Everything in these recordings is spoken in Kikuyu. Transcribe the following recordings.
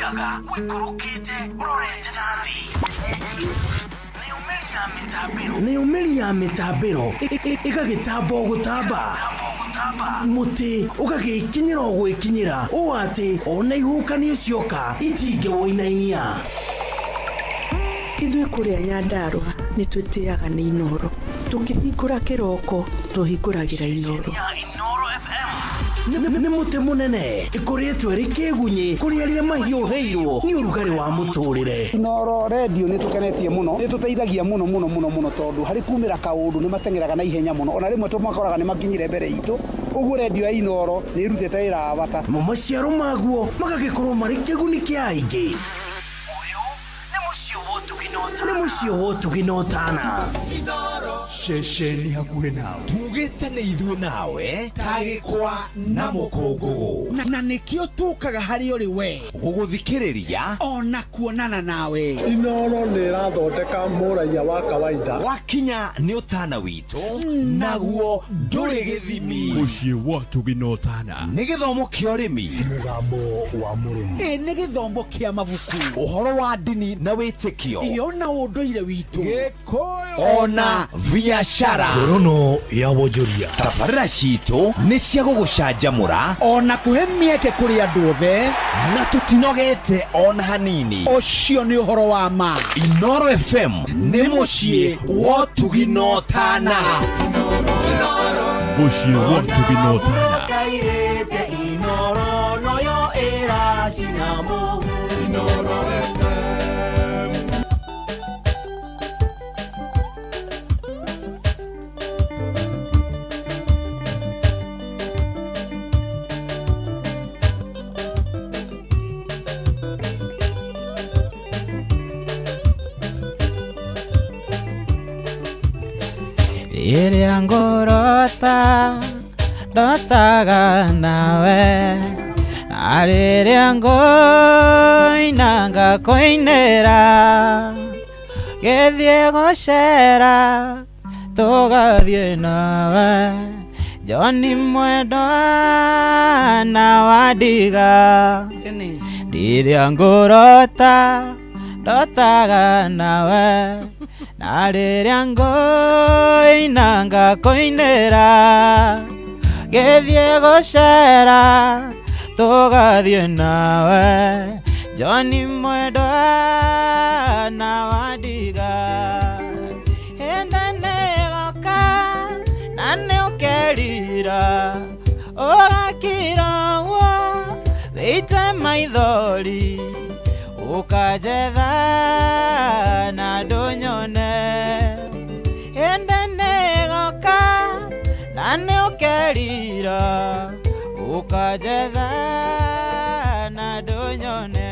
Ũthiaga ũikũrũkĩte ũrorete na thĩ. Nayo mĩri ya mĩtambĩro ĩgagĩtamba o gũtamba, mũtĩ ũgagĩkinyĩra o gwĩkinyĩra ũũ atĩ ona ihuhũkanio cioka itingĩwũinainia. Ithuĩ kũrĩa Nyandarũa nĩ twĩtĩaga nĩ Inooro. Tũkĩhingũra kĩroko tũhingũragĩra Inooro. Inooro FM nĩ mũtĩ mũnene ĩkoretwo ĩrĩ kĩgunyĩ kũrĩ arĩa mahiũhĩirwo nĩ ũrugarĩ wa mũtũrĩre. Inooro Radio nĩ tũkenetie mũno, nĩ tũteithagia mũno mũno mũno mũno tondũ harĩ kumĩra kaũndũ nĩ mateng'eraga na ihenya mũno, ona rĩmwe tũmakoraga nĩ makinyire mbere itũ, ũguo radio ya Inooro nĩ ĩrutĩte wĩra wa bata. Namo maciaro maguo magagĩkorwo marĩ kĩguni kĩa aingĩ. Ũyũ nĩ mũciĩ wa ũtugi na ũtana. Nĩ mũciĩ wa ũtugi na ũtana. Ceceni hakuhĩ nawe. Tugĩte nĩ ithuĩ nawe ta gĩkwa na mũkũngũgũ. Na nĩkĩo tũkaga harĩ ũrĩ we. Gũgũthikĩrĩria. Ona kuonana nawe. Inooro nĩ ĩrathondeka mũraiya wa kawaida. Gwakinya nĩ ũtana witũ naguo ndũrĩ gĩthimi. Mũciĩ wa ũtugi na ũtana. Nĩ gĩthomo kĩa ũrĩmi. Mũgambo wa mũrĩmi. Ĩ nĩ gĩthomo kĩa mabuku. Ũhoro wa ndini na wĩtĩkio. Ĩ ona ũndũire witũ. Ona biacara. Ngorono ya wonjoria. Tabarĩra citũ nĩ cia gũgũcanjamũra. Ona kũhe mĩeke kũrĩ andũ othe. Na tũtinogete ona hanini. Ũcio nĩ ũhoro wa ma. Inooro FM nĩ mũciĩ wa ũtugi na ũtana. Mũciĩ wa ũtugi na ũtana. Rĩrĩa ngũrota ndotaga nawe, na rĩrĩa ngũina ngakũinĩra, gĩthiĩ gũcera tũgathiĩ nawe, John mwendwa na wandiga. Rĩrĩa ngũrota ndotaga nawe, na rĩrĩa ngũina ngakũinĩra, gĩthiĩ gũcera tũgathiĩ nawe, John mwendwa na wandiga. Hĩndĩ nĩĩgoka na nĩũkerira, ũgakira ũguo wĩite maithori, ũkanjetha na ndũnyone. Hĩndĩ nĩĩgoka na nĩũkerira, ũkanjetha na ndũnyone.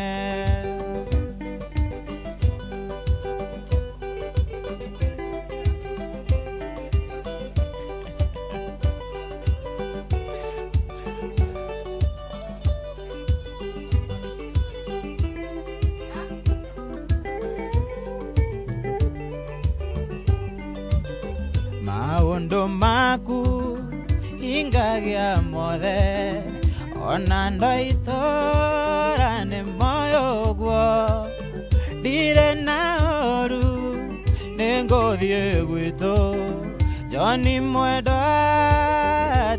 Maũndũ maku hingagia mothe, ona ndoitũra nĩ moyo ũguo, ndirĩ na ũru nĩngũthiĩ gwitũ, John mwendwa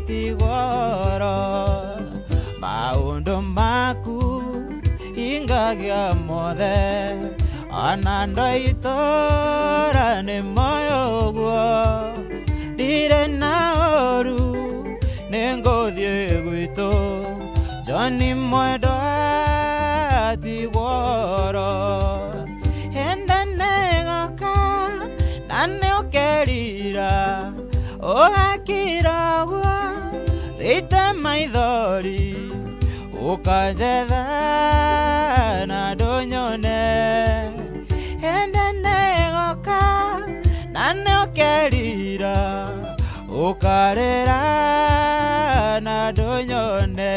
tigwo ũhoro. Maũndũ maku hingagia mothe, ona ndoitũra nĩ moyo ũguo, ndirĩ na ũru nĩngũthiĩ gwitũ, John mwendwa tigwo ũhoro. Hĩndĩ nĩĩgoka na nĩũkerira, ũgakira ũguo wĩite maithori, ũkanjetha na ndũnyone. Hĩndĩ nĩĩgoka na nĩũkerira, ũkarĩra na ndũnyone.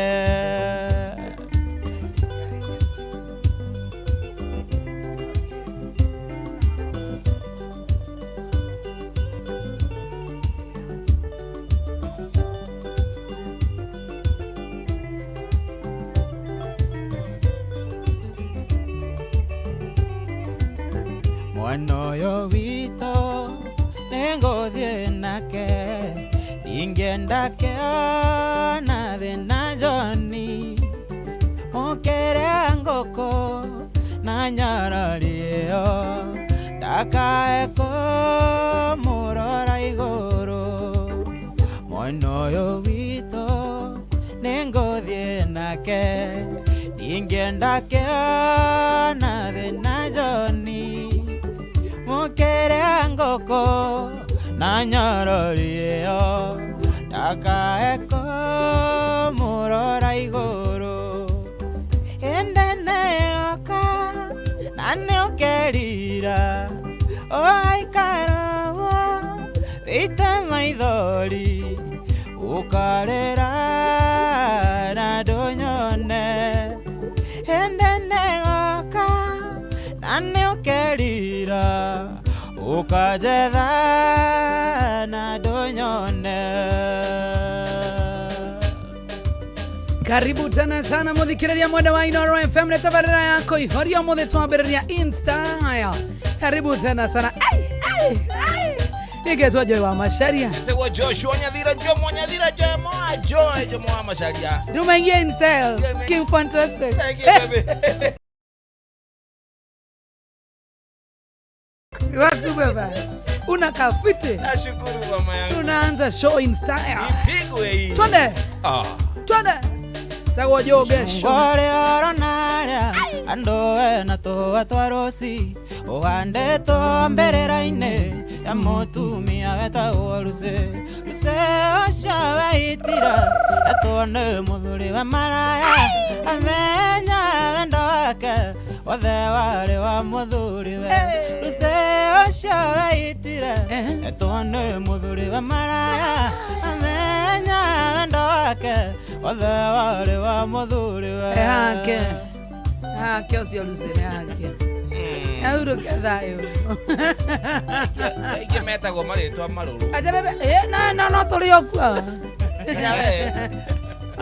Mwana ũyũ witũ nĩngũthiĩ nake, ingĩenda kĩona thĩna John, mũkĩre ngũkũ na nyarari ĩyo, ndakae kũmũrora igũrũ. Mwana ũyũ witũ nĩngũthiĩ nake, ingĩenda kĩona thĩna John, mũkĩre ngũkũ na nyorori ĩyo, ndakae kũmũrora igũrũ. Ĩndĩ nĩyoka na nĩũkerira, ũgaikara ũguo wĩite maithori, ũkarĩra na ndũnyone. Ĩndĩ nĩgoka na nĩũkerira, ũkanjetha na ndũnyone. Karibu tena sana muthikiriria mwenda wa Inoro FM na tabarĩra yako ihoria mũthĩ twambĩrĩria in style. Karibu tena sana. Ai, ai, ai. Nigetwa Joy wa Macharia. Tegwo Joshua Nyathira, Jomo Nyathira, Jomo Joy, Jomo wa Macharia. Tumeingia in style. King fantastic. Thank you, baby. Waku baba. Unakaa fiti. Nashukuru mama yangu. Tunaanza show in style. Ipigwe hii. Twende. Ah. Twende. Tagwo Jogesho. Ngore oro naria andũ ena tũhũa twa rũci ũhandĩtwo mbĩrĩra-inĩ ya mũtumia wetagwo Lucy. Lucy ũcio weitira etwo nĩ mũthuri wa maraya, amenya wendo wake wothe warĩ wa mũthuriwe. Lucy ũcio weitire etwo nĩ mũthuri wa maraya, amenya wendo wake wothe warĩ wa mũthuriwe. Hake. Hake ũcio Lucy nĩ hake. Ahurũke thayũ. Aingĩ metagwo marĩtwa marũrũ. Aja bebe, na na no tũrĩ o kuo. We.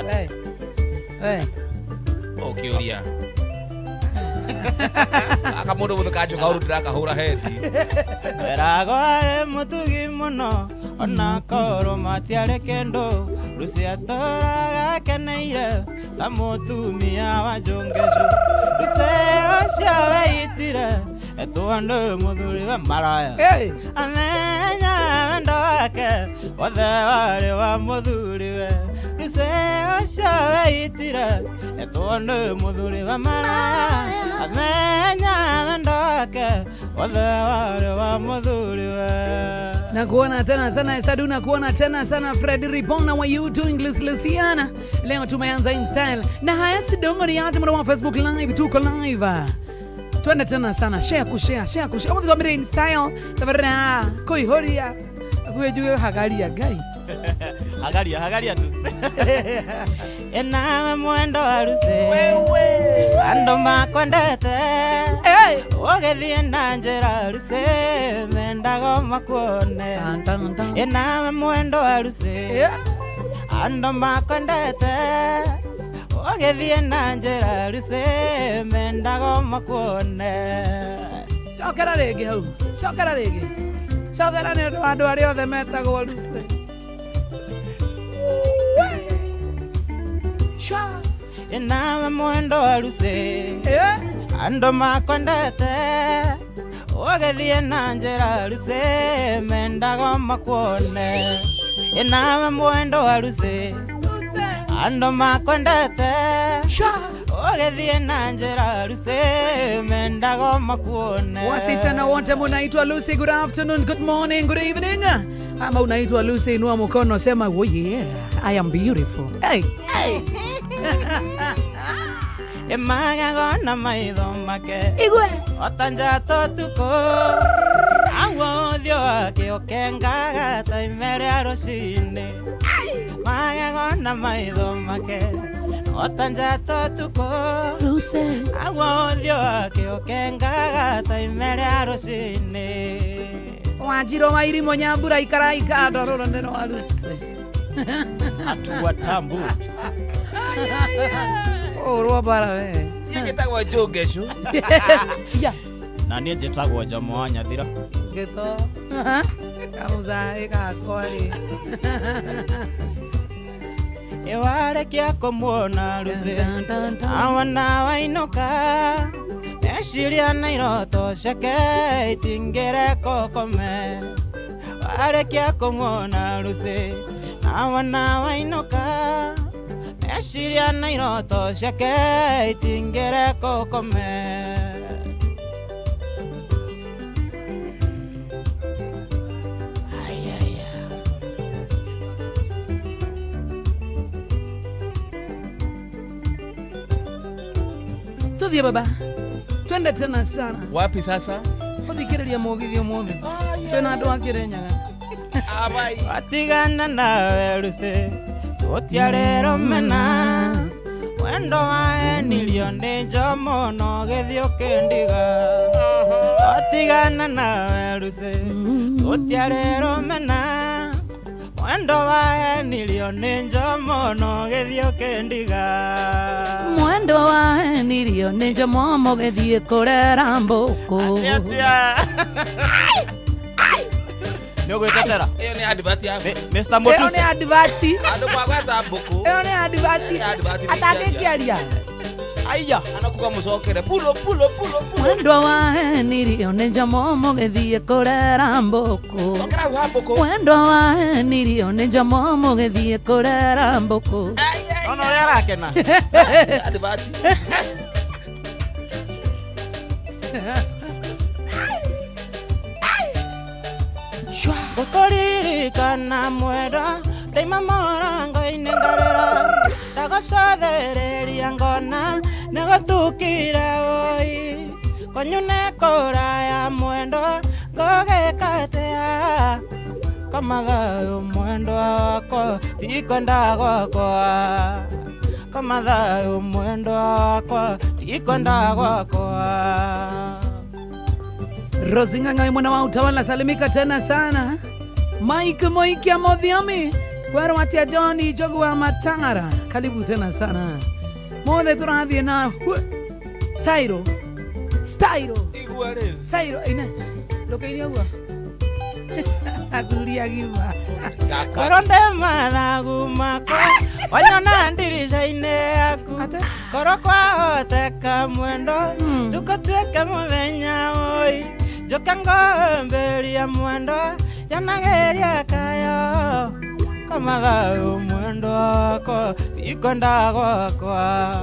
We. We. Ũkĩũria. Aka mũndũ mũthĩ kanjũka ũru ndĩrakahũra heti. Weragwo arĩ mũtugi mũno ona korwo matiarĩ kĩndũ, Lucy atũraga akeneire ta mũtumia wa Njongecu. Lucy ũcio weitire etwo nĩ mũthuri wa maraya, amenya wendo wake wothe warĩ wa mũthuriwe. Lucy ũcio weitire etwo nĩ mũthuri wa maraya, amenya wendo wake wothe warĩ wa mũthuriwe. Nakuona tena sana Estadu, nakuona tena sana Fred Ribona wa you doing Lucy Luciana. Leo tumeanza in style na haya sidongo ni aje mwana wa Facebook live, tuko live. Twende tena sana, share kushare, share kushare. Umuthi twambire in style, tabarira kuihoria. Kuijuge hagaria ngai. Hagaria, hagaria tu. Enawe mwendo wa Lucy, andũ makwendete, ũgĩthiĩ na njĩra Lucy, mendaga makuone. Enawe mwendo wa Lucy, andũ makwendete, ũgĩthiĩ na njĩra Lucy, mendaga makuone. Cokera rĩngĩ hau, cokera rĩngĩ. Cokera nĩ ũndũ wa andũ arĩa othe metagwo Lucy. Shwa. Enawe mwendo wa Lucy, andũ makwendete, ũgĩthiĩ na njĩra Lucy, mendaga makuone. Enawe mwendo wa Lucy, andũ makwendete, ũgĩthiĩ na njĩra Lucy, mendaga makuone. Wasichana wote munaitwa Lucy, good afternoon, good morning, good evening. Ama unaitwa Lucy, inua mkono sema, oh yeah, I am beautiful. Hey, hey. Emagago na maitho make igwe ota njata ũtukũ, aguo ũthiũ wake ũkengaga ta ime rĩa rũcinĩ. Magego na maitho make ota njata ũtukũ, aguo ũthiũ wake ũkengaga ta ime rĩa rũcinĩ. Wanjiro wa Irimo Nyambura ikara ikando rũrũ nĩ rwa Lucy. Atua tambu. Ũrwo bara we. Gĩtagwo Njongecu. Ya. Na niĩ njĩtagwo Jomo wa Nyathira. Gĩtho. Kamũcaĩ gakwa rĩ. Ĩwarekia kũmuona Lucy awona wainũka meciria na iroto ciake itingĩreka ũkome warekia kũmuona Lucy awona wainũka meciria na iroto ciake itingĩreka ũkome. Tuthie baba. Twende tena sana. Wapi sasa? Gũthikĩrĩria mũgithi ũmũthĩ. Twĩna andũ a Kĩrĩnyaga. Abai. Watigana nawe Lucy tũtiarĩ rũmena wendo waenirio nĩ njomo no gĩthiĩ ũkĩndiga. Watigana nawe Lucy tũtiarĩ rũmena mwendo waenirio nĩ njomo no gĩthiĩ ũkĩndiga. Mwendo waenirio nĩ njomo mũgĩthiĩ kũrera mbũkũ. Nĩ ũgwĩtetera? Ĩyo nĩ advert ya Mr. Motuse. Ĩyo nĩ advert. Andũ magweta mbũkũ. Ĩyo nĩ advert. Atangĩkĩaria. Aiya. Anakuga mũcokere. Pulo pulo pulo pulo. Mwendwa waenirio nĩ njomo mũgĩthiĩ kũrera mbũkũ. Cokera hau ha mbũkũ. Mwendwa waenirio nĩ njomo mũgĩthiĩ kũrera mbũkũ. Ona ũrĩa arakena. Advert. Ngũkũririkana mwendwa ndaima mũrango-inĩ ngarĩra ndagũcothereria ngona nĩgũtukire wũi kwanyu nĩ kũraya mwendwa ngũgĩka atĩa koma thayũ mwendwa wakwa tikwenda gwakwa koma thayũ mwendwa wakwa tikwenda gwakwa. Rosing'ang'a mwana wa utawala salimika tena sana. Mike Moikia Modhiomi Wero watia Johnny Jogu wa Matara karibu tena sana. Mothe tũrathiĩ na Styro Styro Igua rĩu. Styro ine ndũkĩine ũguo. Athuri agima. Koro ndĩ mathagu makwa wanyona ndirica-inĩ yaku koro kwahoteka mwendo tũkũtuĩke mũthenya ũi njoka ngũhĩmbĩria mwendo yanageria kayo koma thayũ mwendo wakwa tikwenda gwakwa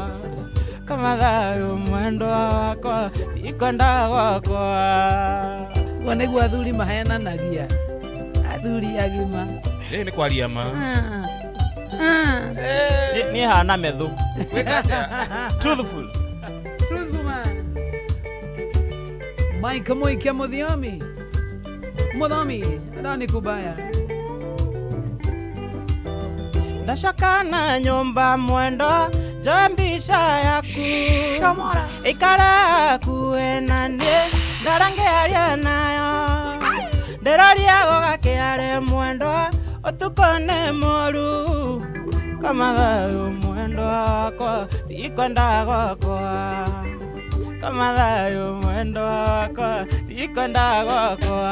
koma thayũ mwendo wakwa tikwenda gwakwa. Ũguo nĩguo athuri mahenanagia. Athuri agima. Rĩrĩ nĩ kwaria ma. Niĩ hana methu. Truthful. Truthful man. Mike Moikia Modhiomi. Modhomi, ndani kubaya. Ndacoka na nyũmba mwendo njoe mbica yaku Shomora. Ikara hakuhĩ na niĩ ndarangĩaria nayo ndĩroria gũgakĩarĩ mwendo ũtukũ nĩ mũru koma thayũ mwendo wakwa tikwenda gwakwa koma thayũ mwendo wakwa tikwenda gwakwa.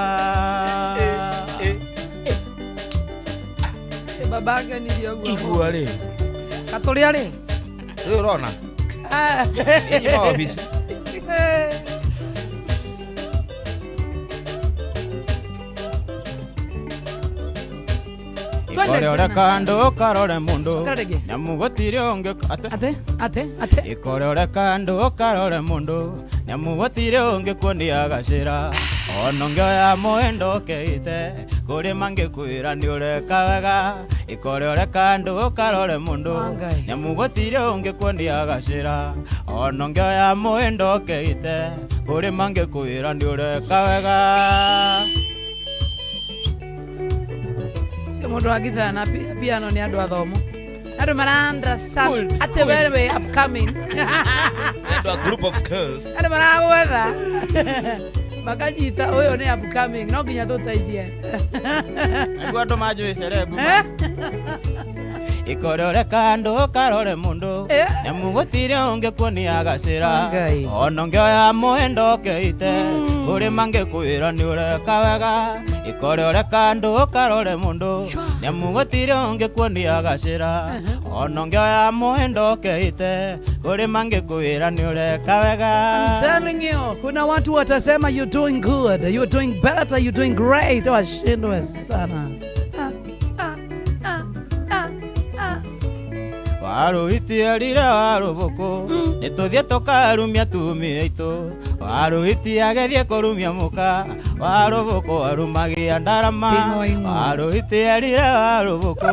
Babake nirio guo. Igua rĩ. Katũrĩa rĩ. Rĩu ũrona? Ĩnyuma wabici. Twende Ikore tena. kando ũkarore mũndũ Cokera rĩngĩ. nyamu gũtirĩ ũngĩ ate Ate ate ate. Ikore ũreka ndũ ũkarore mũndũ nyamu gũtirĩ ũngĩ kuonia gacĩra ona ũngĩoya mũhĩndo ũkeite kũrĩ mangĩkwĩra nĩ ũreka wega ikore ũreka ndũ ũkarore mũndũ Wangai. nyamu gũtirĩ ũngĩ kuonia gacĩra ona ũngĩoya mũhĩndo ũkeite kũrĩ mangĩkwĩra nĩ ũreka wega. Cio mũndũ wa githaa na piano nĩ andũ athomu. Andũ mara understand Schooled, atĩ schooled. wewe upcoming. Andũ a group of skills. Andũ maragwetha makanyita ũyũ nĩ upcoming no nginya tũteithie. Nĩguo andũ manjũĩ cerebu. Ikorore kando karore mundu nyamu gutire ungikuonia gacira ona ngioya muhendo keite kuri mangikwira ni ureka wega. Ikorore kando karore mundu nyamu gutire ungikuonia gacira ona ngioya muhendo keite kuri mangikwira ni ureka wega. I'm telling you, kuna watu watasema you're doing good, you're doing better, you're doing great. Washindwe sana. Waruhitiarire warubuku nituthie tukarumia tumia itu. Waruhitia agethie kurumia muka warubuku arumagia ndarama. Waruhitiarire warubuku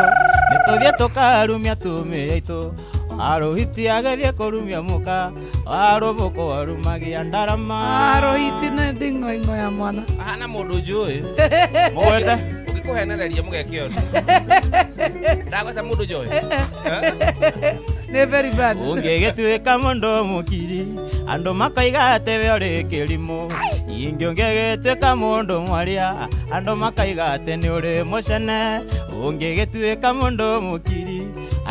nituthie tukarumia tumia itu. Waruhitia agethie kurumia muka warubuku arumagia ndarama. Waruhiti nĩ nding'oing'o ya mwana. Ahana mũndũ njũĩ. Mũgwete ũngĩkũhenereria mũgeke ũndũ. Ndagweta mũndũ njũĩ. Nĩ very bad. Ũngĩgĩtuĩka mũndũ mũkiri andũ makaiga atĩ we ũrĩ kĩrimũ. Ingĩ ũngĩgĩtuĩka mũndũ mwaria andũ makaiga atĩ nĩ ũrĩ mũcene. Ũngĩgĩtuĩka mũndũ mũkiri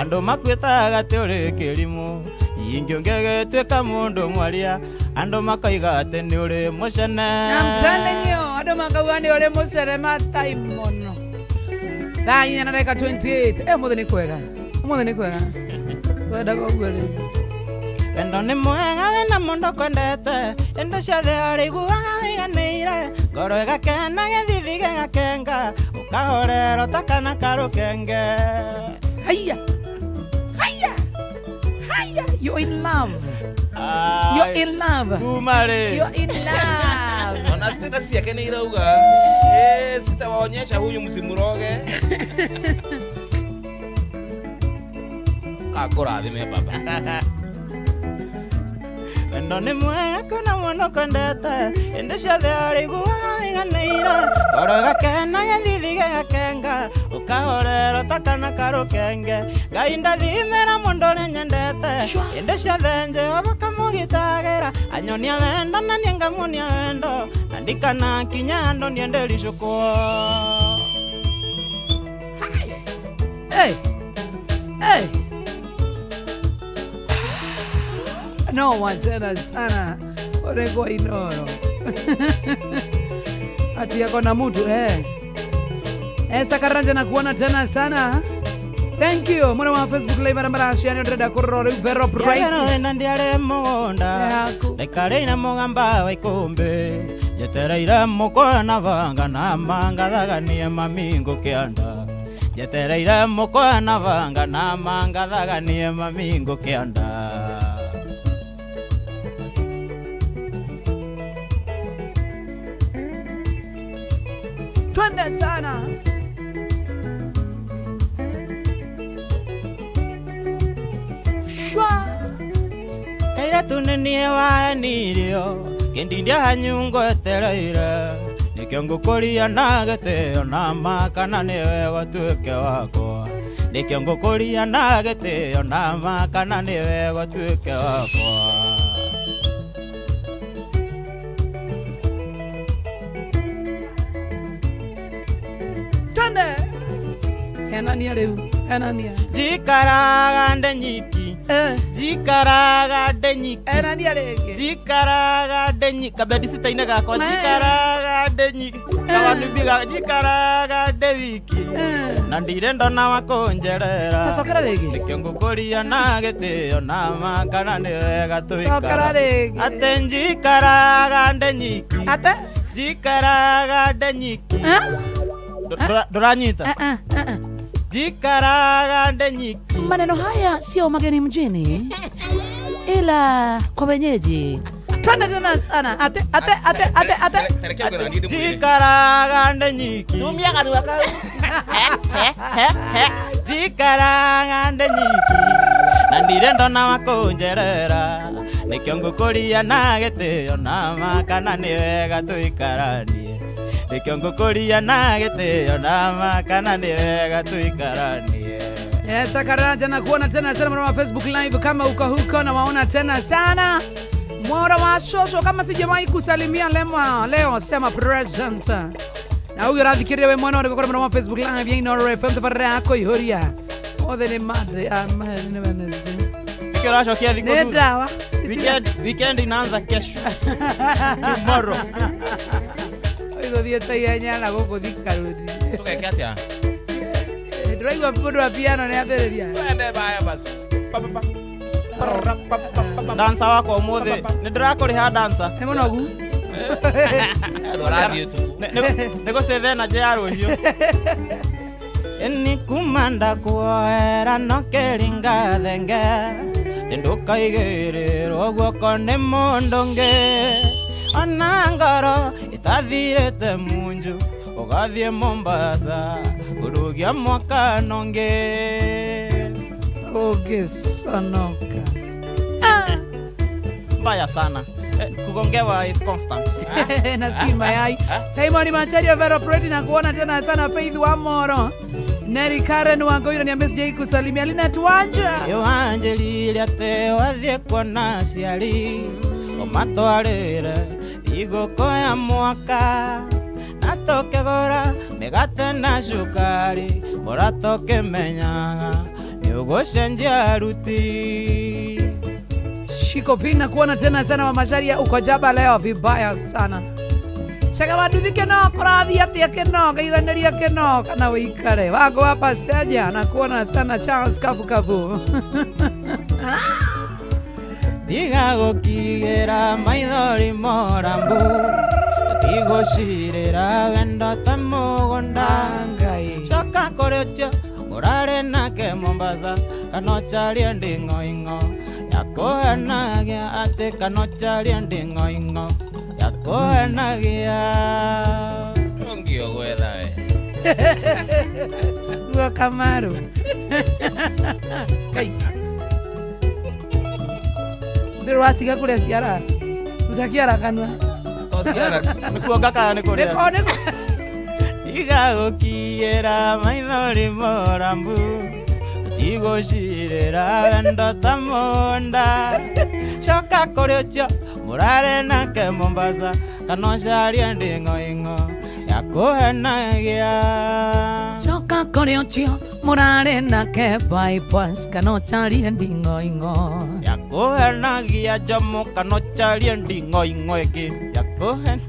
andũ makwĩtaga atĩ ũrĩ kĩrimũ. Ingĩ ũngĩgĩtuĩka mũndũ mwaria andũ makaiga atĩ nĩ ũrĩ mũcene. I'm telling you, andũ makauga nĩ ũrĩ mũcene matai mũno. Thaa inya na ndagĩka 28. Ũmũthĩ nĩ kwega. Ũmũthĩ nĩ kwega. Twendaga ũguo rĩ. Wendo nĩ mwega wĩna mũndũ kwendete indo ciothe ũrĩiguaga wĩiganĩire. Ngoro ĩgakena gĩthithi gĩgakenga ũkahorera ta kana karũkenge. Haiya! Haiya! Haiya! You're in love. You're in love. Kumare. You're in love. Ona status yake nĩ irauga. Sitawaonyesha huyu msimuroge. Kakũrathime baba. Wendo nĩ mwega kwĩna mũndũ kwendete indo ciothe ũrĩiguaga wĩiganĩire. Ngoro ĩgakena gĩthithi gĩgakenga ũkahorera ta kana karũkenge. Ngai ndathimĩra mũndũ ũrĩa nyendete indo ciothe Jehova kamũgitagĩra. Anyonia wendo na niĩ ngamuonia wendo na ndikana kinya andũ niendericũkwo. Hey! Hey! No watena sana orekwa Inoro. Ati yako na mtu eh. Esther Karanja na kuona tena sana. Thank you. Mwana wa Facebook live arambara ciani ndĩrenda kũrora rĩu Vero Bright. Ndiarĩ ndiarĩ mũgũnda ndaikarĩire mũgamba wa ikũmbĩ njetereire mũkwa banga na mangathaganie mami ngũkĩanda. Njetereire mũkwa na banga na mangathaganie mami ngũkĩanda. Twende sana. Shwa. Kairatu nĩ niĩ waenirio kĩndindia hanyungo etereire nĩkĩo ngũkũria na gĩtĩo na ma kana nĩwe gũtuĩke wakwa. Nĩkĩo ngũkũria na gĩtĩo na ma kana nĩwe gũtuĩke wakwa. Twende. Henania rĩu, henania. Njikaraga ndenyiki. Njikaraga ndenyiki. Henania rĩngĩ. Njikaraga ndenyiki. Kabedisita-inĩ gakwa njikaraga ndenyiki. Kawanubi njikaraga ndewiki. Na ndirĩ ndona wa kũnjerera. Tacokera rĩngĩ. Nĩkĩo ngũkũria na gĩtĩo na ma kana nĩ wega tũikara. Cokera rĩngĩ. Atĩ njikaraga ndenyiki. Ate? Njikaraga ndenyiki. Ndũranyita? Njikaraga ndenyiki. Maneno haya sio mageni mjini ila kwa wenyeji. Twende tena sana. Ate ate ate ate ate. Njikaraga ndenyiki. Tumia kanua kau. Njikaraga ndenyiki. Na ndirĩ ndona wa kũnjerera nĩkĩo ngũkũria na gĩtĩo na ma kana nĩ wega tũikaranie. Nĩkĩo ngũkũria na gĩtĩo na ma kana nĩ wega tũikaranie. Esther Karanja na kuona tena sana mwana wa Facebook Live kama uko huko na waona tena sana. Mwana wa shosho kama sijawahi kusalimia lema leo sema present. Na huyo rathikiria we mwana ũrĩkũ mwana wa Facebook Live ya Inoro FM tabarĩra yako ihuria. Ũmũthĩ nĩ Monday, ah, nĩ Wednesday. Nĩkĩo ũracokia thikũ Nĩ thutha? ndawa. Weekend inaanza kesho. Tomorrow. Ũgũthiĩte ihenya na gũkũ Thika Road. Tũgeke atĩa? Ndĩraigua mũndũ wa piano nĩ ambĩrĩria. Twende baya basi. Pa, pa, pa. Parra, pa, pa, pa, pa. Dansa wakwa ũmũthĩ. Nĩ ndĩrakũrĩha dansa. Nĩ mũnogu. Andũ arathiĩ ũtukũ. Nĩ gũcĩthe energy ya rũciũ. Ĩni kuma ndakuoera no kĩringa thenge tĩndũkaigĩrĩrwo guoko nĩ mũndũ ũngĩ ona ngoro ĩtathirĩte munju ũgathiĩ Mombasa kũrũgia mwaka nongĩ. Ũngĩconoka. Mbaya sana. Kugongewa is constant. Na si mayai. Simon Macharia Vero Predi na kuona tena sana. Faith wa Moro. Neri Karen Wangoira niambie sijai kusalimia. Linet Wanja. Wanjĩrire atĩ wathiĩ kuona aciari ũmatwarĩre igũkũ ya mwaka na tũkĩgũra mĩgate na cukari ũrĩa tũkĩmenyaga nĩ ũgũcenjia ruti. Shikopina kuona tena sana wa Macharia uko jaba leo vibaya sana. Shaka waduthi keno kurathi atia keno geithaniria keno kana wikare wako hapa seja na kuona sana Charles Kafu Kafu. Tiga gũkigĩra maithori morambu tigũcirĩra wendo ta mũgũnda. Coka kũrĩ ũcio mũrarĩ nake Mombasa kana ũcarie nding'oing'o yakũhenagia atĩ kana ũcarie nding'oing'o yakũhenagia. Ũngĩo gwetha we. Guo Kamaru. Kai. Ndĩrĩ watiga kũrĩa ciara. Ruta kĩara kanua. To ciara. Nĩ kuonga kana nĩ kũrĩa? Nĩ nĩ Tiga gũkiĩra maithori morambu tigũcirĩra wendo ta mũnda coka kũrĩ ũcio mũrarĩ nake Mombasa kana ũcarie nding'oing'o yakũhenagia. Coka kũrĩ ũcio mũrarĩ nake bypass kana ũcarie nding'oing'o yakũhenagia njomo kana ũcarie nding'oing'o ĩngĩ yakũhen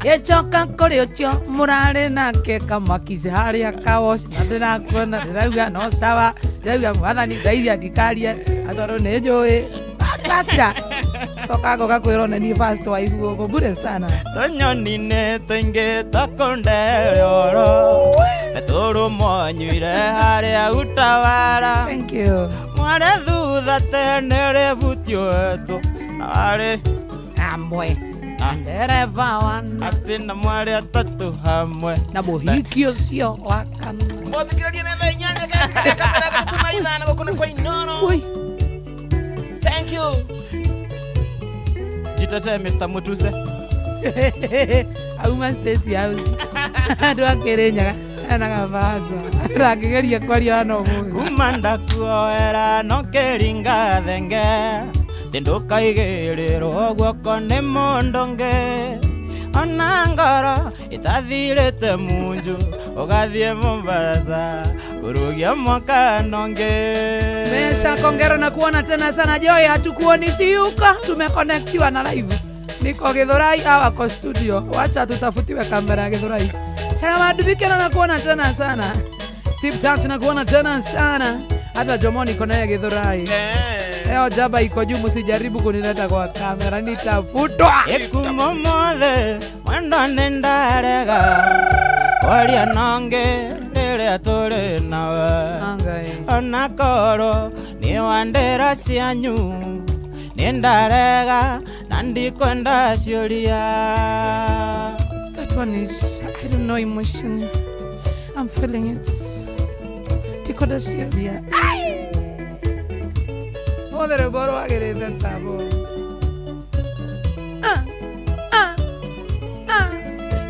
Gĩcoka kũrĩ ũcio mũrarĩ nake kamakici harĩa kawoci na ndĩrakuona ndĩrauga no sawa ndĩrauga mwathani ndeithia ndikarie tondũ nĩ njũĩ ndatira coka ngoka kwĩrwo nĩ niĩ first wife gũkũ bure sana. Tũnyoni-inĩ tũingĩ twakũndeoro tũrũmonyuire harĩa utawara. Thank you. Mwarĩ thutha tene rĩbutio wetwo na warĩ amwe ndereva wana atĩ na mwarĩ atatũ hamwe na mũhiki ũcio wa kana. Mũthikĩrĩria nĩ thaa inyanya gacikarĩa kamera gatatũ na ithano gũkũ nĩ kwa Inooro. Thank you. Jitetee Mr. Mutuse. Auma State House. Andũ a Kĩrĩnyaga ena gabaca ndangĩgeria kwaria ona ũmũthĩ. Kuma ndakuoera no kĩringa thenge tĩndũkaigĩrĩrwo guoko nĩ mũndũ ũngĩ ona ngoro ĩtathirĩte munju ũgathiĩ Mombasa kũrũgia mwaka nongĩ. Mesha kongero na kuona tena sana Joy, hatukuoni siuka, tumekonektiwa na live. Niko Githurai au ako studio. Wacha tutafutiwe kamera ya Githurai. Chama maduthikena na kuona tena sana. Steve Touch na kuona tena sana. Hata Jomoni iko naye Githurai. Leo jaba iko juu, msijaribu kunileta kwa kamera nitafutwa. Ekumomothe mwendo nĩ ndarega kwaria nongĩ rĩrĩa tũrĩ nawe ona korwo nĩ wandĩra cianyu nĩ ndarega na ndikwenda ciũria. That one is, I don't know, emotion. I'm feeling it. Tikoda ciũria. Mothe rwĩmbo rwagĩrĩte tabo.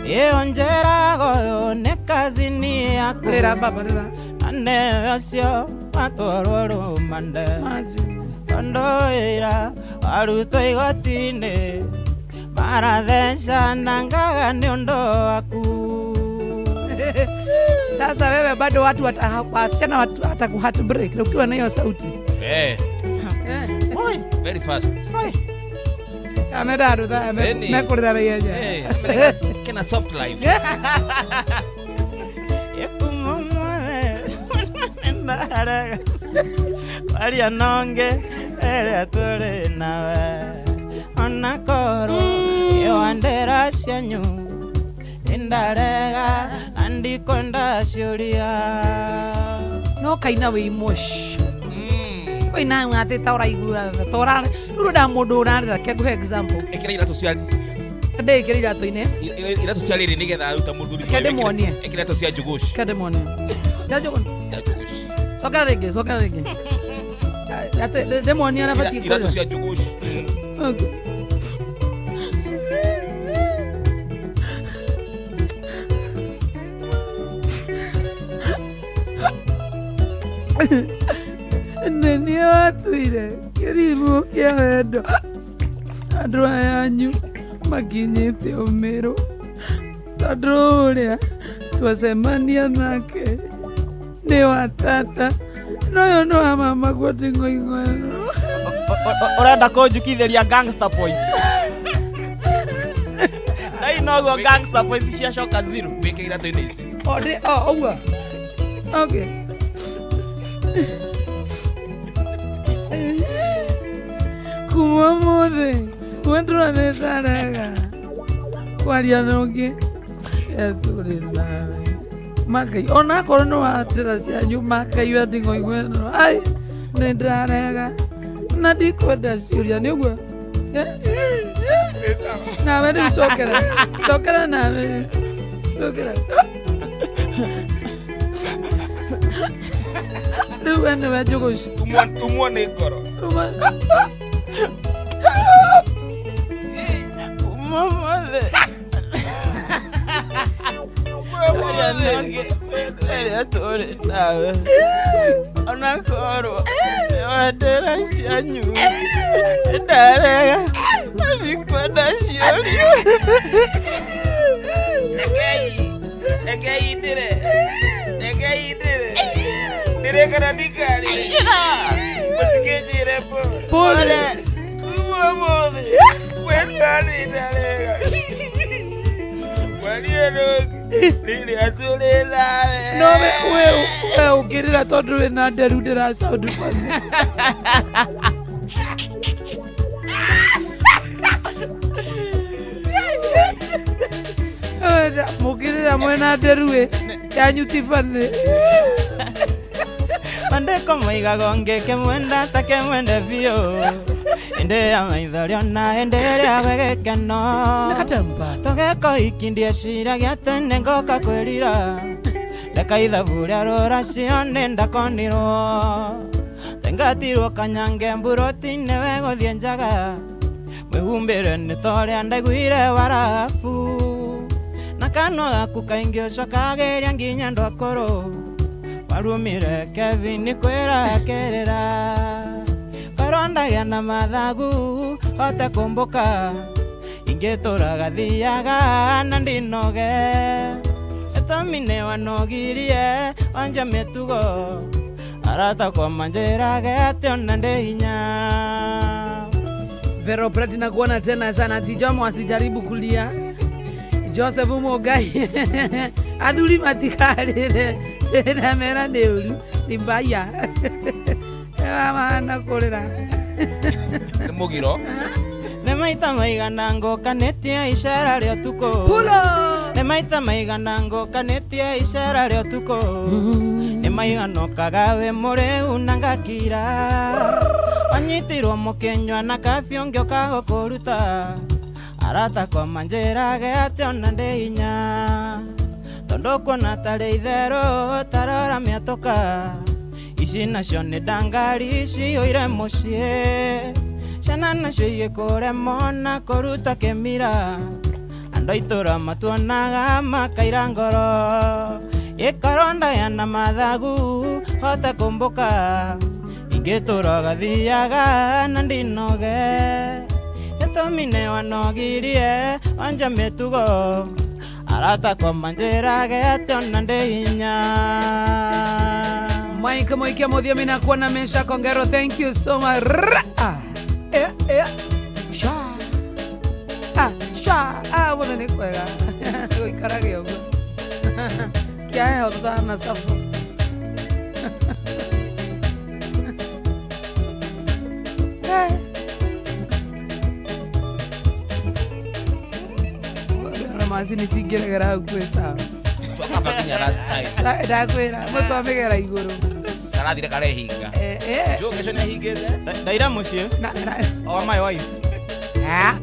Ĩyo njeraga ũyũ nĩ kazini yaku. Rĩra baba rĩra. Na nĩwe ũcio watwarwo rũmande. Tondũ wĩra warutwo igoti-inĩ marathecana ngaga nĩ ũndũ waku. Sasa wewe bado watu wasichana watu wataku heartbreak ukiwa na hiyo sauti. Eh. Eh. Very fast. Ameda rutha Eni. mekurira ihenya. Eh, kena soft life. Ndarega kwaria nonge ĩrĩa tũrĩ nawe onakorwo ĩwandĩra cianyu ndarega na ndikwenda ciũria. No kaina wĩ emotion. Wĩna atĩ ta ũraigua ta ũra rĩu nda mũndũ ũrarĩra ke ngũhe example. Ĩkĩra iratũ cia Ndĩkĩra iratũ-inĩ. Iratũ cia rĩrĩ nĩgetha aruta mũthuri. Reke ndĩmuonie. Ĩkĩra iratũ cia njuguci. Ke ndĩmuonie. Cia njuguci. Cia njuguci. Cokera rĩngĩ, cokera rĩngĩ. Atĩ ndĩmuonie ũrĩa batiĩ Iratũ kũrĩra. cia njuguci. Okay. Nĩ niĩ watuire kĩrimũ kĩa wendo andũ aya anyu makinyĩte ũmĩrũ tondũ ũrĩa twacemania nake nĩ wa tata na ũyũ nĩ wa mama guo ti ng'oing'oero. Ũrenda kũnjukithĩria gangster point ndai noguo gangster points ciacoka zero. Wĩkĩre iratũ-inĩ ici. O ndĩ o ũguo. Okay. Kuma ũmũthĩ wendũra nĩ ndarega kwaria na ũngĩ etũrĩ nawe makai onakorwo nĩ wa njĩra cianyu makaigua nding'oing'oeno ai nĩ ndarega na ndikwenda ciũria nĩ ũguo. Eh? Eh? Nawe rĩu cokera cokera nawe rĩu cokera rĩu we nĩwe njũgũci. Umwo nĩ ngoro. Kuma ũmũthĩ kwaria nonge ĩrĩa tũrĩ nawe onakorwo nĩwandĩra cianyu ndarega na ndikwenda ciũria. Rekei. Rekei ndĩre. Rekei ndĩre. Ndĩre kana ndikarĩre. Mũtikĩnjĩre pole. Pole. Kuma ũmũthĩ wendwa nĩ ndarega. Kwaria nonge rĩrĩa tũrĩ nawe. No we we we ũngĩrĩra tondũ wĩna nderu ndĩra sound funny. Mũngĩrĩra mwena nderu ĩ yanyu ti funny. Mandĩko maigago ngĩkĩmwenda ta kĩmwende biũ ĩndĩ ya maithorio na ĩndĩ ĩrĩa gwĩ gĩkeno Nĩ katempa. Tũgĩko ikindie cira gĩa tene ngoka kwĩrira ndeka ithabu rĩa rũracio nĩ ndakonirwo thengatirwo kanyange mburoti nĩwe gũthiĩ njaga mwĩhumbĩre nĩ torĩa ndaiguire warabu na kanua gaku kaingĩ ũcokagĩria nginya andũ akũrũ warumire Kevin kwĩra akĩrĩra korwo ndagĩa na mathagu hote kũmbũka ingĩtũraga thiaga na ndinoge ĩtũmi nĩ wanogirie wanja mĩtugo arata kwa manjĩrage atĩ ona ndĩ hinya. Vero Preti nakuona tena sana tijomo asijaribu kulia. Joseph Mugai athuri matikarĩre na mera nĩ ũru nĩ mbaya mahana kũrĩra. Nĩ mũgiro. Nĩ maita maigana ngũkanĩtie icera rĩa ũtukũ. Pulo. Nĩ maita maigana ngũkanĩtie icera rĩa ũtukũ nĩ maiganokaga wĩ mũrĩu na ngakira wanyitirwo mũkĩnyua na kabiũ ngĩũka gũkũruta arata kwa manjĩrage atĩ ona ndĩ hinya tondũ kuona tarĩ itherũ tarora mĩatũka ici nacio nĩ ndangari ciyũire mũciĩ ciana nacio igĩkũremwo na kũruta kĩmira andũ a itũra matuonaga makaira ngoro ĩkorwo ndaya na mathagu hote kũmbũka ingĩtũra gathiaga na ndinoge gĩtũmi nĩ wanogirie wanja mĩtugo Arata kwa manjĩrage atĩ ona ndĩ hinya. Mike Moikia Muthiomi na kuona Mesha Kongero, thank you so much. Ra- ah, eh, eh. Sha. Ah, sha. Ah, mũthĩ nĩ kwega. Gũikarage ũguo. Kĩa heho tũtahana cabu. Eh. Ona macini cingĩregera hau kwĩ sawa. Twakaba nginya last time. Ndakwĩra mũtwamĩgera igũrũ. Karathire karehinga. Eh, eh. Njũĩ kesho nĩahingĩte. Ndaira mũciĩ. Or my wife. Ha?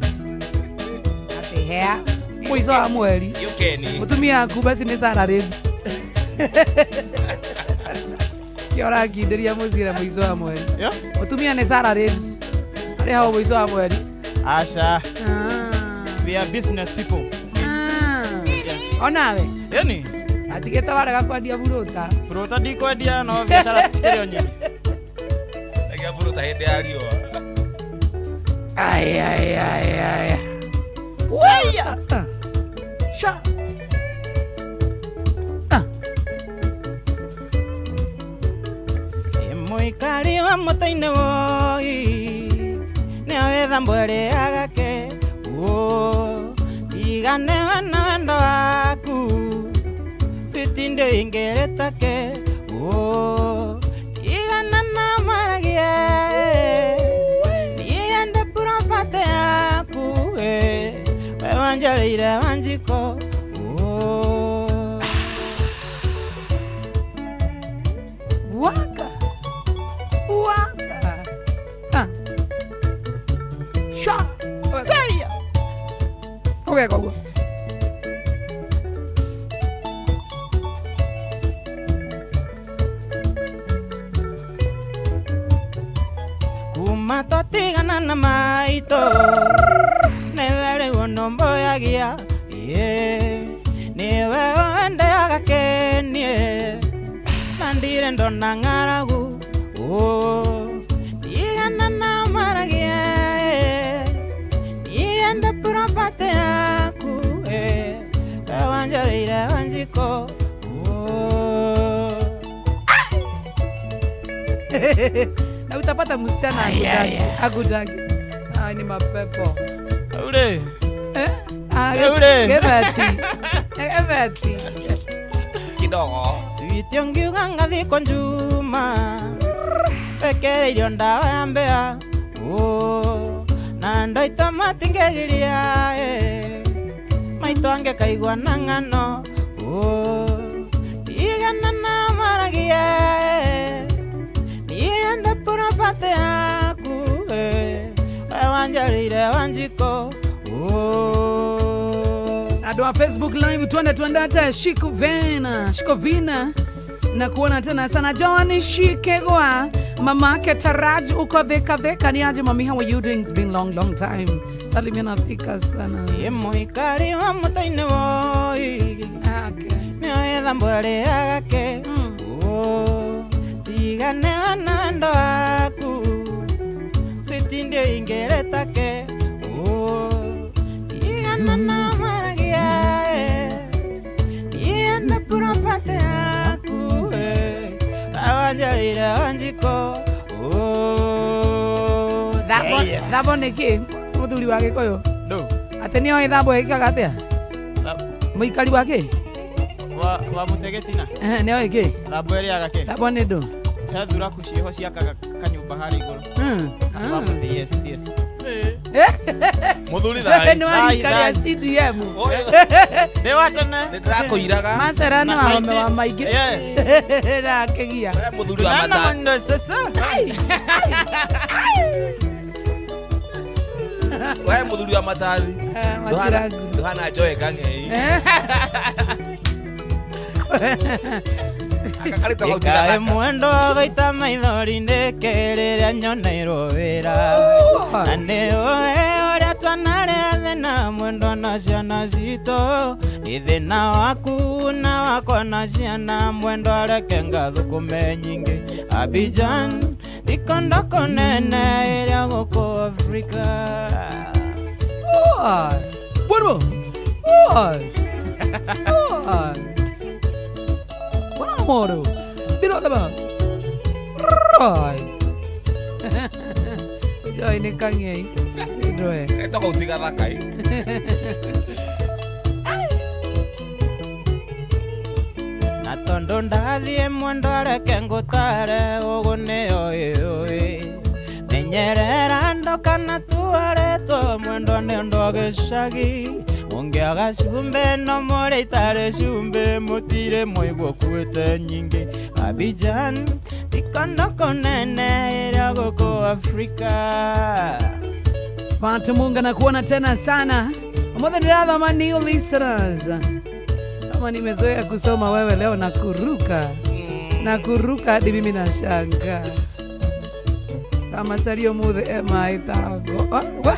Atĩ hea. Mũico wa mweri. Yũkeni. Mũtumia waku basi nĩ salaried. Kĩo ũrakindĩria mũciĩ na mũico wa mweri. Yeah? Mũtumia nĩ salaried. Arĩhagwo mũico wa mweri. Asha. We are business people. Yes. Onawe. Yani? Atigĩte warega kwendia buruta. Buruta ndikwendia no biacara cikĩrĩ o nyingĩ. Ndagia buruta hĩndĩ ya riũa. Ai ai ai ai. Waya. Sha. Mũikari wa mũtĩ-inĩ woi nĩoĩ thambo ĩrĩa gake iganewe na wendo waku sitinde ingĩrĩtake igana na maragie niende purapate yaku we wanjarĩire wanjiko. Waka. Waka. Ah. Sha. Saya. Ũgeka ũguo. Kuma twatigana na maitũ nĩwe rĩu ũnũmbũyagia nĩwe ũendeaga kenie na ndirĩ ndona ng'aragu ndigana na maragia niende purapate yaku we wanjarĩire wanjiko. Na utapata msichana akutaki. Akutaki. Ah, ni mapepo. Ule. Eh? Ah, Ule. Gebati. Gebati. Kidogo. Switi ũngiuga ngathiĩ kwa Njuma wekereirio ndawa ya mbĩa na andũ aitũ matingĩgiria maitũ angĩkaigua na ng'ano tigana na maragia niende purapate yaku we wanjarĩire wanjiko. Andũ wa Facebook Live twende twendete Shikuvena, Shikovina na kuona tena sana John Shikegwa, mamake Taraj uko Thika Thika. Ni aje mami, how are you doing? It's been long long time. Salimiana Thika sana. Mũikari wa mũtĩ-inĩ woi nĩoĩ thambo ĩrĩa gake tiganewe na wendo waku sitindio ingĩrĩtake tigana na maragia niende purapate yaku awanjarĩire wanjiko. Thambo nĩ kĩ mũthuri wa Gĩkũyũ? Ndũ. Atĩ nĩoĩ thambo ĩkaga atĩa? Mũikari wa kĩ? Wa mũtĩ gĩtina. Nĩoĩ kĩ? Thambo ĩrĩaga kĩ? Thambo nĩ ndũ? He thuraku ciĩho ciakaga kanyũmba harĩa igũrũ. Wa mũtĩ, yes, yes. Mũthuri thai. Nĩ wa rika rĩa CDM. Ndĩ wa tene. Nĩndĩrakũiraga. Macera nĩ wahome wa maingĩ. Na akĩgia. Mũthuri wa mata. Ndo sasa. We mũthuri wa matathi. Matiragu. Ndũhana njoe kang'ei. Ikaĩ mwendo gaita maithori ndĩkĩrĩrĩa nyoneirwo wĩra na nĩ ũĩ ũrĩa twanarĩa thĩna mwendo na ciana citũ nĩ thĩna waku na wakwa na ciana mwendo areke ngathũkũme nyingĩ Abidjan ndikondoko nene ĩrĩa gũkũ Afrika. Bwana. Oh. Oh. Wana mũndũ. Below the belt. Right. Joy nĩ kang'ei. Sidroe. Etoka utiga thakai. Na tondũ ndathiĩ mwendo reke ngũtare ũguo nĩyo ĩũĩ menyerera ndũkana tuaretwo mwendo nĩ ũndũ wa gĩcagi ũngĩaga cumbĩ no mũrĩ itarĩ cumbĩ mũtirĩ mwaigua kuĩte nyingĩ Abidjan ti kũndũ kũnene ĩrĩa gũkũ Afrika. Pata Munga na kuona tena sana. Ũmũthĩ ndĩrathoma new listeners. Kama nimezoea kusoma wewe leo na kuruka. Na kuruka hadi mimi nashangaa. Kama sario muthe ema itago. Ah, wa?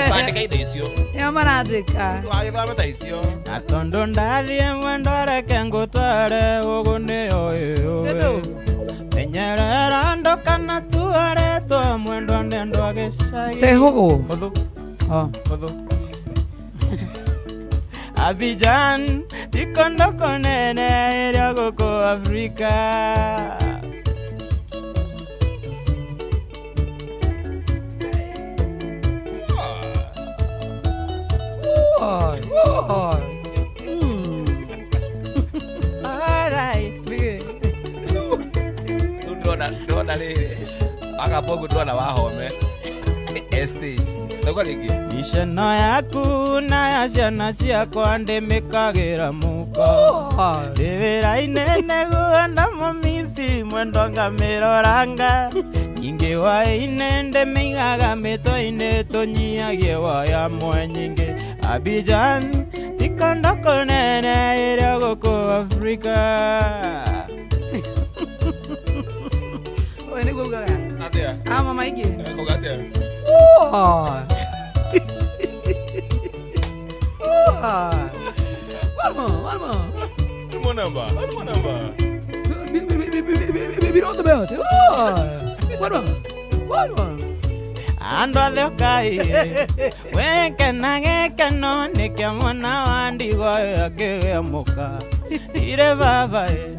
Bandĩka indo icio. Nĩo marathĩka. Ndũgagĩthome ta icio. Na tondũ ndathiĩ mwendo reke ngũtware ũguo nĩyo ĩũĩ menyerera ndũkana tuaretwo mwendo nĩ ũndũ wa gĩcagi Te hũgũ. Hũthũ. Oh. Hũthũ. Abidjan ti kũndũ kũnene ĩrĩa gũkũ Afrika. Oh, oh. Mm. Alright. Rĩu ndĩrona ndĩrona rĩrĩ wagamba ũguo ndĩrona wahome stage tauga rĩngĩ. Miceno yaku na ya ciana ciakwa ndĩmĩkagĩra mũko ndĩ wĩra-inĩ nĩguo ndamũmici mwendo ngamĩroranga nyingĩ waĩ-inĩ ndĩmĩigaga mĩtwe-inĩ tũnyihagie waya mwe nyingĩ Abidjan ti kũndũ kũnene ĩrĩa gũkũ Afrika. Ũyũ nĩguo ugaga. Atĩa? Ama maingĩ. Kauga atĩa? Oh. Oh. One more, one more. One more number, one more number. Below the belt. Oh. One more. One more. Andũ othe ũkai wekena gĩkeno nĩkĩo mwana wa ndigwa akĩgĩa mũka ndirĩ baba ĩ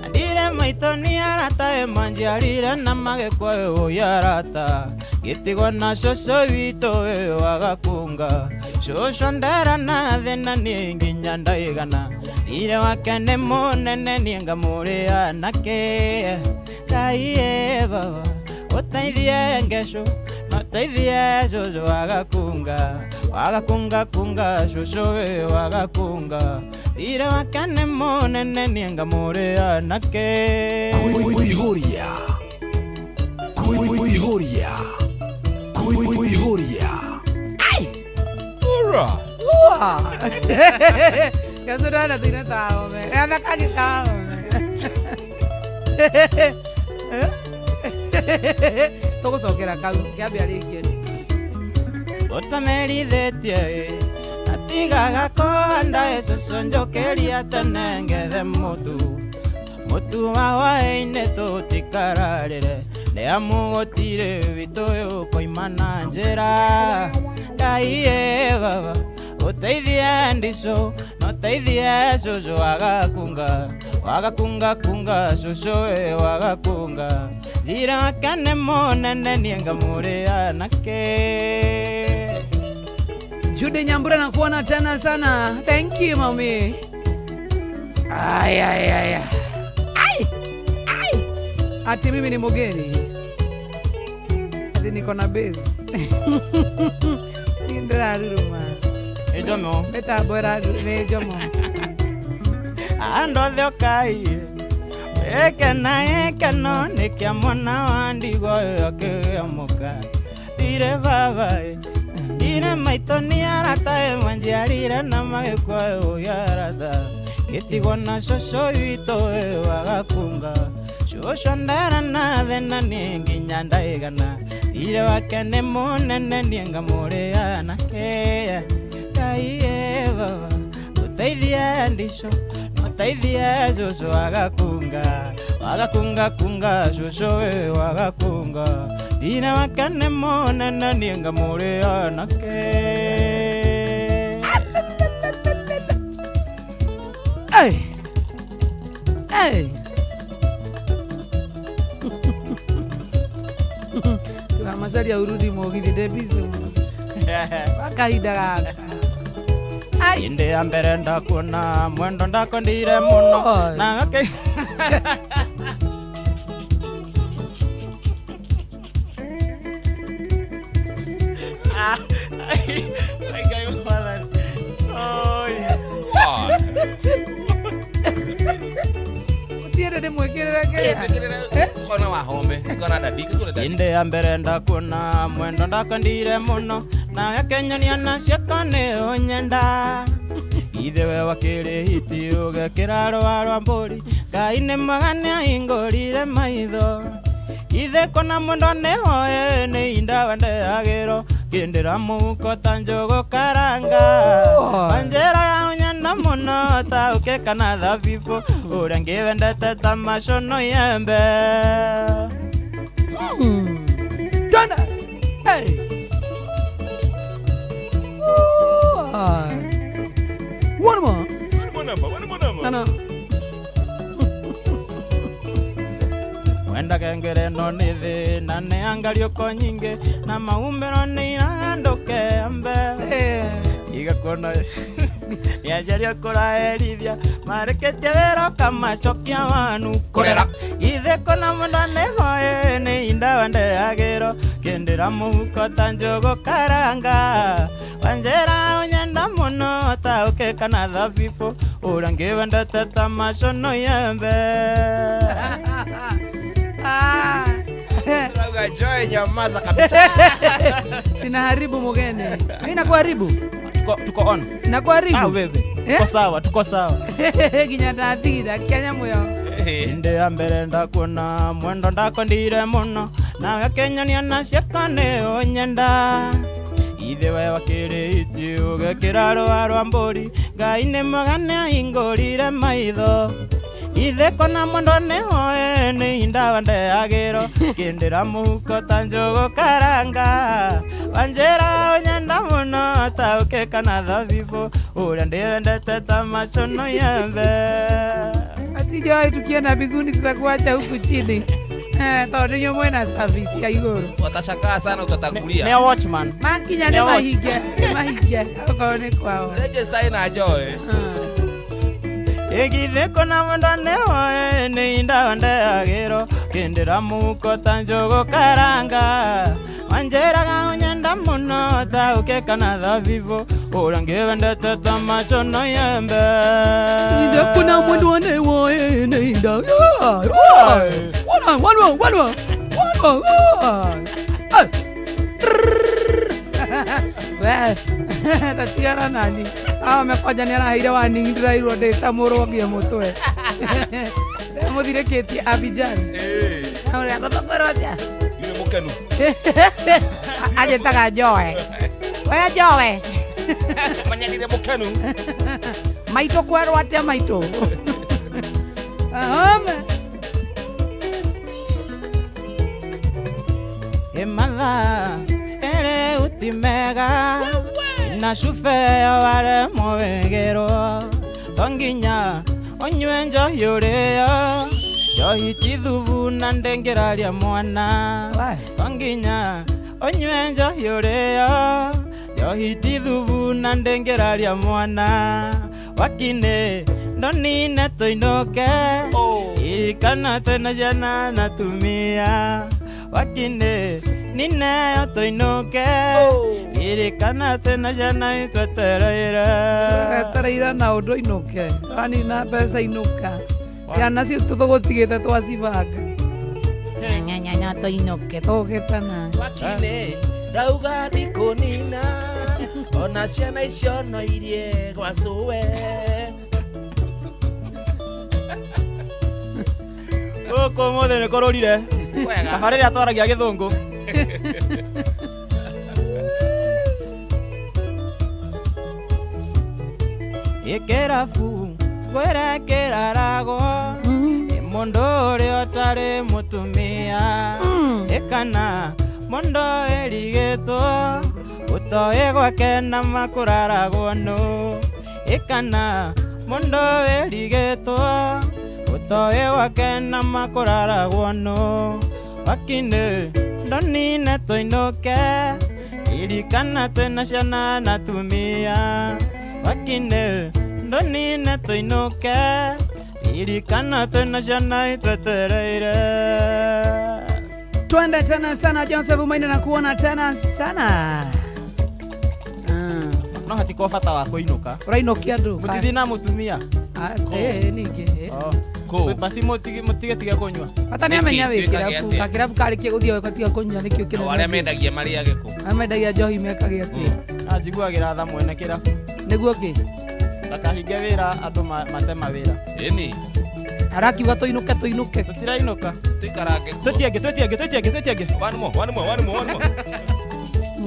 ndirĩ maitũ nĩ arata ĩ manjiarire na magĩkwa ĩ arata gĩtigwo na cũcũ witũ ĩ wagakunga cũcũ ndera na thĩna niĩ nginya ndaigana thirĩ wake nĩ mũnene niĩ ngamũrĩa nakĩ Ngai ĩ baba ũteithie ngeco noteithie cũcũ wagakunga wagakunga kunga cũcũ ĩ wagakunga thirĩ wake nĩ mũnene niĩ ngamũrĩa nakĩ. Kuihuria. Kuihuria. Kuihuria. Ura. Ua. Gasura thina taome. Athakagi taome. Tũgũcokera kau kĩambe arĩkie. Ũtamerithĩtie ĩ atigaga kũhanda ĩ cũcũ njũkĩria tene ngethe mũtu mũtu wa hwaĩ-inĩ tũtikararĩre nĩ amu gũtirĩ witũ ũkoima na njĩra Ngai ĩ baba ũteithie ndicũ na ũteithie cũcũ wagakunga wagakunga kunga cũcũ ĩ wagakunga thirĩ wake nĩ mũnene niĩ ngamũrĩa nakĩ. Jude Nyambura nakuona tena sana. Thank you mami. Ay, ay, ay. Ay. Ay. Ati mimi ni mugeni. Ati niko na base. Ndiraruruma. Nĩ Jomo. Mĩtambo nĩ Jomo. Andũ othe ũkai wekena gĩkeno nĩkĩa mwana wa ndigwa akĩgĩa mũka ndirĩ baba ĩ ndirĩ maitũ nĩ arata ĩ manjiarire na magĩkwa ĩ arata gĩtigwo na cũcũ witũ ĩ wagakunga cũcũ ndera na thĩna niĩ nginya ndaigana thirĩ wake nĩ mũnene niĩ ngamũrĩa nakĩ Ngai ĩ baba ũteithie ndicũ ũteithie cũcũ wagakunga wagakunga kunga cũcũ ĩ wagakunga thirĩ wake nĩ mũnene niĩ ngamũrĩa nakĩ. Hey. Hey. Macaria urudi mũgithi ndĩ busy mũno wa kahinda gaka. Ai. Inde ya mbere ndakuona mwendo ndakondire muno na okay. Tiere ndĩmwĩkĩrĩre kĩrĩa. Kona wahome kona dadi kitule dadi. Inde ya mbere ndakuona mwendo ndakondire muno na yakenyonia na ciako nĩ ũnyenda ithe we wakĩrĩ hiti ũgekĩra rũa rwa mbũri Ngai nĩ mwega nĩ ahingũrire maitho ithe kona mũndũ nĩhoe nĩ inda wendeagĩrwo kĩndĩra mũhuko ta njũgũ karanga wanjĩra ya ũnyenda mũno ta ũke kana thabibũ ũrĩa ngĩwendete ta macono yembe. Twana. Hey. One more. One more number. No, no. Wenda kengere no nĩ thĩna nĩ angariũko nyingĩ na maumbĩro nĩ iranduke ambe igakuona nĩanjaria kũraherithia marĩkĩtie wĩra ũkamacokia wanu kũrera ithe kona mũndũ nĩhoe nĩ inda wendeagĩrwo kĩndĩra mũhuko ta njũgũ karanga wanjĩra ũnyenda mũno ta ũke kana thabibũ ũrĩa ngĩwendete ta macono yembe. Joy nyamaza kabisa. Sinaharibu mugeni. Mimi nakuharibu. Tuko on. Nakuharibu. Ah wewe. Tuko sawa, tuko sawa. Ginya ndathira kianya muyo. Inde ya mbere ndakuona mwendo ndakondire muno nawe kenyonia na ciako nĩ ũnyenda ithe we wakĩrĩ hiti ũgekĩra rũa rwa mbũri Ngai nĩ mwega nĩ ahingũrire maitho ithe kona mũndũ nĩhoe nĩ inda wendeagĩrwo kĩndĩra mũhuko ta njũgũ karanga wanjĩra ũnyenda mũno ta ũke kana thabibũ ũrĩa ndĩwendete ta macono yembe. Atijawai tukienda mbinguni tutakuacha huku chini. Tondũ inyuĩ mwĩna service ya igũrũ. Watashangaa sana utatangulia. Nĩ watchman. Makinya nĩ mahinge, nĩ mahinge okorwo nĩ kwao. Register ina Joy. Igithe kona mũndũ nĩhoe nĩ inda wendeagĩrwo kĩndĩra mũhuko ta njũgũ karanga wanjĩraga ũnyenda mũno ta ũke kana thabibũ ũrĩa ngĩwendete ta macono yembe. Ithe kona mũndũ nĩhoe nĩ inda. One more, one more, one more. We, tatiara nani. Amekwanja nĩ araheire warning ndĩrairwo ndĩ ta mũrũngie mũtwe. Mũthirĩkĩtie Abidjan. Ũrĩa ngũkwĩrwo atĩa? Yule mũkenu. Anjĩtaga Joe. We Joe. Manyarire mũkenu. Maitũ kwerwo atĩa maitũ? Ahome. Ematha ere utimega na shufe ware mwegero tonginya onywe njohi ũrĩo njohi ti thubu na ndengeraria mwana tonginya onywe njohi ũrĩo njohi ti thubu na ndengeraria mwana wakine ndonine tũinũke irikana twĩna ciana na tumia wakine nineo tũinũke irikana twĩna ciana itwetereire twetereire na ũndũ inũke wanina mbeca inũka ciana citũ tũgũtigĩte twacibanga nyanyanya tũinũke tũgĩtana wakine ndauga ndikũnina ona ciana icio no irie gwa cũwe. Gũkũ ũmũthĩ nĩ kũrũrire kaba rĩrĩa twaragia gĩthũngũ. Ikĩrabu ngwĩre kĩraragwo nĩ mũndũ ũrĩa ũtarĩ mũtumia ĩkana mũndũ ĩrigĩtwo ũtoĩ gwake na makũraragwo nũ ĩkana Mundu wĩrigĩtwo ũtoĩ wake na makũraragwo nũ Wakinĩ ndonine tũinũke Ririkana twĩna ciana na tumia Wakinĩ ndonine tũinũke Ririkana twĩna ciana itwetereire. Twende tena sana Joseph Maina na kuona tena sana. No hatiko bata wa kũinũka. Ũrainũkia andũ. Mũtithi na mũtumia. Ningĩ. Kũ? Basi mũtige tiga kũnyua. Bata nĩ amenya wĩ kĩrabu. Gakĩrabu karĩkia gũthiĩ ũgatiga kũnyua nĩkĩo kĩnene. Arĩa mendagia marĩage kũ? Arĩa mendagia njohi mekage atĩ. Njiguagĩra tha mwene kĩrabu. Nĩguo kĩ? Ndakahinge wĩra andũ mate mawĩra. Ĩni. Arakiuga tũinũke tũinũke. Tũtirainũka. Tũikarange. Tũtiange tũtiange tũtiange tũtiange. One more, one more, one more, one more.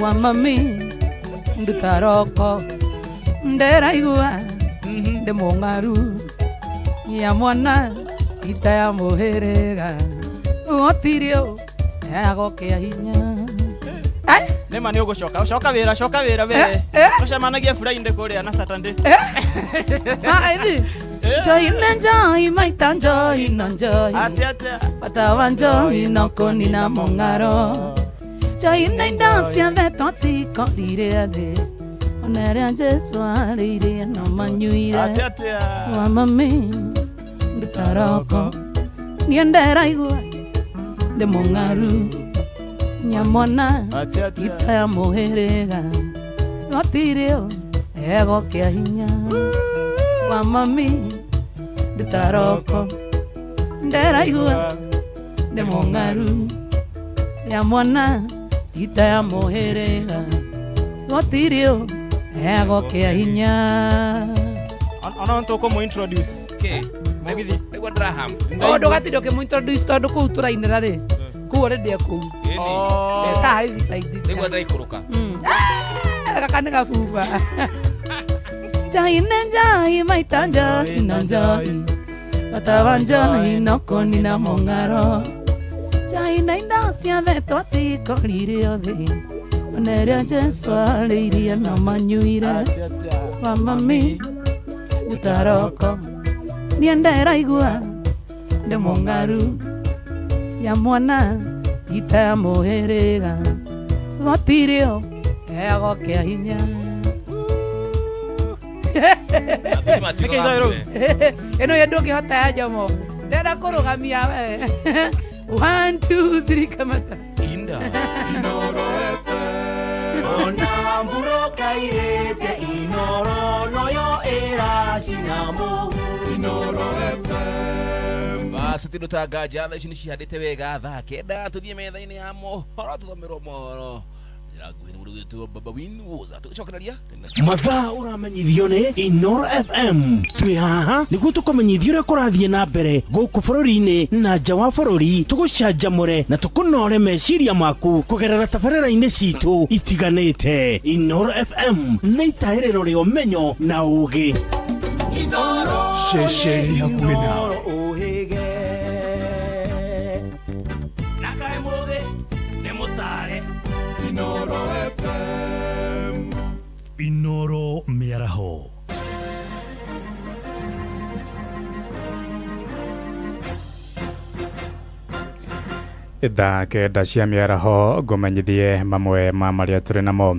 Wa mami ndutaroko nderaigua ndi mũng'aru ya mwana ita ya mũhĩrĩga gũtirĩ agokĩa hinya. Nĩma nĩ ũgũcoka coka wĩra coka wĩra we tũcemanagia Friday kũrĩa na Saturday. Njohi na njohi maita njohi na njohi bata wa njohi no kũnina mũng'aro njohi na indo ciothe twacikorire thĩ ona ĩrĩa Jesũ arĩire no manyuire wa mami ndutaroko niĩ nderaigua ndĩ mũng'aru nyamwana ita ya mũhĩrĩga gũtirĩ egokĩa hinya wa mami ndutaroko nderaigua ndĩ mũng'aru ya mwana ita ya mũhĩrĩga gũtirĩ egokĩa hinya. Ona ntũkũmũ introduce kĩ mũgithi nĩguo ndĩraham o ndũgatinda ũkĩmũ introduce tondũ kũu tũrainĩra rĩ kũu already e kũu saa ici saidi nĩguo ndĩraikũrũka gaka nĩ gabuba. Njohi na njohi maita njohi na njohi bata wa njohi no kũnina mũng'aro njohi na indo ciothe twacikorire thĩ ona ĩrĩa Jesũ arĩirie no manyuire wa mami ndutaroko niĩ nderaigua ndĩ mũng'aru ya mwana ita ya mũhĩrĩga gũtirĩ egokĩa hinya. Ĩno yo ndũngĩhota ya Jomo ndĩrenda kũrũgamia we. 1 2 3 kamata inda ona mburoka irĩte Inoro noyo ĩracina mũhu Inoro FM. Basi tindũtanga thaa ici nĩ cihandĩte wega thaa 9 tũthiĩ metha-inĩ ya mohoro tũthomerwo mohoro nguhĩ nĩ mũndũ wĩtwo Baba Win Woza tũgĩcokereria mathaa ũramenyithio nĩ Inoro FM. Twĩ haha nĩguo tũkũmenyithia ũrĩa kũrathiĩ na mbere gũkũ bũrũri-inĩ na nja wa bũrũri, tũgũcanjamũre na tũkũnore meciria maku kũgerera tabarĩra-inĩ citũ itiganĩte. Inoro FM nĩ itahĩrĩro rĩa ũmenyo na ũũgĩ. Ceceni hakuhĩ nawe. Inoro mĩaraho. Thaa 9 cia mĩaraho ngũmenyithie mamwe ma marĩa tũrĩ namo.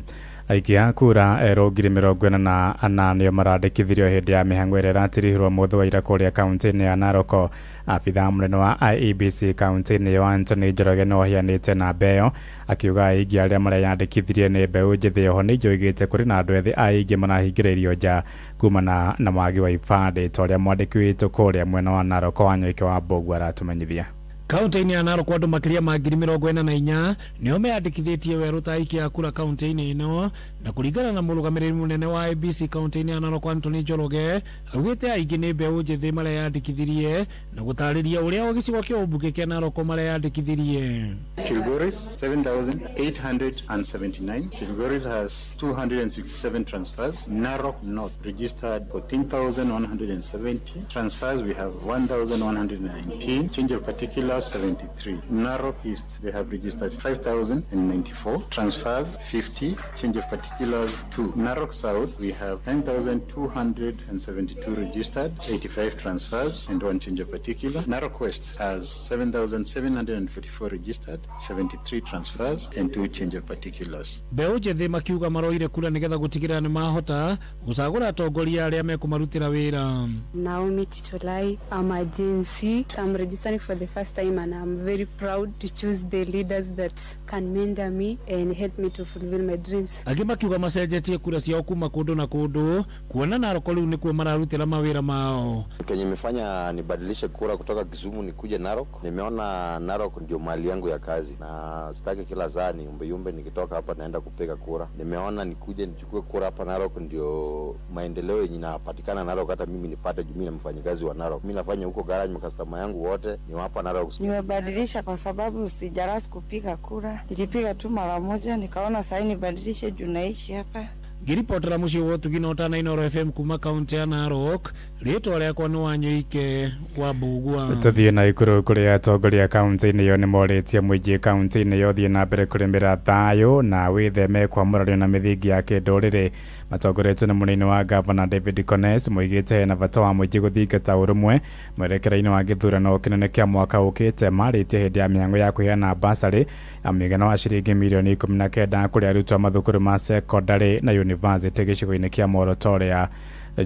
Aikia a kura erũ 44,000 nĩo marandĩkithirio hĩndĩ ya mĩhang'o ĩrĩa ĩratirihirwo mũthĩ wa ira kũrĩa kaunti-inĩ ya Narok. Abithaa mũnene wa IEBC kaunti-inĩ ĩyo Anthony Njoroge nĩwe ũheanĩte namba ĩyo, akiuga aingĩ arĩa mareyandĩkithirie nĩ mbeũ njĩthĩ. Oho ningĩ oigĩte kũrĩ na andũ ethĩ aingĩ marahingĩrĩirio nja kumana na wagi wa ibandĩ, ta ũrĩa mwandĩki witũ kũrĩa mwena wa Narok Wanyoike wa Mbogu aratũmenyithia. Kaunti-inĩ ya Narok andũ makĩria ma 44,000 nĩo meyandĩkithĩtie werũ ta aikia a kura kaunti-inĩ ĩno, na kũringana na mũrũgamĩrĩri mũnene wa IEBC kaunti-inĩ ya Narok Anthony Njoroge augĩte aingĩ nĩ mbeũ njĩthĩ mareyandĩkithirie na gũtarĩria ũrĩa o gĩcigo kĩa ũmbunge kĩa Narok mareyandĩkithirie. Kilgoris 7,879. Kilgoris has 267 transfers. Narok North registered 14,170 transfers. We have 1,119. Change of particular Transfers 73. Narok East, they have registered 5,094. Transfers 50. Change of particulars 2. Narok South, we have 9,272 registered, 85 transfers, and 1 change of particular. Narok West has 7,744 registered, 73 transfers, and 2 change of particulars. Mbeũ njĩthĩ makiuga maroire kura nĩgetha gũtigĩrĩra nĩ mahota gũcagũra atongoria arĩa mekũmarutĩra wĩra. Naomi Titolai. I'm a Gen Z. I'm registering for the first time and I'm very proud to choose the leaders that can mentor me and help me to fulfill my dreams. Angĩ makiuga macenjetie kura ciao kuma kũndũ na kũndũ kuona Narok rĩu nĩkuo mararutĩra mawĩra mao. Kenye imefanya nibadilishe kura kutoka Kisumu nikuje Narok, nimeona Narok ndio mali yangu ya kazi na sitaki kila saa niumbeyumbe nikitoka hapa naenda kupiga kura. Nimeona nikuje nichukue kura hapa Narok, ndio maendeleo yenye inapatikana Narok hata mimi nipate, juu mimi ni mfanyikazi wa Narok. Mimi nafanya huko garage, makastoma yangu wote ni hapa Narok. Nimebadilisha kwa sababu sijarasi kupiga kura, nilipiga tu mara moja nikaona sasa nibadilishe juu naishi hapa. Ngĩribotera mũciĩ wa ũtugi na ũtana Inooro FM kuma kaũntĩ ya Narok, rĩtwa rĩakwa nĩ Wanyũike wa Mbugua. Tũthiĩ na Ikuru kũrĩa atongoria kaũntĩ-inĩ ĩyo nĩmorĩtie mũingĩ kaũntĩ-inĩ ĩyo ũthiĩ na mbere kũrĩmĩra thayũ na wĩtheme kwamũranio na mĩthingi ya kĩndũrĩrĩ. Matongoretio nĩ mũnini wa gavana David Kones moigĩte hena bata wa mũingĩ gũthingata ũrũmwe mwerekera-inĩ wa gĩthurano kĩnene kĩa mwaka ũkĩte. Marĩtie hĩndĩ ya mĩhang'o ya kũheana basarĩ ya mũigana wa ciringi mirioni 19 kũrĩ arutwo a mathukuru ma sekondarĩ na yunivasĩtĩ gĩcigo-inĩ kĩa Moroto.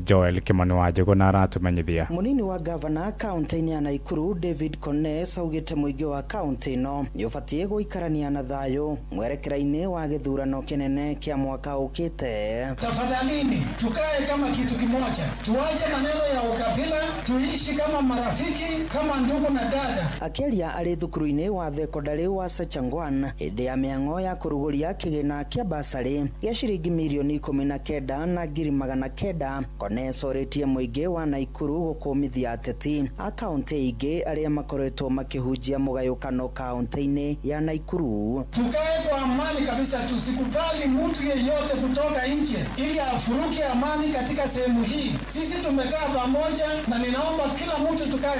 Joel Kimani wa Njũgũ aratũmenyithia. Munini wa gavana kaunti-inĩ ya Nakuru David Kones augĩte mũingĩ wa kaunti ĩno nĩ ũbatiĩ gũikarania na thayũ mwerekera-inĩ wa gĩthurano kĩnene kĩa mwaka ũkĩte. Tafadhalini tukae kama kitu kimoja, tuache maneno ya ukabila, tuishi kama marafiki, kama ndugu na dada. Akĩaria arĩ thukuru-inĩ wa thekondarĩ wa Sachangwan hĩndĩ ya mĩhang'o ya kũrugũria kĩgĩna kĩa basarĩ gĩa ciringi mirioni 19 na ngiri 900, Kones orĩtie mũingĩ wa Nakuru gũkũmithia ateti a kaunti ingĩ arĩa makoretwo makĩhunjia mũgayũkano kaunti-inĩ ya Nakuru. Tukae kwa amani kabisa, tusikubali mtu yeyote kutoka nje ili afuruke amani katika sehemu hii. Sisi tumekaa pamoja na ninaomba kila mtu tukae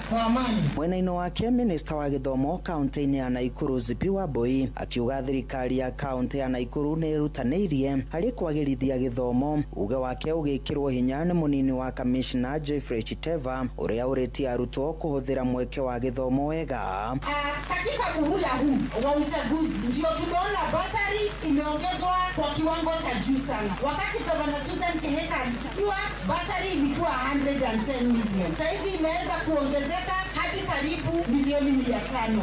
kwa amani. Mwena-inĩ wake minista wa gĩthomo kaunti-inĩ ya Nakuru Zipi Wambui akiuga thirikari ya kaunti ya Nakuru nĩ ĩrutanĩirie harĩ kwagĩrithia gĩthomo. Uge wake ũgĩkĩrwo hinya nĩ mũnini wa kamishna Geoffrey Chiteva ũrĩa ũrĩtie arutwo kũhũthĩra mweke wa gĩthomo wega. Katika muhula huu wa uchaguzi ndio tumeona basari imeongezwa kwa kiwango cha juu sana. Wakati Governor Susan Kihika alitakiwa, basari ilikuwa 110 million. Saizi imeweza kuongezeka hadi karibu milioni 500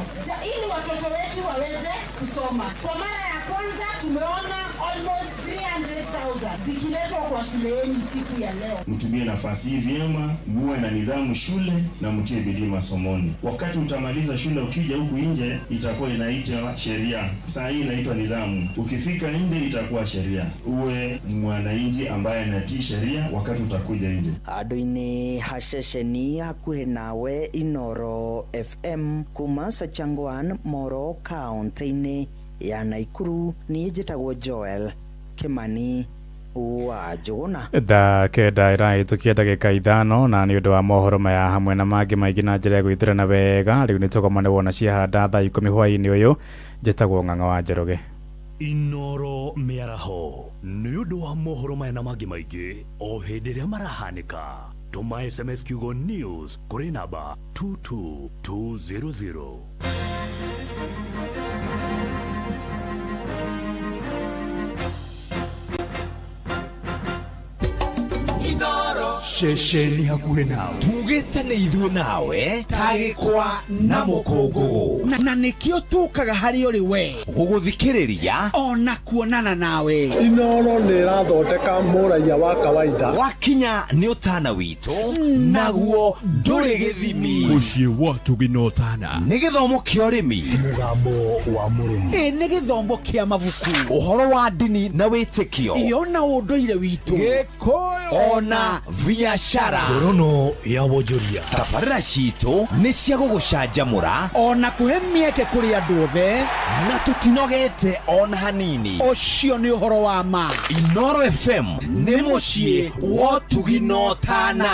ili watoto wetu waweze kusoma. Kwa mara ya kwanza tumeona almost 300,000 zikiletwa kwa shule yenu siku ya leo. Mtumie nafasi hii vyema, muwe na nidhamu shule na mtie bidii masomoni. Wakati utamaliza shule ukija huku nje itakuwa inaitwa sheria. Saa hii inaitwa nidhamu. Ukifika nje itakuwa sheria. Uwe mwananchi ambaye anatii sheria wakati utakuja nje. Andũ-inĩ haceceni hakuhĩ nawe Inooro FM kuma Sachangwan Moro kaunti-inĩ ya Nakuru, niĩ njĩtagwo Joel Kimani wa Njũgũna. Thaa 9 ĩrahĩtũkia ndagĩka 5 na nĩ ũndũ wa mohoro maya hamwe na mangĩ maingĩ na njĩra ya gwĩthurana wega rĩu nĩ tũgomane wona ciahanda thaa 10 hwaĩ-inĩ ũyũ. Njĩtagwo Ng'ang'a wa Njoroge. Inooro mĩaraho nĩ ũndũ wa mohoro maya na mangĩ maingĩ o hĩndĩ ĩrĩa marahanĩka. Tũma SMS kiugo news kũrĩ namba 22200. Ceceni hakuhĩ nawe tugĩte nĩ ithuĩ nawe tagĩkwa na mũkũngũgũ na nĩkĩo tũkaga harĩ ũrĩ we gũgũthikĩrĩria ona kuonana nawe. Inooro nĩ ĩrathondeka mũraiya wa kawaida. Wakinya nĩ ũtana witũ naguo ndũrĩ gĩthimi. Mũciĩ wa ũtugi na ũtana nĩ gĩthomo kĩa ũrĩmi, mũgambo wa mũrĩmi, ĩ nĩ gĩthomo kĩa mabuku, ũhoro wa ndini na wĩtĩkio, ĩ ona ũndũire witũ, Gĩkũyũ ona biashara, ngorono ya wonjoria. Tabarĩra citũ nĩ cia gũgũcanjamũra ona kũhe mĩeke kũrĩ andũ othe, na tũtinogete ona hanini. Ũcio nĩ ũhoro wa ma. Inooro FM nĩ mũciĩ wa ũtugi na ũtana.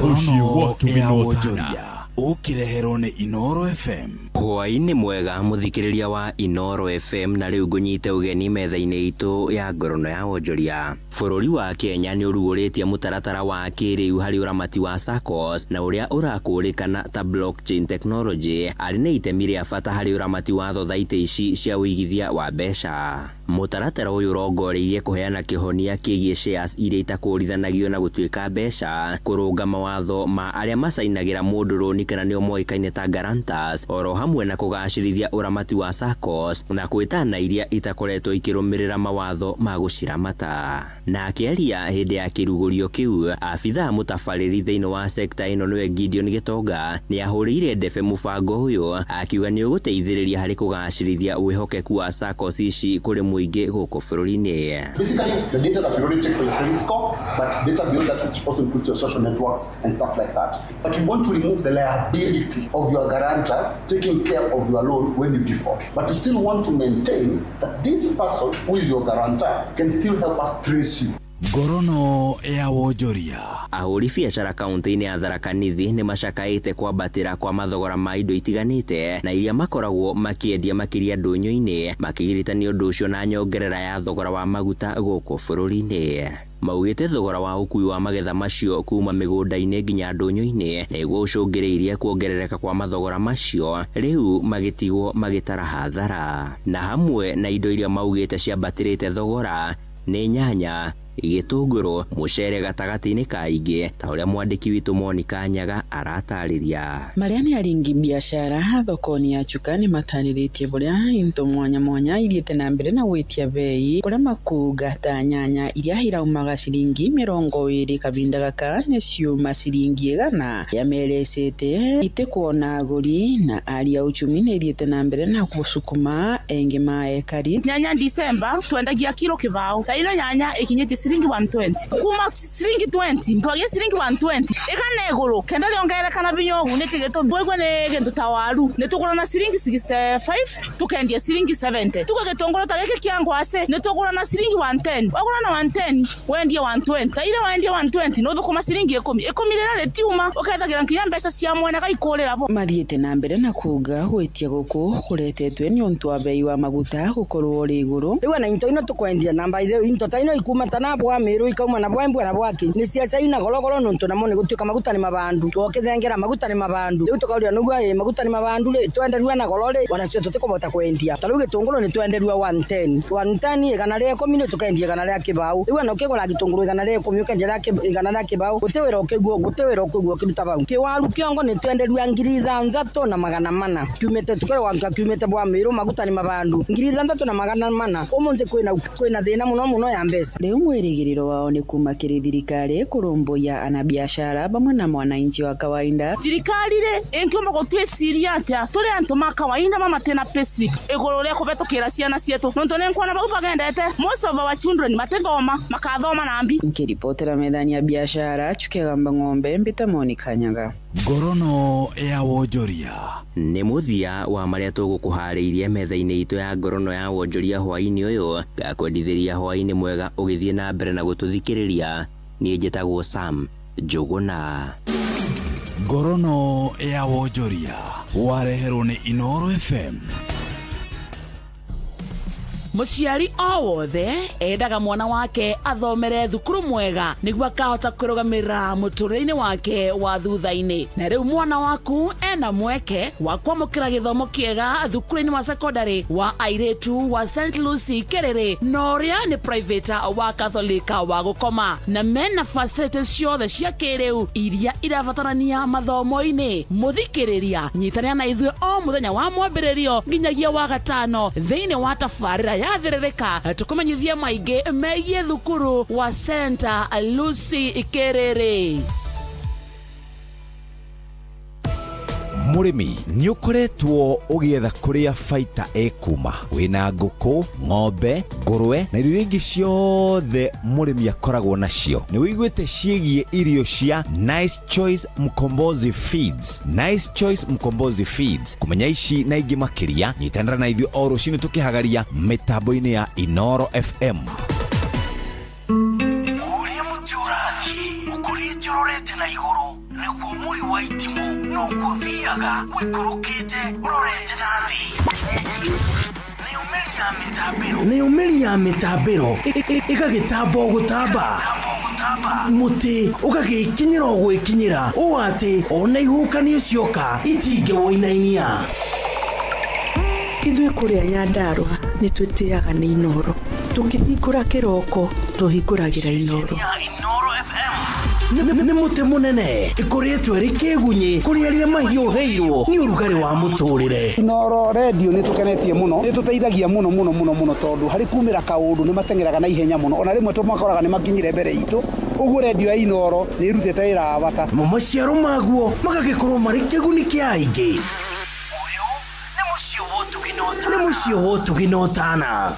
Mũciĩ wa ũtugi na ũtana. Ũkĩreherwo nĩ Inooro FM. Hwaĩ-inĩ mwega mũthikĩrĩria wa Inooro FM, na rĩu ngũnyite ũgeni metha-inĩ itũ ya ngorono ya wonjoria. Bũrũri wa Kenya nĩ ũrugũrĩtie mũtaratara wa kĩrĩu harĩ ũramati wa SACCOS na ũrĩa ũrakũrĩkana ta blockchain technology arĩ na itemi rĩa bata harĩ ũramati wa thothaitĩ ici cia ũigithia wa mbeca. Mũtaratara ũyũ ũrongoreirie kũheana kĩhonia kĩgiĩ shares iria itakũũrithanagio na gũtuĩka mbeca, kũrũnga mawatho ma arĩa macainagĩra mũndũ rũni kana nĩo moĩkaine ta guarantors, oro hamwe na kũgacĩrithia ũramati wa SACCOS na kwĩtana iria itakoretwo ikĩrũmĩrĩra mawatho ma gũciramata. Na akĩaria hĩndĩ ya kĩrugũrio kĩu, abithaa mũtabarĩri thĩinĩ wa sekta ĩno nĩwe Gideon Gĩtonga nĩ ahũrĩire ndebe mũbango ũyũ akiuga nĩ ũgũteithĩrĩria harĩ kũgacĩrithia wĩhokeku wa SACCOS ici kũrĩ mũingĩ gũkũ bũrũri-inĩ. Basically, the data that we already take for your credit score, but data beyond that, which also includes your social networks and stuff like that. But we want to remove the liability of your guarantor taking care of your loan when you default. But we still want to maintain that this person who is your guarantor can still help us trace you. Ngorono ya wonjoria. Ahũri biacara kaunti-inĩ ya Tharaka Nithi nĩ macakaĩte kwambatĩra kwa mathogora ma indo itiganĩte na iria makoragwo makĩendia makĩria ndũnyũ-inĩ, makĩgiritania ũndũ ũcio na nyongerera ya thogora wa maguta gũkũ bũrũri-inĩ. Maugĩte thogora wa ũkui wa magetha macio kuma mĩgũnda-inĩ nginya ndũnyũ-inĩ nĩguo ũcũngĩrĩirie kuongerereka kwa mathogora macio, rĩu magĩtigwo magĩtara hathara. Na hamwe na indo iria maugĩte ciambatĩrĩte thogora nĩ nyanya, gĩtũngũrũ, mũcere gatagatĩ-inĩ ka ingĩ, ta ũrĩa mwandĩki witũ Monica Nyaga aratarĩria. Marĩa nĩ aringi biacara thoko-inĩ ya Chuka nĩ matarĩrĩtie bũrĩa into mwanya mwanya ithiĩte na mbere na gwĩtia bei kũrĩa makuga ta nyanya iria iraumaga ciringi 20 kahinda gaka nĩ ciuma ciringi 100 ya merecete itikuona agũri na aria uchumi nĩ ithiĩte na mbere na gũcukuma engĩ ma ekari. Nyanya December twendagia kiro kibao ta ino nyanya ikinyĩtie ciringi 120 kuma ciringi 20 mpagia ciringi 120 igana iguru kenda riongerekana binyogu niki gitumi bwegwe ni gintu ta waru ni tugura na ciringi 65 tukendia ciringi 70 tuko gitunguru ta giki kia ngwase ni tugura na ciringi 110 wagura na 110 wendie 120 ta ile wendie 120 no thukuma ciringi 10 10 rira ritiuma ukethagira nginya mbeca cia mwene gaikurira bo. Mathiĩte na mbere na kuga gwitia guku kuretetwe ni untu wa bei wa maguta gukorwo uri iguru. Riu na into ino tukwendia namba ithe into ta ino ikuma ta na bwa miru ikauma na bwa mbwa na bwa ki ni cia ina gorogoro nontu namo ni gutuika maguta ni mabandu twokithengera maguta ni mabandu riu tukauria nugua ĩ maguta ni mabandu ri twenderua na goro ri ona cio tutikubota kwendia ta riu gitunguru ni twenderua 110 110 igana ria 10 ni tukendia igana ria kibau riu ona ukigura gitunguru igana ria 10 ukendia igana ria kibau guti wira ukiguo guti wira ukiguo kiruta bau kiwaru kiongo ni twenderua 6400 kiumite tukerwa kiumite bwa miru maguta ni mabandu 6400 umunthi kwina thina muno muno ya mbeca. Riu mwirigiriro wao ni kuma kiri thirikari kurumbuiya anabiashara pamwe na mwananchi wa kawaida. Thirikari ri ingiuma gutwiciria atia turi antu ma kawaida mama tena payslip iguru ria kubetukira ciana cietu nontu ni nkuona bau bagendete most of our children matithoma makathoma na mbi. Nkiripotera methani ya biashara Chukegamba ng'ombe mbita Monica Nyaga. Ngorono ya wonjoria. Nĩ mũthia wa marĩa tũgũkũharĩirie metha-inĩ itũ ya ngorono ya wonjoria hwaĩ-inĩ ũyũ. Ngakwendithĩria hwaĩ-inĩ mwega ũgĩthiĩ na mbere na gũtũthikĩrĩria. Niĩ njĩtagwo Sam Njũgũna. Ngorono ya wonjoria wareherwo nĩ Inooro FM. Mũciari o wothe endaga mwana wake athomere thukuru mwega nĩguo akahota kwĩrũgamĩrĩra mũtũrĩre-inĩ wake wa thutha-inĩ. Na rĩu mwana waku ena mweke wa kwamũkĩra gĩthomo kĩega thukuru-inĩ wa secondary wa airĩtu wa St Lucy Kerere na ũrĩa nĩ private wa Catholic wa gũkoma na mena facilities ciothe cia kĩrĩu iria irabatarania mathomo-inĩ. Mũthikĩrĩria nyitanĩra na ithuĩ o mũthenya wa mwambĩrĩrio nginyagia wa gatano thĩinĩ wa tabarĩra ya thĩrĩrĩka tukumenyithia maingĩ megiĩ thukuru wa St Lucy Kerere. Mũrĩmi nĩ ũkoretwo ũgĩetha kũrĩa baita ĩkuma wĩna ngũkũ, ng'ombe, ngũrwe na irio ingĩ ciothe mũrĩmi akoragwo nacio. Nĩ wĩiguĩte ciĩgiĩ irio cia Nice Choice Mkombozi Feeds. Nice Choice Mkombozi Feeds. Kũmenya ici na ingĩ makĩria nyitanĩra na ithuĩ o rũcinĩ tũkĩhagaria mĩtambo-inĩ ya Inooro FM. Ũrĩa mũtĩ ũrathiĩ ũkũrĩte ũrorete na igũrũ nĩguo mũri wa itimũ Noguo ũthiaga ũikũrũkĩte ũrorete na thĩ. Nayo mĩri ya mĩtambĩro ĩgagĩtamba o gũtamba, mũtĩ ũgagĩkinyĩra o gwĩkinyĩra ũũ atĩ ona ihuhũkanio cioka itingĩwũinainia. Ithuĩ kũrĩa Nyandarũa nĩ twĩtĩaga nĩ Inooro. Tũkĩhingũra kĩroko tũhingũragĩra Inooro. Nĩ mũtĩ mũnene ĩkoretwo ĩrĩ kĩgunyĩ kũrĩ arĩa mahiũhĩirwo nĩ ũrugarĩ wa mũtũrĩre. Inooro redio nĩ tũkenetie mũno, nĩ tũteithagia mũno mũno mũno mũno tondũ harĩ kumĩra kaũndũ nĩ mateng'eraga na ihenya mũno, ona rĩmwe tũmakoraga nĩ makinyire mbere itũ, ũguo redio ya Inooro nĩ ĩrutĩte wĩra wa bata. Namo maciaro maguo magagĩkorwo marĩ kĩguni kĩa aingĩ. Ũyũ nĩ mũciĩ wa ũtugi na ũtana. Nĩ mũciĩ wa ũtugi na ũtana.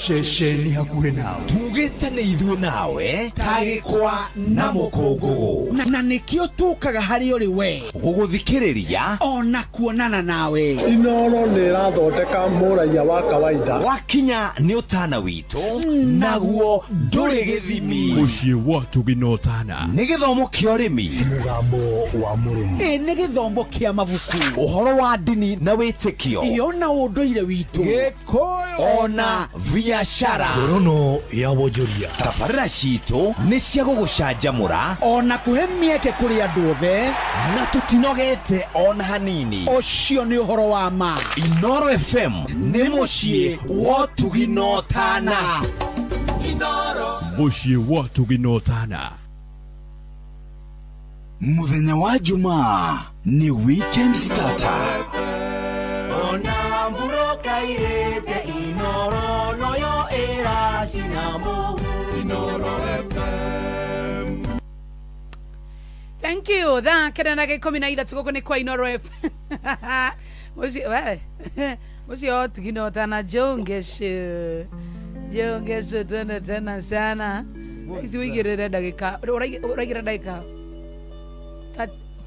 Ceceni hakuhĩ nawe tugĩte nĩ ithuĩ nawe ta gĩkwa na mũkũngũgũ, na nĩkĩo tũkaga harĩ ũrĩ we gũgũthikĩrĩria ona kuonana nawe. Inooro nĩ ĩrathondeka mũraiya wa kawaida. Wakinya nĩ ũtana witũ naguo ndũrĩ gĩthimi. Mũciĩ wa ũtugi na ũtana. Nĩ gĩthomo kĩa ũrĩmi, mũgambo wa mũrĩmi, ĩ nĩ gĩthomo kĩa mabuku, ũhoro wa ndini na wĩtĩkio, ĩyo na ũndũire witũ, Gĩkũyũ ona biacara. Ngorono ya wonjoria. Tabarĩra citũ nĩ cia gũgũcanjamũra ona kũhe mĩeke kũrĩ andũ othe, na tũtinogete ona hanini. Ũcio nĩ ũhoro wa ma. Inooro FM nĩ mũciĩ wa ũtugi na ũtana. Mũciĩ wa ũtugi na ũtana. Mũthenya wa Jumaa nĩ weekend starter. Ona mburoka irĩte Inooro noyo ĩracina mũhu. Inooro FM. Thank you. Thaa 9:13 gũkũ nĩ kwa Inooro F. Mũciĩ we. Mũciĩ wa ũtugi na ũtana jongeshe. Jongeshe twende tena sana. Ici wĩigĩrĩre ndagĩka ũraigĩrĩra ndagĩka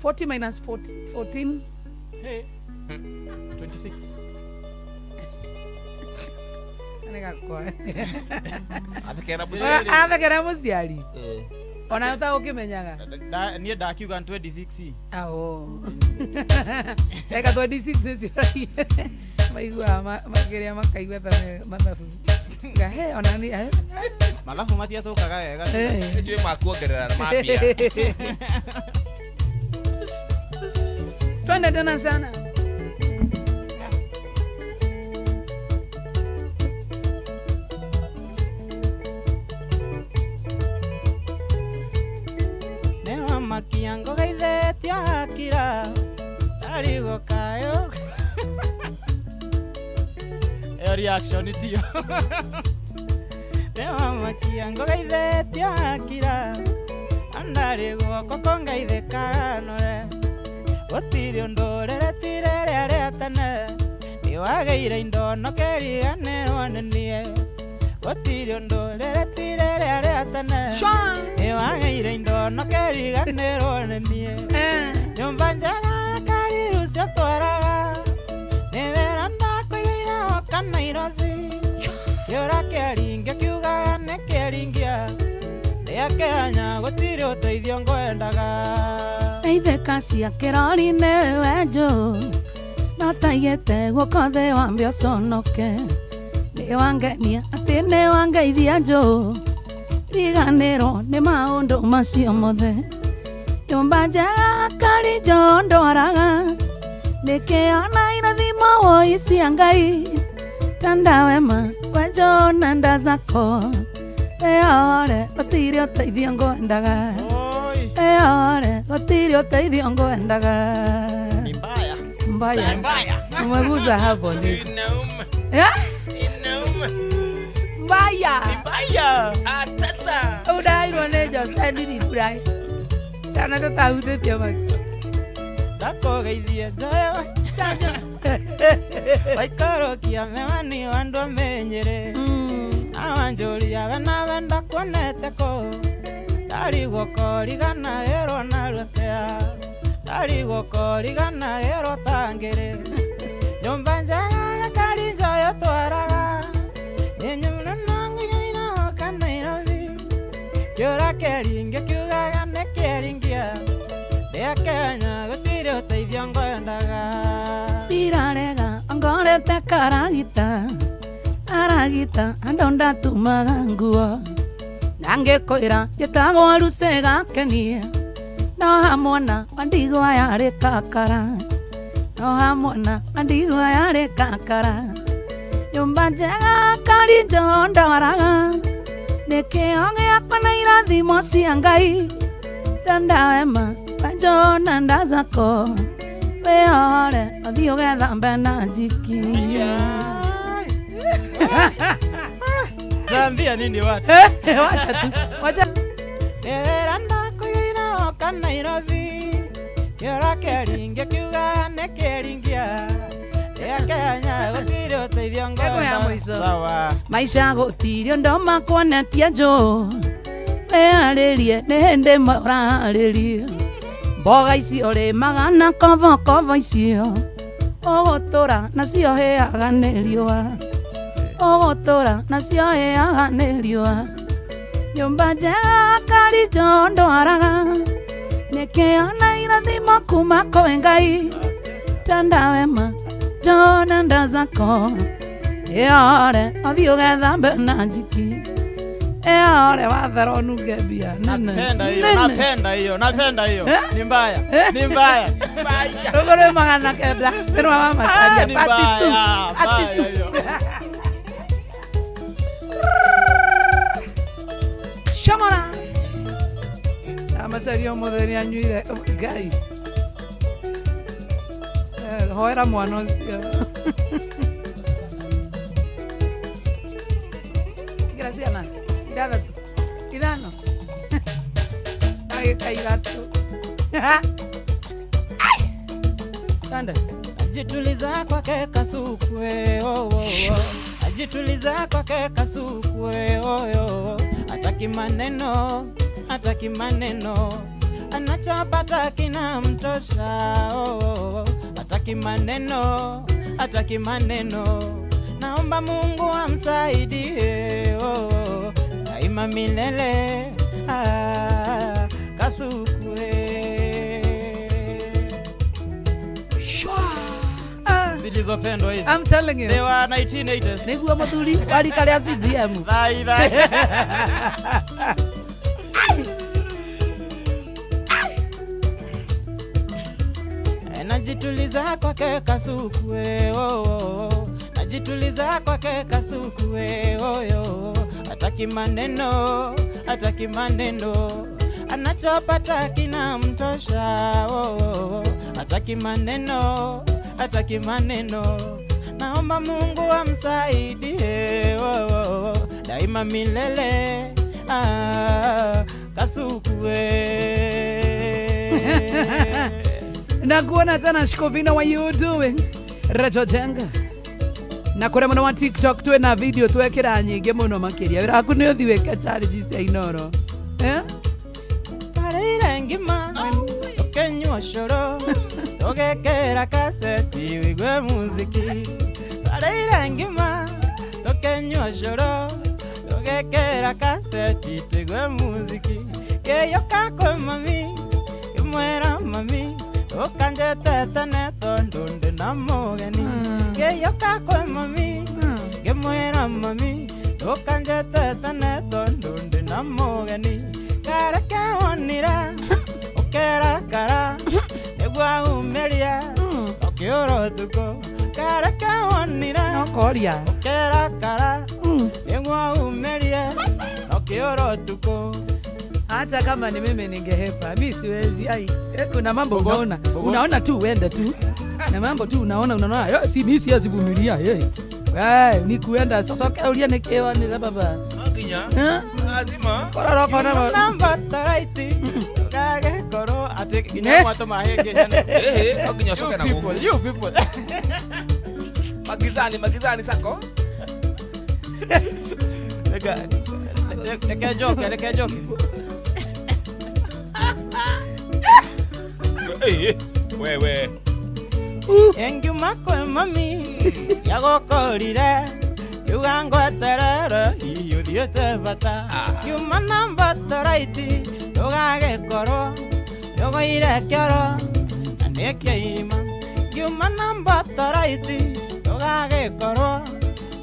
40 minus 40, 14. Hey. 26. Nĩgakwa. Athekera mũciari. Athekera mũciari. Ona ũtagũkĩmenyaga. Niĩ ndakiuga 26. Awo. Ndagĩka 26 nĩcio ũraigĩrĩra. Maiguaga makĩria makaigua ta me mathabu. Ngahe ona ni mathabu matiatũkaga wega. Nĩnjũĩ makuongerera na mambia. Twende tena sana. Makiango gaithetia akira tarigo kayo. Eyo reaction tiyo. Newa makiango gaithetia akira andarigo koko ngaithe kanore gutiri undu reretire ria ria tene niwageire indo no keriganirwo nĩ niĩ gutiri undu reretire ria ria tene niwageire indo no keriganirwo nĩ niĩ nyũmba njega kariru ciatwaraga nĩ wĩra ndakũigĩire woka Nairobi kĩũra kĩaringia kiugaga nĩ kĩaringia ndĩakĩanya gũtirĩ ũteithio ngwendaga. Itheka cia kĩrori nĩwe njũ no taigĩte guoko thĩ wambe ũconoke nĩwangenia atĩ nĩwangeithia njũ riganĩrwo nĩ maũndũ macio mothe nyũmba njega kari njũ ndwaraga nĩkĩona irathimo woi cia Ngai tanda wema wenjo na nda zako eore gũtirĩ ũteithio ngwendaga eore gũtirĩ ũteithio ngwendaga. Ni mbaya. Mbaya. Mbaya. Umeguza hapo ni. Inauma. Eh? Inauma. Mbaya. Ni mbaya. Atasa. Ũrairwo nĩ Jose ndiri Tana tũtahutĩtie maki. Ndakũgeithia njoya waikũrũkia mĩwani wandu amenyere awanjũria we nawe ndakuonete kũ ndarigwo korigana ĩrwo naruatea ndarigwo korigana ĩrwo tangĩrĩ nyũmba njega gakari njoyo twaraga nĩnyumnananguyainaoka Nairobi kĩũra kĩaringia kiugaga nĩ kĩaringia Ya Kenya gũtirĩ ũteithio ngwendaga. Ndirarega ongorete karagita aragita andũ ndatumaga nguo na ngĩkwĩra njĩtagwo Lucy gakenie no hamwana wa ndigwa yarĩ kakara no hamwana wa ndigwa yarĩ kakara nyũmba njega karinjo ndoraga nĩkĩo gĩakwa na irathimo cia Ngai tenda wema banjo na nda zako wĩhore ũthiĩ ũgethambe na njiki. Tuambia nini watu? Wacha tu. Wacha. Ndĩra ndakũiyũire oka Nairobi kĩora kĩringia kiuga nĩ kĩringia. Ya Kenya gũtirĩ ũteithio Ego ya ngwendaga. mũico. Sawa. Maisha gũtirĩ ũndũ makwonetie njũ wĩharĩrie nĩ hĩndĩ ĩmwe ũraharĩria mboga icio ũrĩmaga na kobokobo icio ũgũtũra nacio hĩaga nĩ riũa ũgũtũra nacio hĩaga nĩ riũa nyũmba njega karinjo ndwaraga nĩkĩo na irathimo kuma kwĩ Ngai tenda wema njoo na nda zako ĩore ũthiĩ ũgethambe na njiki ĩore wathera ũnunge mbia nene Napenda hiyo, nene. napenda hiyo, napenda hiyo. Eh? Ni mbaya. Ni mbaya. Rũgũrũ 900 thĩinĩ wa Ah, Masaria ni pati tu mbaya, pati mbaya tu hiyo. Shomora Amacaria ũmũthĩ nĩ anyuire Ngai. Hoera mwana ũcio. Ingĩra ciana ithathatũ ithano ndagĩka ithatũ. Ai! Twende. Najituliza kwake kasukwe oh, oh, oh. Najituliza kwake kasukwe oh, oh. Hataki maneno, hataki maneno, anachopata kinamtosha oh, oh. Hataki maneno, hataki maneno, naomba Mungu amsaidie oh, oh. Daima milele ah, kasukwe. Zilizopendwa hizi. I'm telling you. They were 1980s. Nĩguo mũthuri wa rika rĩa CDM. Bye bye. Najituliza kwake kasukwe oh, oh, oh. Najituliza kwake kasukwe oh, oh. Hataki maneno, hataki maneno, anachopata kinamtosha oh, oh, oh. Hataki maneno, hataki maneno, naomba Mungu amsaidie oh, oh, oh. Daima milele ah, kasukwe. Nakuona tena Shikovina, what you doing? Recho Jenga. Na kũrĩa mũno wa TikTok twĩ na video twekĩra nyingĩ mũno makĩria. Wĩra waku nĩ ũthiĩ wĩke challenge cia Inoro. Eh? Twarĩire ngima tũkĩnyua cũrũ tũgekĩra kaseti wĩigue muziki. Twarĩire ngima tũkĩnyua cũrũ tũgekĩra kaseti tũigue muziki. Kĩyũka kwĩ mami kĩmwĩra mami ũkanjetete nĩ tondũ ndĩna mũgeni. Kĩyũka kwĩ mami ngĩmwĩra mami ũkanjetete nĩ tondũ ndĩna mũgeni. Kareke wonire ũkĩrakara nĩguo aumĩria ũkĩũra ũtukũ. Kareke wonire Nokoria. ũkĩrakara nĩguo aumĩrie ũkĩũra ũtukũ. Hata kama ni mimi ningehepa, mi siwezi. Ai, kuna mambo Bogos, unaona, bogos. unaona tu uende tu na mambo tu unaona, unaona yo, si mimi siwezi vumilia eh. Wewe ni kuenda sasa kaulia nikiwa ni baba. Nginya. Eh? Lazima. Kororo kona Namba taraiti ũgagĩkorwo atĩ Nginya mwatũ mahĩngĩcana. Eh, no nginya ũcoke na You gũkũ. people, you people. Magizani, magizani sako. Reke njoke, reke njoke. Eh, wewe. Engiuma kwĩ mami yagũkũrire kiuga ngweterere hihi ũthiĩte bata. Kiuma na mbataraiti ndũgagĩkorwo nĩ Yogoire kĩoro na nĩkĩo irima Ngiuma na mbotoraiti Ndũgagĩkorwo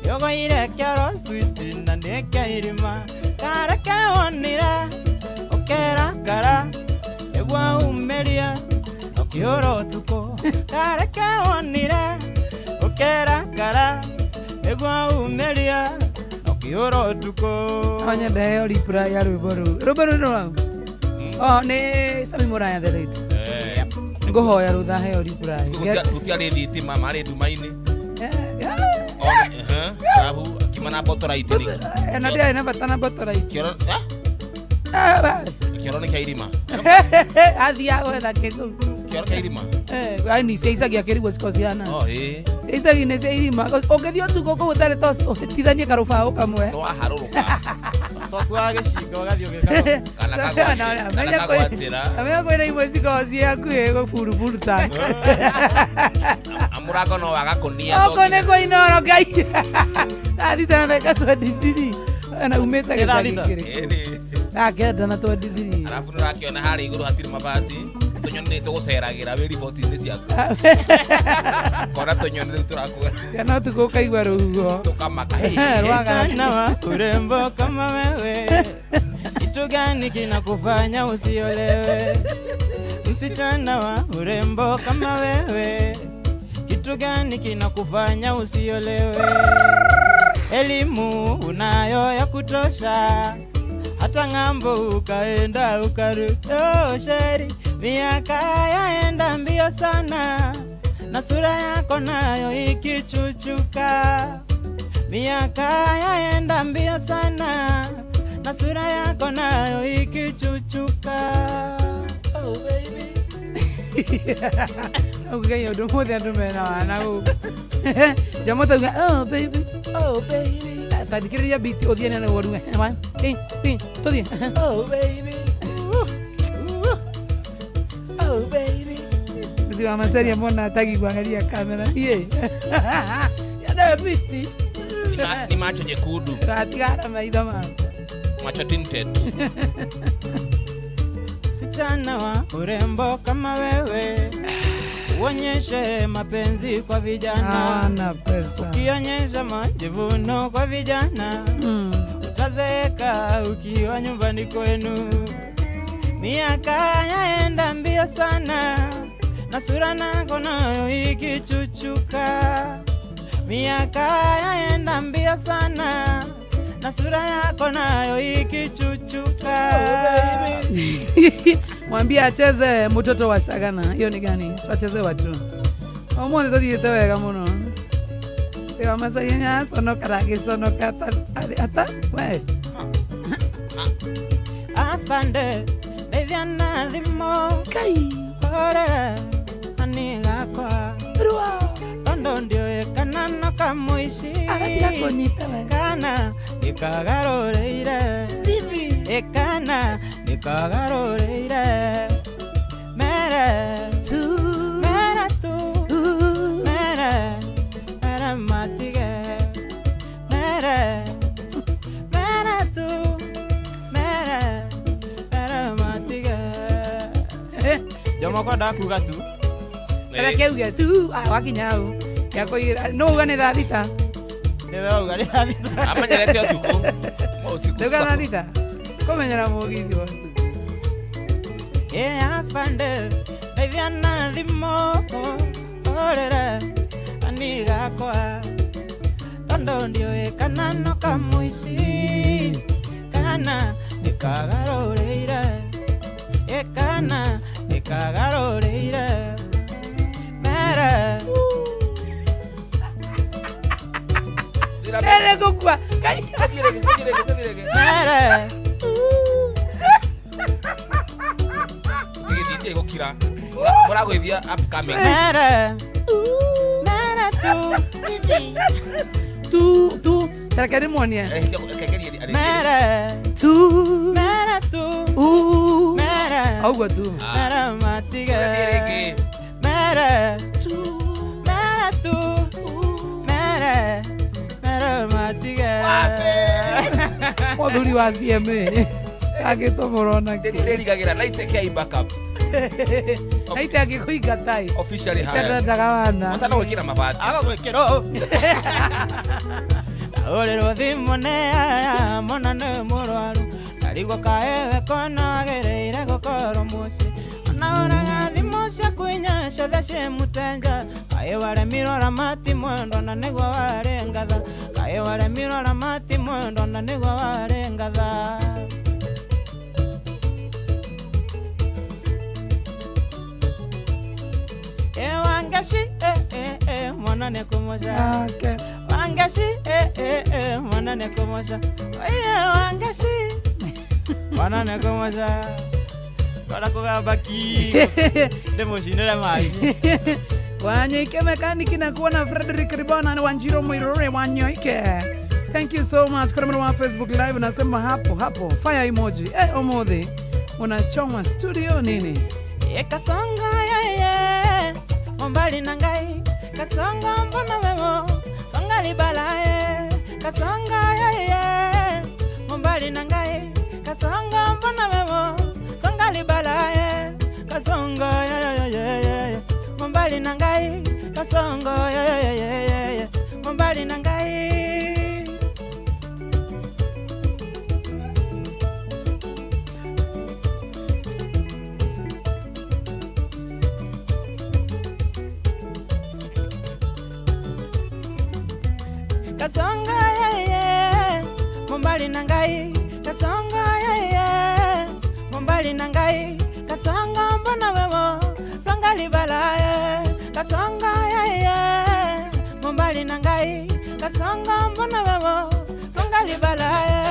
Yogoire kĩoro switi na nĩkĩo irima Kareke wonire ũkĩrakara Nĩguo umĩrie ũkĩũra ũtukũ Kareke wonire ũkĩrakara Nĩguo umĩrie ũkĩũra ũtukũ Onye ndaheo reply ya rwĩmbo rũu. Rwĩmbo rũu nĩ rwaũ? Oh, nĩ Sami Muraya the late. Ngũhoya rũtha heo reply. Gũtiarĩ thitima marĩ nduma-inĩ. Arabu akiuma na mbotoraiti rĩ. Na ndiarĩ na bata na mbotoraiti. Kĩoro kĩoro nĩ kĩa irima. Athiaga gwetha kĩkũu. Kĩoro kĩa irima. Ni cia icagi akĩrigwo ciko ciana. Oh, ĩĩ. Cia icagi nĩ cia irima. Ũngĩthiĩ ũtukũ kũu ũtarĩ toci ũhĩtithanie karũbaũ kamwe. Nĩ waharũrũka. Twakuaga gĩcinga ũgathiĩ ũgĩkaga. Kana kagwatĩra. Amenya kwĩna imwe cikoragwo ciĩ hakuhĩ gũburuburuta. Mũrango no wagakũnia. Gũkũ nĩ kwa Inooro Ngai. Thaa thita na ndagĩka 23. Na umĩte gĩcagi kĩrĩkũ? Thaa 9 na 23. Arabu nĩ ũrakĩona harĩa igũrũ hatirĩ mabati. Tũnyoni nĩ tũgũceragĩra wĩ riboti-inĩ ciaku. Kona tũnyoni rĩu tũrakuona. Kana ũtukũ ũkaigua rũhuho. Tũkamaka. Msichana wa urembo kama wewe, kitu gani kinakufanya usiolewe? Msichana wa urembo kama wewe, kitu gani kinakufanya usiolewe? Elimu unayo ya kutosha, hata ng'ambo ukaenda ukarudi. Oh, sheri, miaka yaenda mbio sana, na sura yako nayo ikichuchuka. Miaka yaenda mbio sana, na sura yako nayo ikichuchuka. Oh baby. Ugai ũndũ mũthĩ andũ mena wana gũkũ. Jama tauga oh baby, oh baby. Tathikĩrĩria beat ũthiĩ na nĩguo ruge. 1 2 3 tũthiĩ. Oh baby. Oh baby. Mũthĩ wa Masaria mona atagi kuangalia kamera. Niĩ. Yanayo beat. Ni macho nyekundu. Atigara maitho makwa. Macho tinted. Msichana wa urembo kama wewe, uonyeshe mapenzi kwa vijana. Hawana pesa. Ukionyesha majivuno kwa vijana, utazeeka ukiwa nyumbani kwenu. Miaka yaenda mbio sana, na sura nako nayo ikichuchuka. Miaka yaenda mbio sana, na sura yako nayo ikichuchuka. Oh, baby. Mwambie acheze mtoto wa Sagana. Hiyo ni gani? Tuacheze watu. Ũmũthĩ tũthiĩte wega mũno. Ĩwa Masai nĩaconoka agĩconoka ata we. Afande, ndeithia na thimũ. Kai. Horera ani gakwa. Rua. Tondu ndiũĩ kana no kamũici. Agatiga kũnyita we. Kana nĩkagarũrĩire. Bibi. Ĩkana nĩkagarũrĩire. Mere. Tu. Mere tu. Mere. Mere matige. Mere. Mere tu. Mere. Mere matige. Jomo kwa ndakuga tu. Reke uge tu wakinya hau. Yakũigĩra no uga nĩ thaa thita. Nĩwe wauga nĩ thaa thita. Amenyerete ũtukũ. Usiku Ndauga thaa thita. Kũmenyera mũgithi wa ũtukũ. Afande, ndeithia na thimũ. Horera ani gakwa. Tondu ndiũĩ kana no kamũici. Kana nĩkagarũrĩire. Ĩkana nĩkagarũrĩire. Mere. Ere gũkua. Mere. Tigithĩtie gũkira. Mũragũithia upcoming. Mere. Mere tu. Tu tu. Reke ndĩmuonie. Mere. Tu. Mere tu. Mere. Ũguo tu. Mere matige. Mere. Tu. Mere tu. Mere. Mere matige. Mũthuri wa CMA. Agĩtwo mũrona kĩ. Ndĩrigagĩra na iteke backup. Na itangĩkũingata ĩ. Officially hired. Itendaga wana. Ũtana gwĩkĩra mabati. Agagwĩkĩra ũũ. Ndahũrĩrwo thimũ nĩ aya mona nĩ mũrwaru ndarigwo kaĩ we kona wagĩrĩire gũkorwo mũciĩ ona ũraga thimũ ciaku inya ciothe ciĩ mũtenja kaĩ waremirwo ramati mwendwa na nĩguo warĩ ngatha kaĩ waremirwo ramati mwendwa na nĩguo warĩ ngatha. Wangashi mwana ne kumoja. Okay. Wangashi mwana ne kumoja. Oye wangashi mwana ne kumoja. Kora kugamba ki ndĩmũcinĩre maji. Wanyoike mekaniki na kuona Frederick Ribona na Wanjiro Mwirore Wanyoike. Thank you so much. Kwa wa Facebook Live nasema hapo hapo fire emoji. Omodhi unachoma studio nini? Kasonga yeye mombali na ngai kasonga mbona wewo songa libala ye kasonga yeye mombali na ngai kasonga mbona wewo songa libala ye kasonga yeye mombali na ngai kasonga yeye mombali na ngai. Kasonga yeye mombali na ngai kasonga yeye mombali na ngai kasonga mbona wewo songa libala ye kasonga yeye mombali na ngai kasonga mbona wewo songa libala ye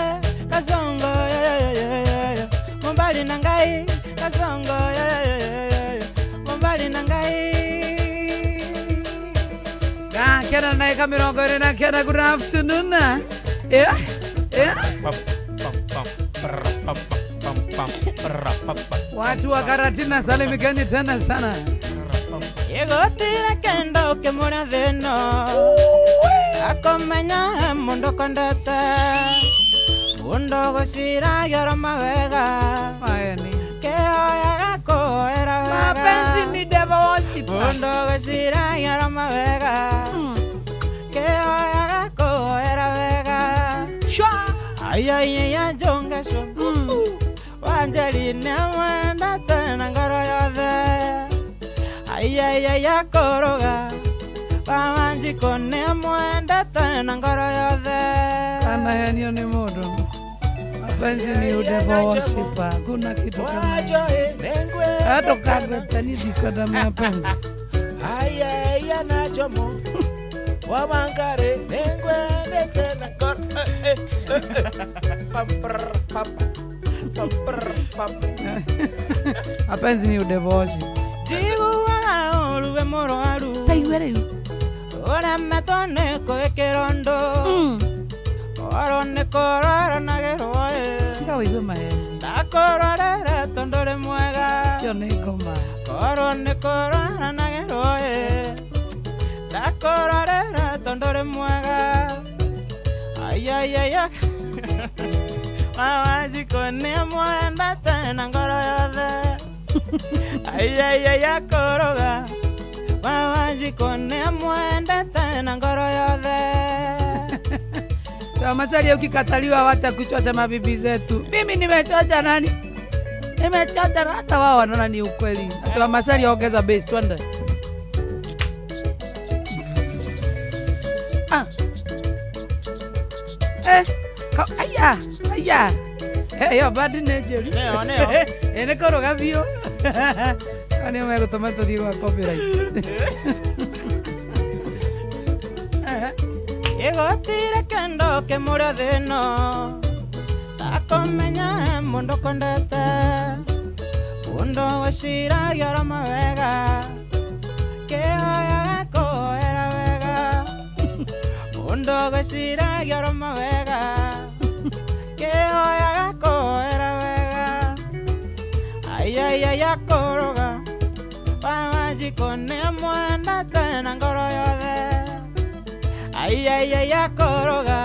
kasonga yeye mombali na ngai kasonga yeye mombali na ngai. Kena na ika mirongo ĩrĩ na kenda. Good afternoon. Yeah. Yeah. Watu wa Karatina salimikeni tena sana. Yegotira kenda ukimura thino akomenya mundu kondete mundu guciragia mawega keoyaga kuoera wega. Mapenzi ni devil worship. Mundu guciragia mawega keoyaga kuoera wega. Ayaiya njongesho Wanjeri nĩamwendete na ngoro yothe. Ayaiya kũrũga Wanjikũ nĩamwendete na ngoro yothe. Anahenio nĩ mũndũ. Mapenzi ni devil worshiper. Kuna kitu kama hata kagwetani ndikwenda mapenzi. Ayaiya na jomo Wamangare nĩngwendete na ngoro. Mapenzi ni devil worship. Njiguaga ũru we mũrwaru. Taigue rĩu. Ũremetwo nĩ kwĩkĩrwo ndũ. Kwarwo nĩ kũraranagĩrwo ĩ. Tiga wĩigue maheni. Ndakũrorere tondũ ũrĩ mwega. Cio nĩ ngoma. Kwarwo nĩ kũraranagĩrwo ĩ. Ndakũrorere tondũ ũrĩ mwega. Ayayaya. Wanjikũ nĩamwendete na ngoro yothe. Ayayaya kũrũga Wanjikũ nĩamwendete na ngoro yothe. Macharia ukikataliwa wacha kuchocha mabibi zetu. Mimi nimechocha nani? Nimechocha hata wao wanaona ni ukweli. Atoa Macharia ongeza base twende. Ah. Aya, aya. Yo badi neje. Neo, neo. Ene koroga bio. Ani megũtũma tũthiĩ gwa copyright. Igotire kendo kĩmũrĩa thĩno takomenya mũndũ kondete mũndũ gwĩciragia oro mawega kĩhoyaga kũhoera wega mũndũ gwĩciragia oro mawega kĩhoyaga kũhoera wega ayayaya kũrũga Wanjikũ nĩamwendete na ngoro yothe. Ayayaya kũrũga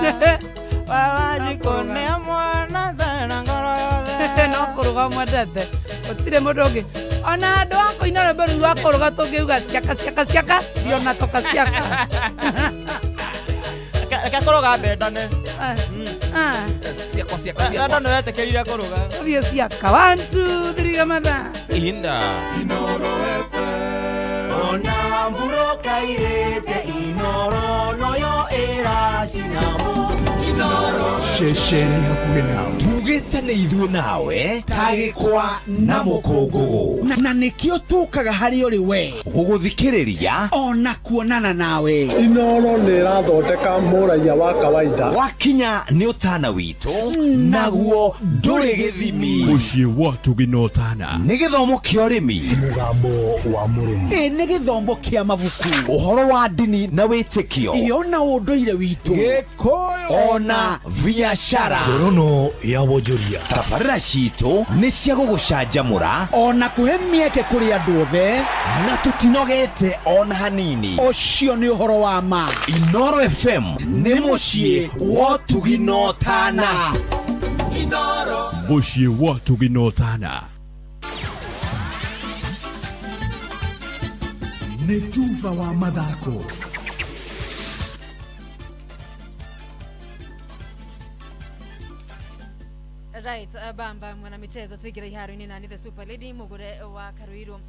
Wanjikũ nĩamwendete na ngoro yothe. No kũrũga mwendete gũtirĩ mũndũ ũngĩ. Ona andũ a kũina rwĩmbo rũu rwa kũrũga tũngĩuga ciaka ciaka ciaka ndio natoka ciaka. Reke kũrũga mbendane. Ah, Ciakwa ciakwa ciakwa. Wendo nĩ wetĩkĩrire kũrũga. Tũthiĩ ciaka. One, two, three, gamatha. Ihinda. Ona mburoka irĩte Inoro noyo ĩracinamo Inoro Ceceni hakuhĩ nawe tugĩte nĩ ithuĩ nawe tagĩkwa na mũkũngũgũ na nĩkĩo tũkaga harĩ ũrĩ we gũgũthikĩrĩria ona kuonana nawe. Inoro nĩ ĩrathondeka mũraiya wa kawaida. Wakinya nĩ ũtana witũ naguo ndũrĩ gĩthimi. Mũciĩ wa Tugina Ũtana. Nĩ gĩthomo kĩa ũrĩmi. Mũgambo wa mũrĩmi. Ĩ nĩ gĩthomo kĩa mabuku. Ũhoro wa ndini na wĩtĩkio. Ĩyo na ũndũire witũ. Gĩkũyũ ona biacara. Ngorono ya wonjoria. Tabarĩra citũ nĩ cia gũgũcanjamũra ona kũhe mĩeke kũrĩ andũ othe na tũtinogete ona hanini. Ũcio nĩ ũhoro wa ma. Inoro FM nĩ mũciĩ wa ũtugi na ũtana. Inoro. Mũciĩ wa ũtugi na ũtana. Nĩ tuba wa mathako. Right, bamba mwanamichezo tuingire iharo-inĩ na the super lady mugure wa Karuiru.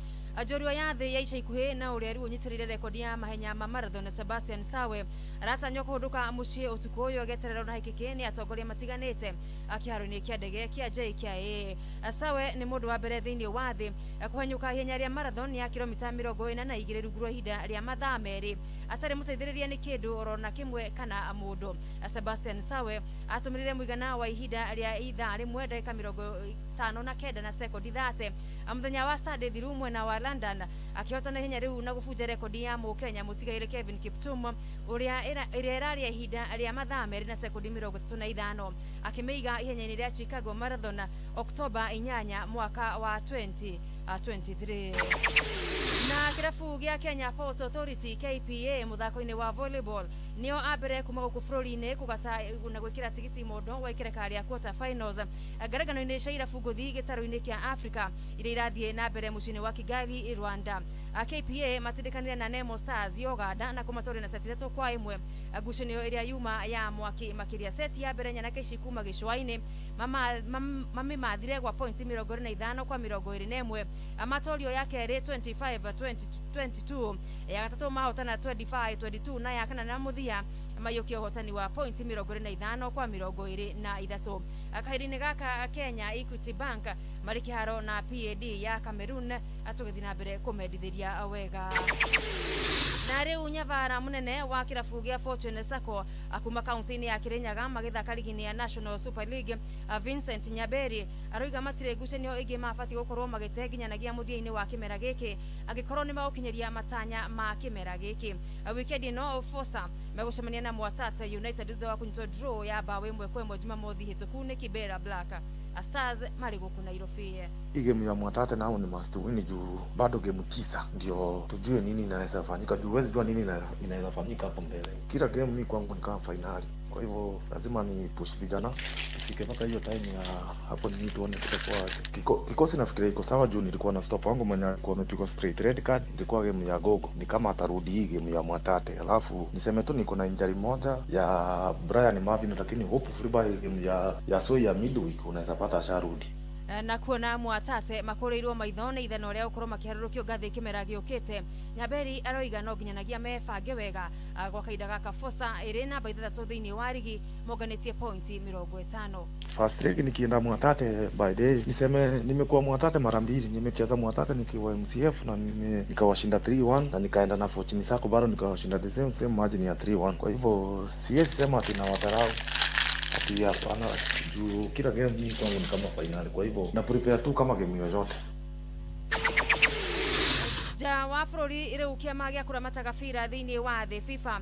Njorua ya thĩ ya ica ikuhĩ na ũrĩa rĩu ũnyitĩrĩire rekondi ya mahenya ma marathon Sebastian Sawe aratanywo kũhũndũka mũciĩ ũtukũ ũyũ agĩetererwo na hĩkĩkĩ nĩ atongoria matiganĩte kĩharo-inĩ kĩa ndege kĩa JKIA. Sawe nĩ mũndũ wa mbere thĩinĩ wa thĩ kũhanyũka ihenya rĩa marathon ya kilomita 42 rungu rwa ihinda rĩa mathaa 2 atarĩ mũteithĩrĩria nĩ kĩndũ oro na kĩmwe kana mũndũ. Sebastian Sawe atũmĩrire mũigana wa ihinda rĩa ithaa rĩmwe ndagĩka 59 na sekondi 30 mũthenya wa Sunday thiru mwena wa London akĩhotana ihenya rĩu na gũbunja rekondi ya mũkenya mũtigaire Kevin Kiptum ũrĩa ĩrĩa ĩrarĩa ihinda rĩa mathaa 2 na sekondi 35 akĩmĩiga ihenya-inĩ rĩa Chicago Marathon Oktoba 8 mwaka wa 2023. Na kĩrabu gĩa Kenya Ports Authority KPA mũthako-inĩ wa volleyball nĩo a mbere kuma gũkũ bũrũri-inĩ kũgata na gwĩkĩra tigiti mondo wa ikereka rĩa quarter finals ngarangano-inĩ cia irabu ngũthi gĩtarũ-inĩ kĩa Africa iria irathiĩ na mbere mũciĩ-inĩ wa Kigali, Rwanda. KPA matindĩkanire na Nemo Stars ya Uganda na kũmatoria na seti 3-1 ngucanio ĩrĩa yuma ya mwaki makĩria. Seti ya mbere nyanake ici kuma gĩcũa-inĩ mamĩmathire gwa pointi 25 kwa 21, matorio ya kerĩ 25-22, ya gatatũ mahotana 25-22 na ya kana na mũthia maiyũkia ũhotani wa pointi 25 kwa 23. Kahinda-inĩ gaka Kenya Equity Bank marĩ kĩharo na PAD ya Cameroon tũgĩthiĩ na mbere kũmendithĩria wega. Na rĩu nyabara mũnene wa kĩrabu gĩa Fortune Sacco kuma kaunti-inĩ ya Kirinyaga magĩthaka ligi-inĩ ya National Super League, Vincent Nyaberi aroiga matirĩ ngucanio ĩngĩ mabatiĩ gũkorwo magĩte nginyanagia mũthia-inĩ wa kĩmera gĩkĩ angĩkorwo nĩ magũkinyĩria matanya ma kĩmera gĩkĩ. Wikendi ĩno Fosa megũcemania na Mwatate United thutha wa kũnyitwo draw ya bao 1-1 Jumamothi hĩtũku nĩ Kibera Black Stars marĩ gũkũ Nairobi. Hii game ya Mwatate nao ni must win juu bado game 9 ndio tujue nini inaweza fanyika, juu huwezi jua nini inaweza fanyika hapo mbele. Kila game mi kwangu ni kama finali, kwa hivyo lazima ni push vijana ifike mpaka hiyo time ya hapo ni tuone kitakuwa kikosi. Nafikiria iko sawa juu nilikuwa na stop wangu mwenye alikuwa amepigwa straight red card, ilikuwa game ya Gogo, ni kama atarudi hii game ya Mwatate. Alafu niseme tu niko na injury moja ya Brian Marvin, lakini hopefully by game ya so ya midweek unaweza pata asharudi. Na kuona Mwatate makũrĩirwo maitho nĩ ithano rĩa gũkorwo makĩharũrũkio ngathĩ kĩmera gĩũkĩte. Nyaberi aroiga no nginyanagia mebange wega gwa kahinda gaka Fosa ĩrĩ namba 6 thĩinĩ wa rigi monganĩtie pointi 50. First leg nikienda Mwatate, by the way niseme nimekuwa Mwatate mara mbili, nimecheza Mwatate nikiwa MCF na nikawashinda 3-1 na nikaenda na Fortune Sacco bado nikawashinda the same margin ya 3-1. Kwa hivyo siwezi sema ati nawadharau ati hapana, juu kila game mimi kwangu ni kama finali, kwa hivyo na prepare tu kama game yoyote. Nja wa bũrũri rĩu kĩama gĩa kũramata gabira thĩinĩ wa thĩ FIFA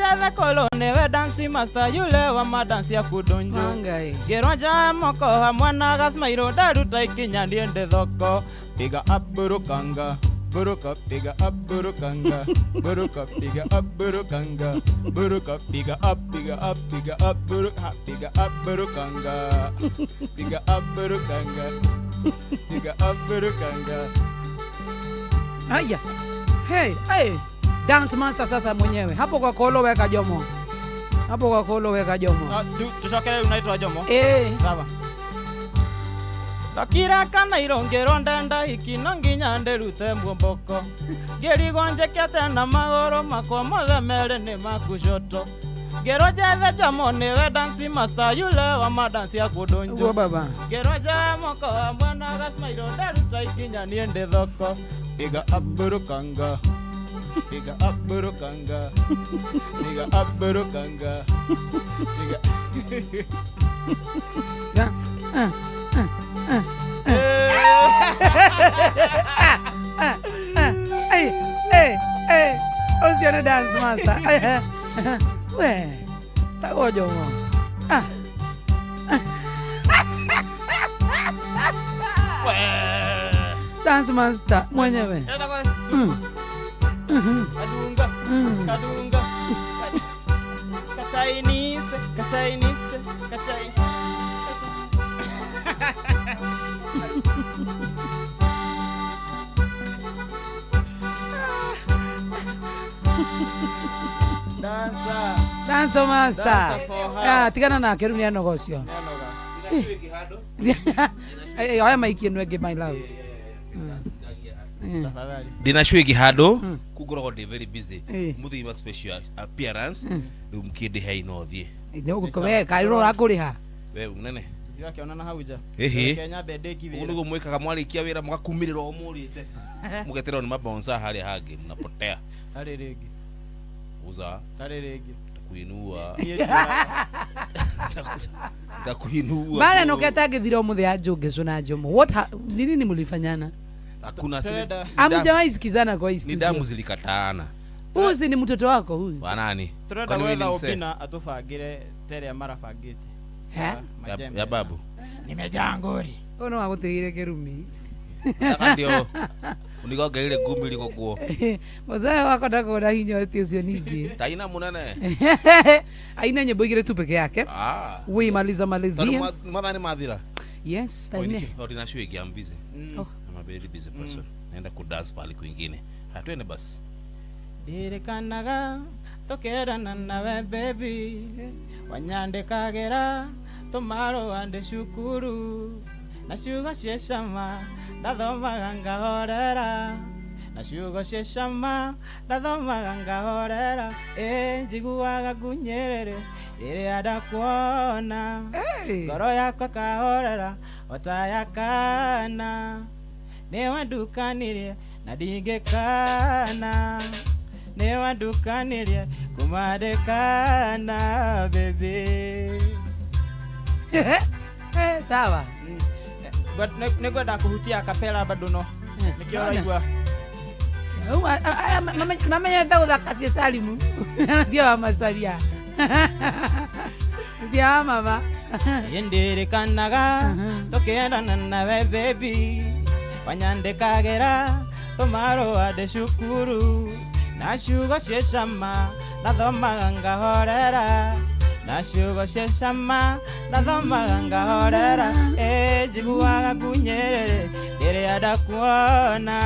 njethe kolo niwe dance master yule wa madansi ya kudonjo. Wangai. Ngĩrwo nja moko hamwe na gasmairo ndaruta ikinya ndiende thoko. Piga up burukanga. Buruka piga up burukanga. Buruka piga up burukanga. Buruka piga up piga up piga up buruka piga up burukanga. Piga up burukanga. Piga up burukanga. Haya. Hey, hey. Dance master sasa mwenyewe. Hapo kwa kolo weka Jomo. Hapo kwa kolo weka Jomo. Tucokere unaitwa Jomo. Eh. Sawa. Ndokire kana irongero ndenda hiki no nginya ndirute muomboko. Ngĩrigwo njĩkĩte na magũrũ makwa mothe merĩ nĩ makushoto. Ngĩrwo njethe Jomo nĩwe dance master yule wa madansi ya kudonjo. Ugo baba. Ngĩrwo njoe moko hamwe na gasmairo ndaruta ikinya niĩ ndĩ thoko. Piga up burukanga. Piga up burukanga. Piga up burukanga. Piga. Ya. Hey, hey, hey. Ucio nĩ dance master. We. Tagwo Jomo. Ah. Dance master mwenyewe. Kadunga, kadunga. Ka-Chinese, ka-Chinese, ka-Chinese. Dancer. Dance master. Ah, tigana nake rĩu nĩanoga ũcio. Aya maikie nwenge my love. Ndina cwigi handu kungoragwo ndi very busy muthii wa special appearance riu mkindi hei no thie we kairwo urakuriha we munene Tutirakĩonana hau nja. Ĩhĩ. Kenya mbende ũguo wĩra. nĩguo mwĩkaga mwarĩkia wĩra mũgakumĩrĩra o mũrĩte mũgeterwo nĩ mabonsa harĩa hangĩ mnapotea Tarĩ rĩngĩ. uza Tarĩ rĩngĩ. takuinua Niĩ ndiũraga. takuinua Bale noketa ngithira umuthi ya Njũngĩcũ na Jomo. What ni nini mlifanyana? Hakuna Turenda. Hamjawahi sikizana kwa hii ni studio. damu zilikataana. Huyu si ni mtoto wako huyu? Wa nani? Turenda Kwani wewe ni gwetha msee? Obina atũbangĩre ta ĩrĩa marabangĩte. He? Ya babu. Nimejaa ngori. Ũyũ no agũtigire kĩrumi. Nataka ndio unigongeire ngumi iriko kuo. Mũthee wakwa ndakorwo hinya ũti ũcio ningĩ. Taina munene. Aina nyĩmbo igĩrĩ tu peke yake. Ah. We maliza malizia. Tondũ mathaa nĩ mathira. Yes, taine. Ndina show I'm busy. Oh. I'm a very busy person. Naenda kudance pale kwingine. Hatuende basi. Ndirikanaga tũkĩrana nawe baby wanyandĩkagĩra tũmarũa ndĩ cukuru na ciugo ciĩ cama ndathomaga ngahorera na ciugo ciĩ cama ndathomaga ngahorera ĩ njiguaga ngunyĩrĩrĩ rĩrĩa ndakuona ngoro yakwa kahorera ota ya kana nĩwe ndukanirie na ndingĩkana nĩwe ndukanirie kumandĩkana baby. Sawa. Nĩngwenda kũhutia kapela bado no nĩkĩo ũraigua mamenyete gũthaka cia Salimu cia wa Masaria cia wa mama. Ndirikanaga tũkĩendana nawe baby wanyandĩkagĩra tũmarũa ndĩ cukuru na ciugo ciĩ cama ndathomaga ngahorera na ciugo ciĩ cama ndathomaga ngahorera ĩ njiguaga ngunyĩrĩrĩ rĩrĩa ndakuona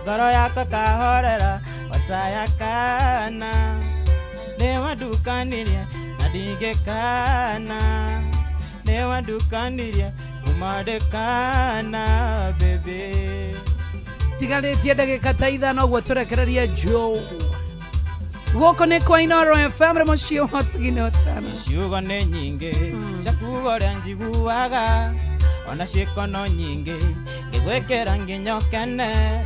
ngoro yakwa kahorera ota ya kana nĩwe ndukanirie na ndingĩkana nĩwe ndukanirie kumandĩkana baby. Tigarĩtie ndagĩka ta ithano ũguo tũrekererie Joe. Gũkũ nĩ kwa Inooro FM mũciĩ wa ũtugi na ũtana. Ciugo nĩ nyingĩ cia kuga ũrĩa njiguaga ona ciĩko no nyingĩ ngĩgwĩkĩra nginya ũkene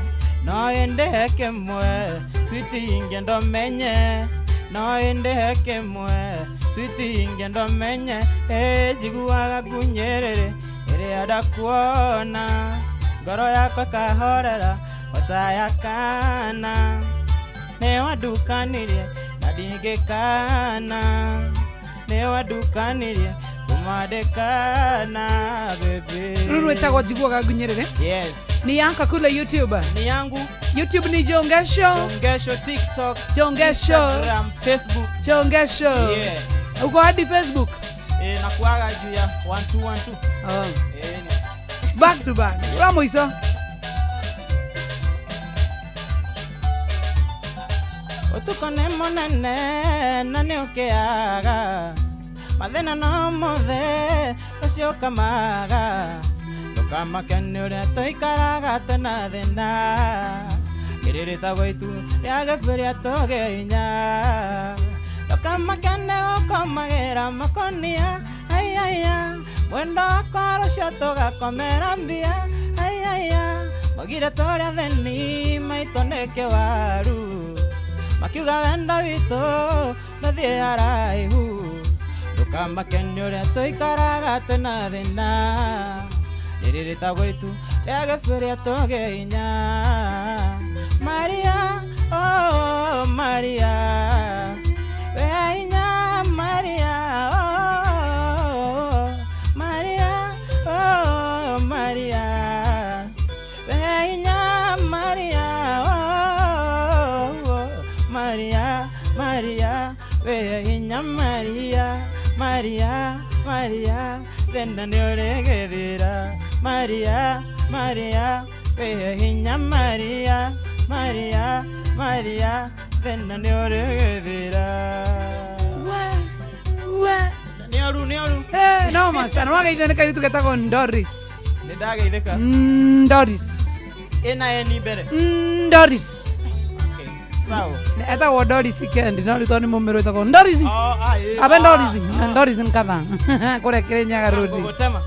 no ĩndĩ he kĩmwe switi ingĩenda ũmenye no ĩndĩ he kĩmwe switi ingĩenda ũmenye ĩ njiguaga ngunyĩrĩrĩ rĩrĩa ndakuona ngoro yakwa kahorera ota ya kana nĩwe ndukanirie na Ndingĩkana nĩ wandukanirie kũmandĩkana baby. Ruru wetagwo njiguaga ngunyĩrĩre. Yes. Ni yanka kule YouTube. Ni yangu. YouTube ni Jongesho. Jongesho TikTok. Jongesho. Instagram, Facebook. Jongesho. Yes. Uko hadi Facebook? Nakuaga juu ya 1212. Oh. Back to back. Wa mũico. Ũtukũ nĩ mũnene na nĩ ũkĩaga mathĩna no mothe ũcio ũkamaga ndũkamake nĩ ũrĩa tũikaraga twĩna thĩna kĩrĩrĩtagwo itu rĩa gĩbĩrĩa tũgĩe hinya ndũkamake nĩ gũkomagĩra makonia aiaia mwendo wakwa rũcio tũgakomera mbia aiaia magire tũrĩa theni maitũ nĩ kĩwaru makiuga wendo witũ ndũthiĩ haraihu ndũkamake nĩ ũrĩa tũikaraga twĩna thĩna rĩrĩrĩtagwo itu rĩa gĩbĩrĩa tũgĩe hinya Maria, oh Maria, we hinya Maria, oh Maria, oh Maria, we hinya Maria, oh Maria, Maria, we hinya Maria, Maria, Maria, thĩna nĩ ũrĩgĩthira Maria, Maria, we hinya Maria, Maria, Maria, thĩna nĩ ũrĩgĩthira. We. Nĩ ũru, nĩ ũru. Noma sana. Wageithio nĩ kairĩtu getagwo Doris. Nĩ ndageithĩka. Doris. Ĩna eni mbere. Doris. Sawa. Etagwo Doris Kendi, no rĩtwa nĩ mũmĩrũ etagwo Doris. Abe Doris, na Doris nkatha. Kũrĩa Kĩrĩnyaga Road. Ngũgũtema.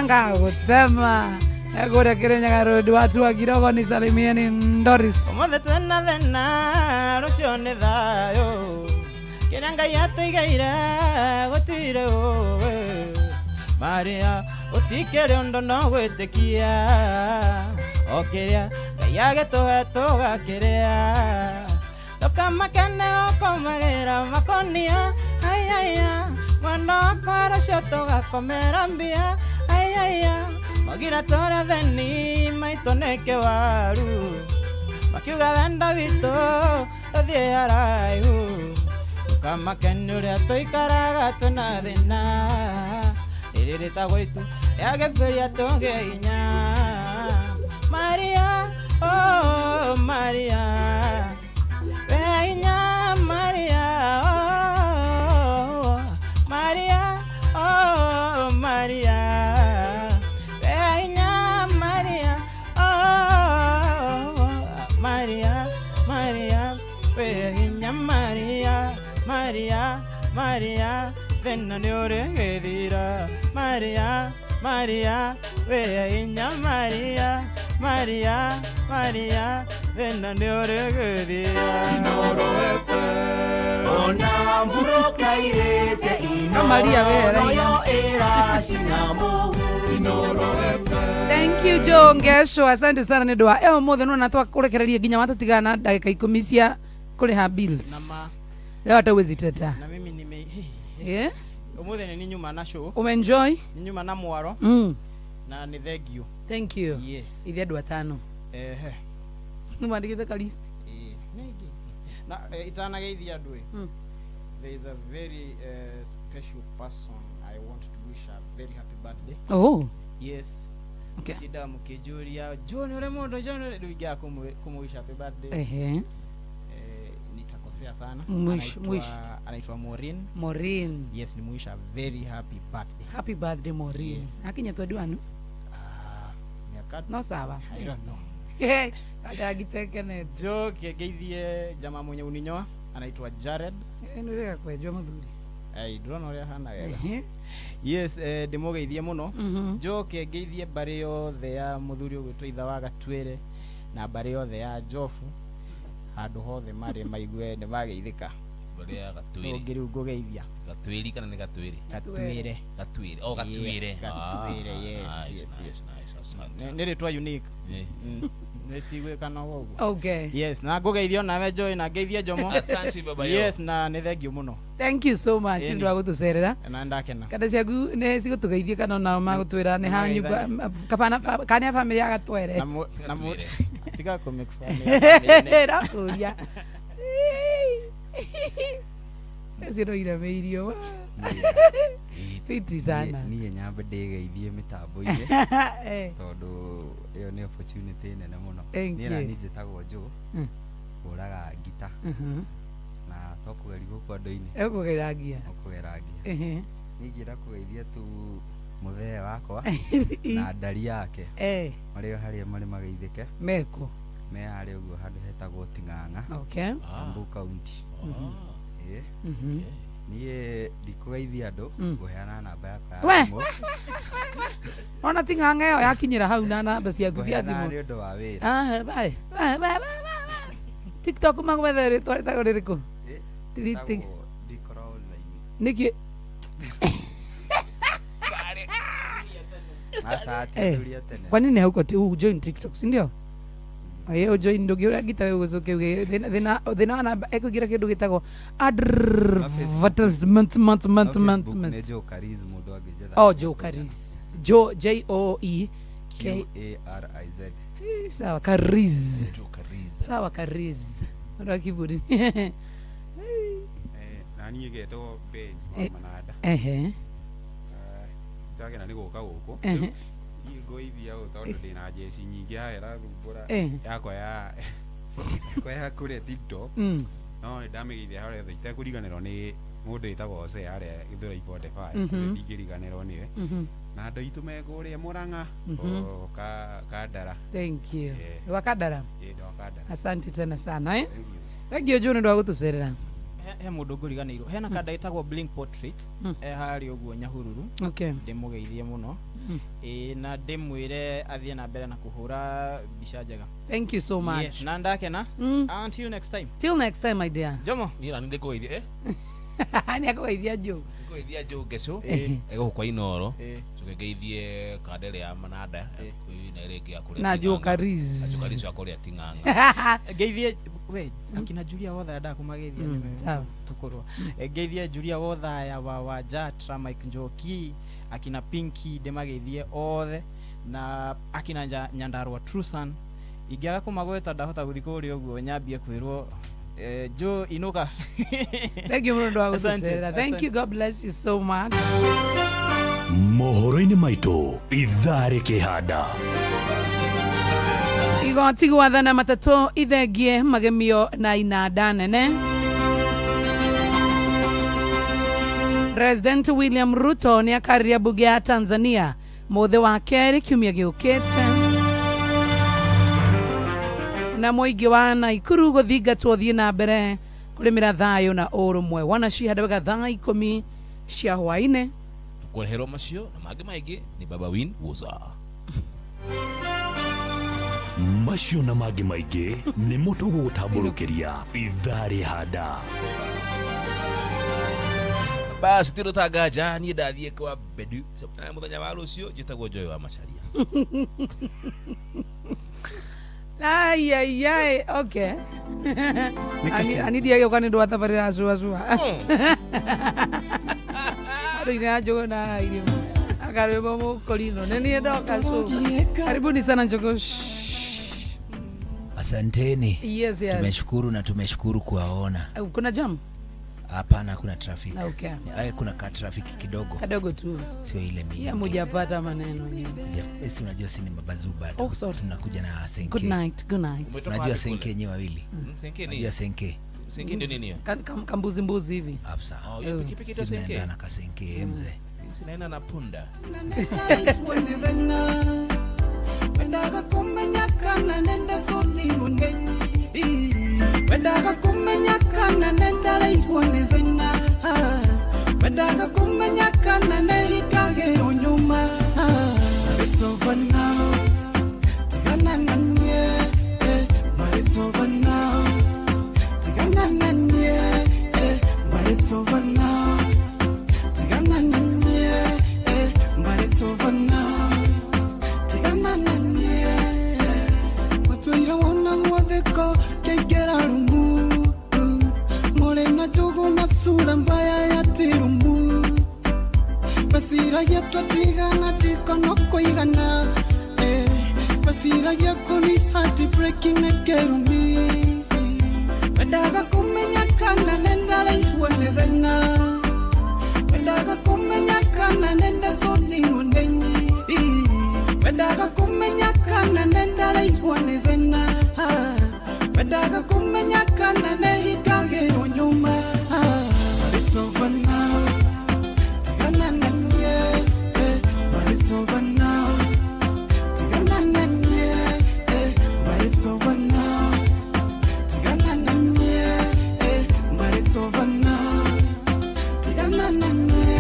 Ngagũtema. Kũrĩa Kĩrĩnyaga Road watu wa Kirogo nisalimieni Doris. Ũmũthĩ twĩna thĩna rũciũ nĩ thayũ kĩrĩa Ngai atũigĩire gũtirĩ ũĩ Maria gũtikĩrĩ ũndũ no gwĩtĩkia o kĩrĩa Ngai agĩtũhe tũgakĩrĩa ndũkamake nĩ gũkomagĩra makonia aiaia mwendo wakwa rũciũ tũgakomera mbia aiaia magira tũrĩa theni maitũ nĩ kĩwaru makiuga wendo witũ ndũthiĩ haraihu ndũkamake nĩ ũrĩa tũikaraga twĩna thĩna rĩrĩrĩtagwo itu rĩa gĩbĩrĩa tũgĩe hinya Maria, oh Maria, we hinya Maria, oh Maria, oh Maria, we hinya Maria, oh Maria, Maria, we hinya Maria, Maria, Maria, thĩna nĩ ũrĩgĩthira Maria, Maria, we hinya Maria, Maria, Maria, thĩna nĩ ũrĩgĩthira. Inoro FM ona mburoka irĩte inoro Maria we noyo ĩracinamo Inoro FM. Thank you Jongesho, asante sana nĩ ũndũ wa ĩyo mũthĩ nĩwona twakũrekereria nginya watũtigana na ndagĩka 10 cia kũrĩha bills. Leo hata huwezi teta. Na mimi nime Yeah? Ũmũthĩ nĩ nyuma na show. Umeenjoy? Nĩ nyuma na mwaro. Na nĩ thank you. Thank you. Yes. Ithe andũ atano. Ehe. Nĩwandĩkĩte ka list? Nĩngĩ. Na itanageithia andũ ĩ. There is a very special person I want to wish a very happy birthday. Oh. Yes. Okay. Tindaga mũkĩnjũria John ũrĩ mũndũ John ũrĩ rĩu ingĩaga kũmũwish happy birthday. Ehe. Nitakosea sana. Mwish. Anaitwa Maureen. Maureen. Yes, nimuwish a very happy birthday. Happy birthday Maureen. Yes. Akinya twendi wanu? Miaka No sawa. I don't know. Andagitekenete. Joke ngeithie jamaa mwenye uninyoa anaitwa Jared. Nĩũrega kwenjwo mũthuri. Ai ndũrona ũrĩa ahana wega. Ehe. Yes, ndĩmũgeithie mũno. Njoke ngeithie mbarĩ yothe ya mũthuri ũgwĩtwo itha wa Gatwĩre na mbarĩ yothe ya Njobu handũ hothe marĩ maigue nĩ mageithĩka. Mbarĩ ya Gatwĩre. Ũngĩ rĩu ngũgeithia. Gatwĩri kana nĩ Gatwĩre? Gatwĩre. Gatwĩre. Oh, Gatwĩre. Yes, Gatwĩre, yes, Nice, yes, nice, yes. nice, asante. Nĩ rĩtwa unique. Nĩ tigwĩka na ũguo. Okay. Yes, na ngũgeithio nawe Joy na ngeithie Jomo. Asante baba yo. Yes, na nĩ thengiũ mũno. Thank you so much Ĩni. nĩ ũndũ wa gũtũcerera. Na ndakena. Kana ciaku nĩ cigũtũgeithie kana onao magũtwĩra nĩ ha nyũmba kabana kana ya bamĩrĩ ya Gatwere. Na tiga kũmĩkubamĩra. Ndakũria. Ũcio no iramĩirio. Fiti sana. Niĩ nyambe ndĩgeithie mĩtambo-inĩ Eh. tondũ ĩyo nĩ opportunity nene mũno. Thank Niĩ na you. niĩ njĩtagwo Joe, hũraga ngita na to kũgeria gũkũ andũ-inĩ. Ũkũgera ngia. Ũkũgera ngia. Ehe. Niĩ ingĩenda kũgeithia tu mũthee wakwa na ndari yake Eh. marĩ o harĩa marĩ mageithĩke. Mekũ? Me harĩa ũguo handũ hetagwo Ting'ang'a. Okay. Embu County. Ĩĩ. Niĩ ndikũgeithia andũ, ngũheana namba yakwa ya We! thimũ. Ona ting'ang'a ĩyo yakinyĩra hau na namba ciaku cia Ngũheana thimũ. nĩ ũndũ wa wĩra. Ah, bye. Bye, bye, bye, bye. TikTok magwetha rĩtwa rĩtagwo rĩrĩkũ? Tiri- Ĩtagwo Ndikora online. Nĩkĩ? Aca, ti Eh, athuri a tene. kwa nini hauko ujoin TikTok, si ndio? Ĩĩ ujoin ndũngĩũra ngita we ũgũcoke uge thĩna thĩna wa namba ekũingĩra kĩndũ gĩtagwo advertisement month No month month Facebook nĩ month. Joe Kariz mũndũ angĩnjetha. Oh, Joe Kariz. Joe J O E K Q A R I Z. Eh, sawa Kariz. Joe Kariz. Sawa Kariz. Ndo kiburi. Na niĩ ngetwo Ben wa Eh, Mananda. Ehe. Ndagena nĩ gũka gũkũ. Ehe. Rĩu niĩ ngũithia ũũ tondũ ndĩna njeci nyingĩ haha ĩrathumbũra Eh. yakwa ya yakwa ya kũrĩa TikTok. No nĩ ndamĩgeithia harĩa thĩ itekũriganĩrwo nĩ mũndũ wĩtagwo Hosea harĩa Gĩthũrai 45. Ũcio ndingĩriganĩrwo nĩwe. Na andũ aitũ me kũrĩa Mũrang'a, o Kandara. Thank you. Eh. Wa Kandara. Ĩĩ, ndĩ wa Kandara. Asante tena sana eh. Thank you Joe nĩ ũndũ wa gũtũcerera. He mũndũ ngũriganĩirwo hena kanda ĩtagwo Blink Portraits e harĩa ũguo Nyahururu. Okay. Ndĩmũgeithie mũno. Ĩĩ, na ndĩmwĩre athiĩ na mbere na kũhũra mbica njega. Thank you so much. Yes, na ndakena. Until next time. Till next time my dear. Jomo. Niĩ nani ndĩkũgeithia eh? Nĩ akũgeithia Joe. Ngũgeithia Joe Ngecu Eh. egũkũ kwa Inooro Eh. njoke ngeithie kanda ĩrĩa ya Mananda na ĩrĩa ĩngĩ ya kũrĩa Na Joe Ting'ang'a. Kariz. Na Joe Kariz wa kũrĩa Ting'ang'a. Ngeithie we akina Julia Wothaya ndakumageithia sawa. tukorwo. Ngeithie Julia Wothaya wa Wajatra, Mike Njoki, akina Pinky ndĩmageithie othe na akina Nyandarua Trusan. Ingĩaga kũmagweta ndahota gũthiĩ kũrĩa ũguo nyambie kwĩrwo Joe inuka. Thank you mũno nĩ ũndũ wa Asante, gũtũcerera. Thank you. God bless you so much. Mohoro-inĩ maitũ ithaa rĩkĩhanda. Igoti gwathana matatũ ithengie magemio na inanda nene. President William Ruto nĩ akarĩria bunge ya Tanzania mũthĩ wa kerĩ kiumia gĩũkĩte. Na mũingĩ wa Naikuru gũthingatwo thiĩ na mbere kũrĩmĩra thayũ na ũrũmwe. Wanacihanda wega thaa 10 cia hwaĩ-inĩ. Tũkũreherwo macio na mangĩ maingĩ nĩ Baba Win Woza. Macio na mangĩ maingĩ nĩmo tũgũgũtambũrũkĩria ithaa rĩhanda. Basi ti rũtanganja niĩ ndathiĩ kwa Bedu na mũthenya wa rũciũ njĩtagwo Joy wa Macharia. Ai ai ai, okay. Ani dia gĩũka nĩ ũndũ wa thabarĩ ya cua cua. Andũ ina njogo na irio. Akarwĩmbo mũkorino. Nĩ niĩ ndoka cu. Karibuni sana Njogo. Asanteni. Yes, yes. Tumeshukuru na tumeshukuru kuwaona. Kuna jam? Hapana, kuna traffic. Okay. Ay, kuna ka traffic kidogo. Kadogo tu. Sio ile mingi. Ya mujapata maneno nyinyi. Yeah. Si unajua si ni mabazu bado. Oh, sorry. Tunakuja na senke. Good night, good night. Unajua senke yenyewe wawili. Senke ni? Unajua senke. Senke ndio nini hiyo? Kambuzi mbuzi hivi. Absa. Oh, hiyo pikipiki ndio senke. Sinaenda na kasenke mzee. Sisi naenda na punda. Wendaga kumenya kana nenda soni mungenyi. Wendaga kumenya kana nenda raihwo nĩ thĩna. Wendaga kumenya kana nĩhikagĩrwo nyuma. It's over now, tigana na niĩ. But it's over now, tigana na niĩ. But it's over now, tigana na niĩ. But it's over now, tigana na niĩ. Meciragia twatigana ndikono kũigana Meciragia kũni heartbreaking nĩ kĩrumi Wendaga kũmenya kana nĩndaraihwo nĩ thĩna Wendaga kũmenya kana nĩndaconirwo nĩ nyi Wendaga kũmenya kana nĩndaraihwo nĩ thĩna Wendaga kũmenya kana nĩhingagĩrwo nyũmba But it's over now, tigana na niĩ, but it's over now, tigana na niĩ, but it's over now, tigana na niĩ, but it's over now, tigana na niĩ.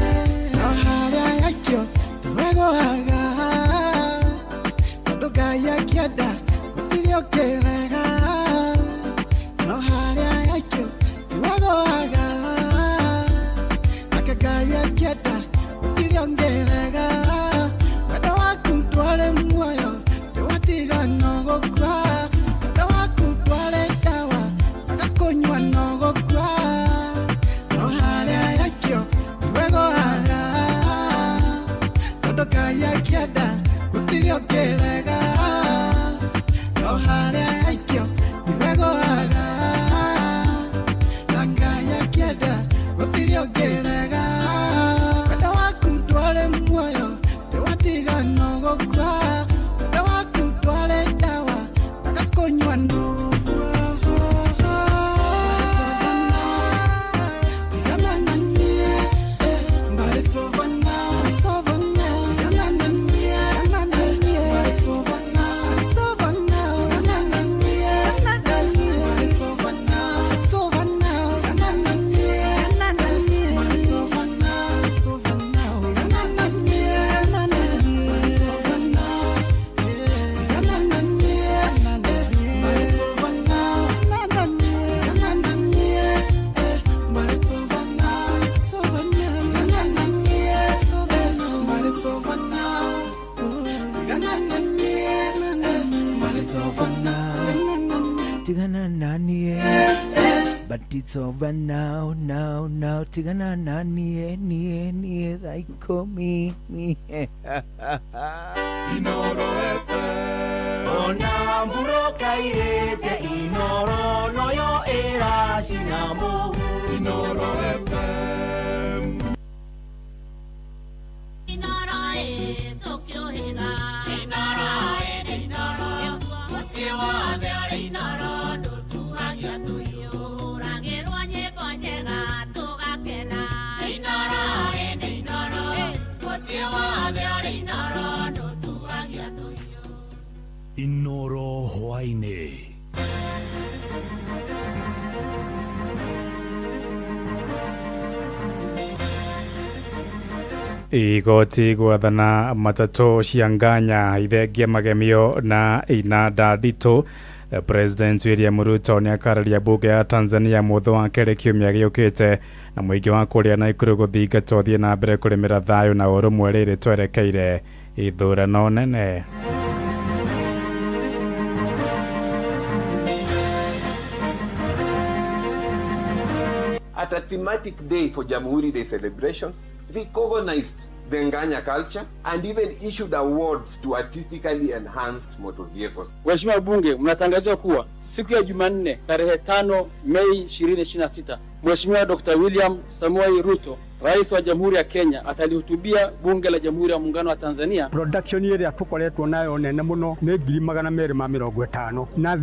No harĩa yakio tiwegũaga, tondũ Ngai akĩenda gũtirĩ ũkĩrega. No harĩa yakio tiwegũaga, nake Ngai akĩenda gũtirĩ ũngĩrega. Wendo waku ndwarĩ muoyo tiwatiga no gũkua, wendo waku ndwarĩ ndawa agakũnyua no gũkua. No harĩa yakio tiwegũaga, tondũ Ngai akĩenda gũtirĩ ũngĩrega. No harĩa yakio tiwegũaga, na Ngai akĩenda gũtirĩ ũngĩrega. Wendo waku ndwarĩ muoyo tiwatiga no gũkua, wendo waku ndwarĩ ndawa agakũnyua no gũkua. Tigana na niĩ, but it's over now. It's over now. Tigana na niĩ, but it's over now. It's over now. Tigana na niĩ, but it's over now. It's over now. Tigana na niĩ, but it's over now. It's over now. Tigana na niĩ, but it's over now. Tigana na niĩ, but it's over now. Tigana na niĩ, but it's over now. It's over now. Tigana na niĩ, but it's over now. Tigana na niĩ, but it's over now. Tigana na niĩ, but it's over now, now, now. Tigana na niĩ, niĩ, niĩ, thaa ikũmi. Inoro FM. Ona mburoka irĩte Inoro noyo ĩracina mũhu. Inoro FM. Inoro ĩtũkĩũhĩga Inoro ĩrĩ Inoro mũciĩ wothe ũrĩ Inoro ndũtuhagia tũiyũragĩrwo nyĩmbo njega tũgakena Inoro ĩrĩ Inoro mũciĩ wothe ũrĩ Inoro ndũtuhagia tũiyũ. Inoro hwaĩ-inĩ. Igoti gwathana matatũ cia nganya ithengie magemio na inanda nditũ. President William Ruto nĩakararia bunge ya Tanzania mũthĩ wa kerĩ kiumia gĩũkĩte na mũingĩ wa kũrĩa Naikuru gũthingatwo thiĩ na mbere kũrĩmĩra thayũ na ũrũmwe rĩrĩ twerekeire ithurano nene. At a thematic day for Jamhuri Day celebrations, recognized the Nganya culture and even issued awards to artistically enhanced motor vehicles. Waheshimiwa wabunge, mnatangaziwa kuwa siku ya Jumanne tarehe 5 Mei 2026, Mheshimiwa Dr. William Samoei Ruto, Rais wa Jamhuri ya Kenya, atalihutubia Bunge la Jamhuri ya Muungano wa Tanzania. Production ĩrĩa tũkoretwo nayo nene mũno nĩ 250,000 na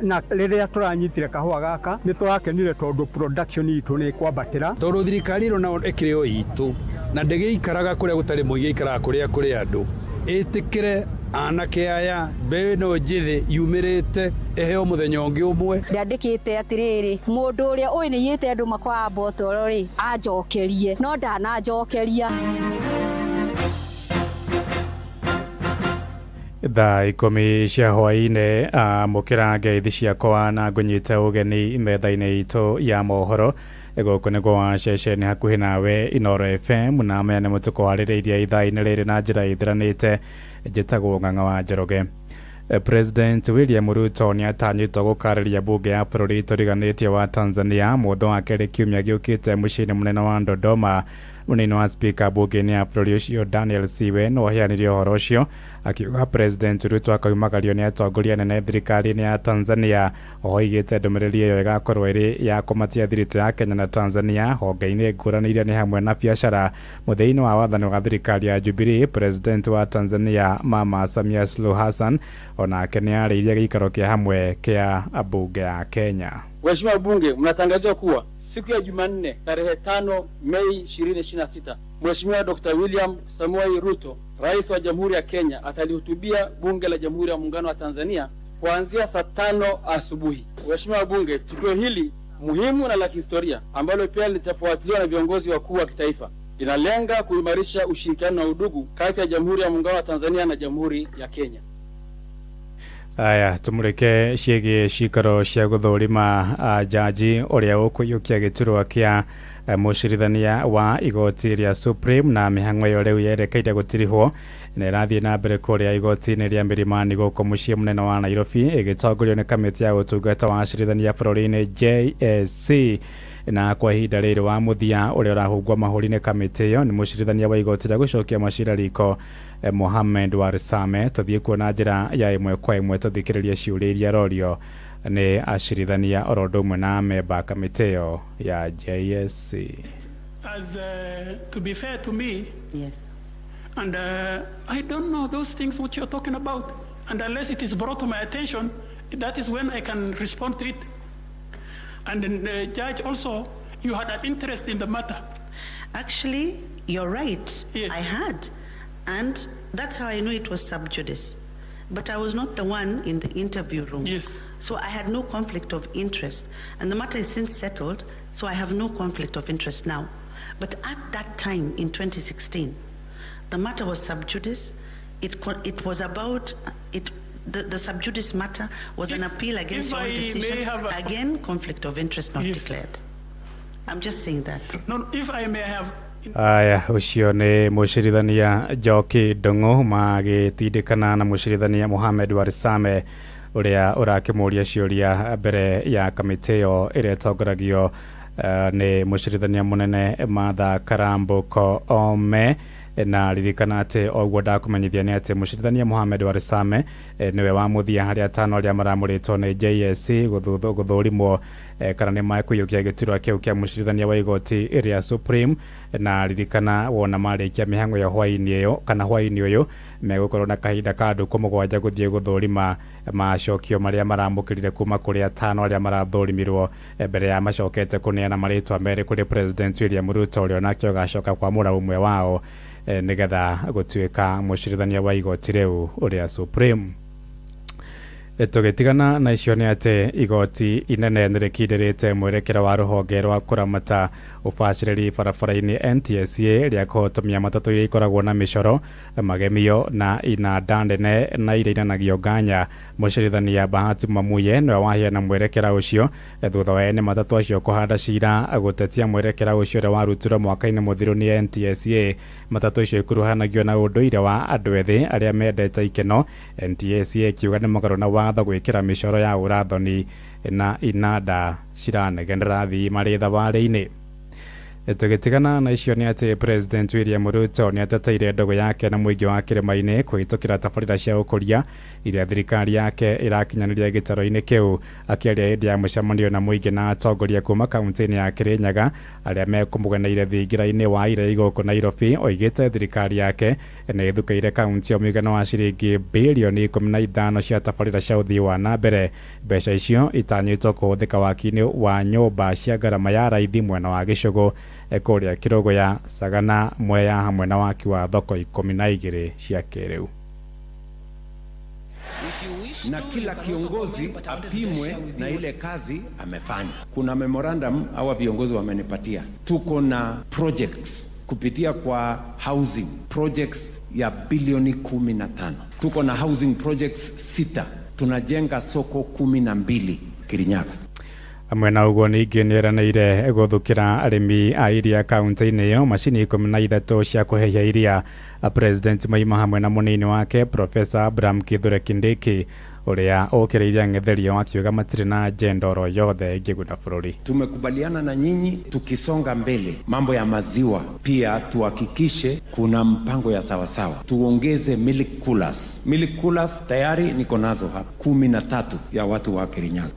na rĩrĩa tũranyitire kahũa gaka nĩ tũrakenire tondũ production itũ nĩ kwambatĩra. Tondũ thirikari ĩno nayo ĩkĩrĩ o itũ na ndĩgĩikaraga kũrĩa gũtarĩ mũingĩ, ĩikaraga kũrĩa kũrĩ andũ. Ĩtĩkĩre anake aya mbeũ ĩno njĩthĩ yumĩrĩte ĩheo mũthenya ũngĩ ũmwe. Ndandĩkĩte atĩrĩrĩ, mũndũ ũrĩa ũĩ nĩiyĩte andũ makwa mbotoro rĩ anjokerie, no ndananjokeria. Thaa 10 cia hwaĩ-inĩ amũkĩra ngeithi ciakwa na ngũnyite ũgeni metha-inĩ itũ ya mohoro. Gũkũ nĩ kwa ceceni hakuhĩ nawe Inoro FM na maya nĩ mũtũkwarĩrĩirie ithaa-inĩ rĩrĩ na njĩra ĩthiranĩte. Njĩtagwo Ng'ang'a wa Njoroge. President William Ruto nĩatanyĩtwo gũkarĩria bunge ya bũrũri tũriganĩtie wa Tanzania mũthĩ wa kerĩ kiumia gĩũkĩte mũciĩ-inĩ mũnene wa Dodoma. Munini wa spika bunge-inĩ ya bũrũri ũcio Daniel Siwe no aheanire ũhoro ũcio akiuga President Ruto akaumagario nĩ atongoria anene thirikari-inĩ ya Tanzania. Oigĩte ndũmĩrĩri ĩyo ĩgakorwo ĩrĩ ya kũmatia thiritũ ya Kenya na Tanzania honge-inĩ ngũrani iria nĩ hamwe na biacara. Mũthia-inĩ wa wathani wa thirikari ya Jubilee, President wa Tanzania Mama Samia Suluhu Hassan onake nĩ arĩirie gĩikaro kĩa hamwe kĩa bunge ya Kenya. Waheshimiwa wabunge, mnatangaziwa kuwa siku ya Jumanne tarehe 5 Mei 2026, Mheshimiwa Dr. William Samoei Ruto, Rais wa Jamhuri ya Kenya, atalihutubia Bunge la Jamhuri ya Muungano wa Tanzania kuanzia saa 5 asubuhi. Waheshimiwa wabunge, tukio hili muhimu na la kihistoria ambalo pia litafuatiliwa na viongozi wakuu wa kitaifa linalenga kuimarisha ushirikiano na udugu kati ya Jamhuri ya Muungano wa Tanzania na Jamhuri ya Kenya. Aya, tumureke ciĩgiĩ cikaro cia gũthũrima jaji ũrĩa ũkũiyũkia gĩturwa kĩa mũcirithania wa igoti rĩa Supreme na mĩhang'o ĩyo rĩu yerekeire gũtirihwo na ĩrathiĩ na mbere kũrĩa igoti-inĩ rĩa Milimani gũkũ mũciĩ mũnene wa Nairobi ĩgĩtongorio nĩ kamĩtĩ ya ũtungata wa acirithania bũrũri-inĩ JSC. Na kwa ihinda rĩrĩ wa mũthia ũrĩa ũrahungwo mahũri nĩ kamĩtĩ ĩyo nĩ mũcirithania wa igoti rĩa gũcokia macira riko Mohamed Warsame. Tũthiĩ kuo na njĩra ya ĩmwe kwa ĩmwe tũthikĩrĩrie ciũria iria arorio nĩ acirithania oro ũndũ ũmwe na amemba kamĩtĩ ĩyo ya JSC. As to be fair to me, yes, and I don't know those things what you're talking about, and unless it is brought to my attention, that is when I can respond to it. And then the judge also, you had an interest in the matter. Actually, you're right. Yes. I had. And that's how I knew it was sub judice. But I was not the one in the interview room. Yes. So I had no conflict of interest. And the matter is since settled, so I have no conflict of interest now. But at that time, in 2016, the matter was sub judice. It was about... it. The sub judice matter was an appeal against your own decision. Again, conflict of interest not declared. I'm just saying that. No, if I may have... Aya, ũcio nĩ mũcirithania Njoki Ndung'u magĩtindĩkana na mũcirithania Mohamed Warsame ũrĩa ũrakĩmũria ciũria mbere ya kamĩtĩ ĩyo ĩrĩa ĩtongoragio nĩ mũcirithania mũnene Martha Karambu Koome. Na ririkana atĩ oguo ndakũmenyithia nĩ atĩ mũcirithania Mohamed Warsame nĩwe wa mũthia harĩ atano arĩa maramũrĩtwo nĩ JSC gũthũrimwo kana nĩ mekũiyũkia gĩturwa kĩu kĩa mũcirithania wa igoti rĩa Supreme. Na ririkana wona marĩkia mĩhang'o ya hwaĩ-inĩ ĩyo kana hwaĩ-inĩ ũyũ megũkorwo na kahinda ka ndukũ 7 gũthiĩ gũthũrima macokio marĩa maramũkĩrire kuma kũrĩ atano arĩa marathũrimirwo mbere ya macokete kũneana marĩtwa merĩ kũrĩ President William Ruto ũrĩa onake ũgacoka kwamũra ũmwe wao nĩgetha gũtuĩka mũcirithania wa igoti rĩu ũrĩa Supreme. Tũgĩtigana na icio nĩ atĩ igoti inene nĩ rĩkindĩrĩte mwerekera wa rũhonge rwa kũramata ũbacĩrĩri barabara-inĩ NTSA rĩa kũhotomia matatũ iria ikoragwo na mĩcoro magemio na inanda nene na iria inanagio nganya. Mũcirithania Bahati Mwamuye nĩwe waheana mwerekera ũcio thutha wa ene matatũ acio kũhanda cira gũtetia mwerekera ũcio ũrĩa warutirwo mwaka-inĩ mũthiru nĩ NTSA. Matatũ icio ikuruhanagio na ũndũire wa andũ ethĩ arĩa mendete ikeno. NTSA ĩkiuga nĩ mũgarũ na watho gwĩkĩra mĩcoro ya ũrathoni na inanda ciranegenera athii marĩ thabarĩ-inĩ. Tũgĩtigana na icio nĩ atĩ President William Ruto nĩ ateteire ndũgũ yake na mũingĩ wa kĩrĩma-inĩ kũhĩtũkĩra tabarĩra cia ũkũria iria thirikari yake ĩrakinyanĩria gĩtaro-inĩ kĩu. Akĩaria hĩndĩ ya mũcemanio na mũingĩ na atongoria kuma kaunti-inĩ ya Kirinyaga arĩa mekũmũgeneire thingira-inĩ wa Iregi gũkũ Nairobi, oigĩte thirikari yake nĩ ĩthukĩire kaunti ĩyo mũigana wa ciringi birioni 15 cia tabarĩra cia ũthii wa na mbere. Mbeca icio itanyĩtwo kũhũthĩka waki-inĩ wa nyũmba cia ngarama ya raithi mwena wa Gĩcũgũ kũrĩa Kĩrũgũya, Sagana, Mwea hamwe na waki wa thoko 12 cia kĩrĩu. Na kila kiongozi apimwe na ile kazi amefanya. Kuna memorandum hawa viongozi wamenipatia. Tuko na projects kupitia kwa housing projects ya bilioni 15. Tuko na housing projects 6. Tunajenga soko 12 Kirinyaga. Hamwe na ũguo ningĩ nĩeranĩire gũthũkĩra arĩmi a iria kaunti-inĩ ĩyo macini 13 cia kũhehia iria. President Maima hamwe na mũnini wake Professor Abraham Kithure Kindiki ũrĩa ũkĩrĩire ang'etheri ao akiuga matirĩ na agenda oro yothe ĩngĩguna bũrũri. Tumekubaliana na nyinyi, tukisonga mbele mambo ya maziwa pia tuhakikishe kuna mpango ya sawasawa, tuongeze milk coolers. Milk coolers tayari niko nazo hapa 13 ya watu wa Kirinyaga.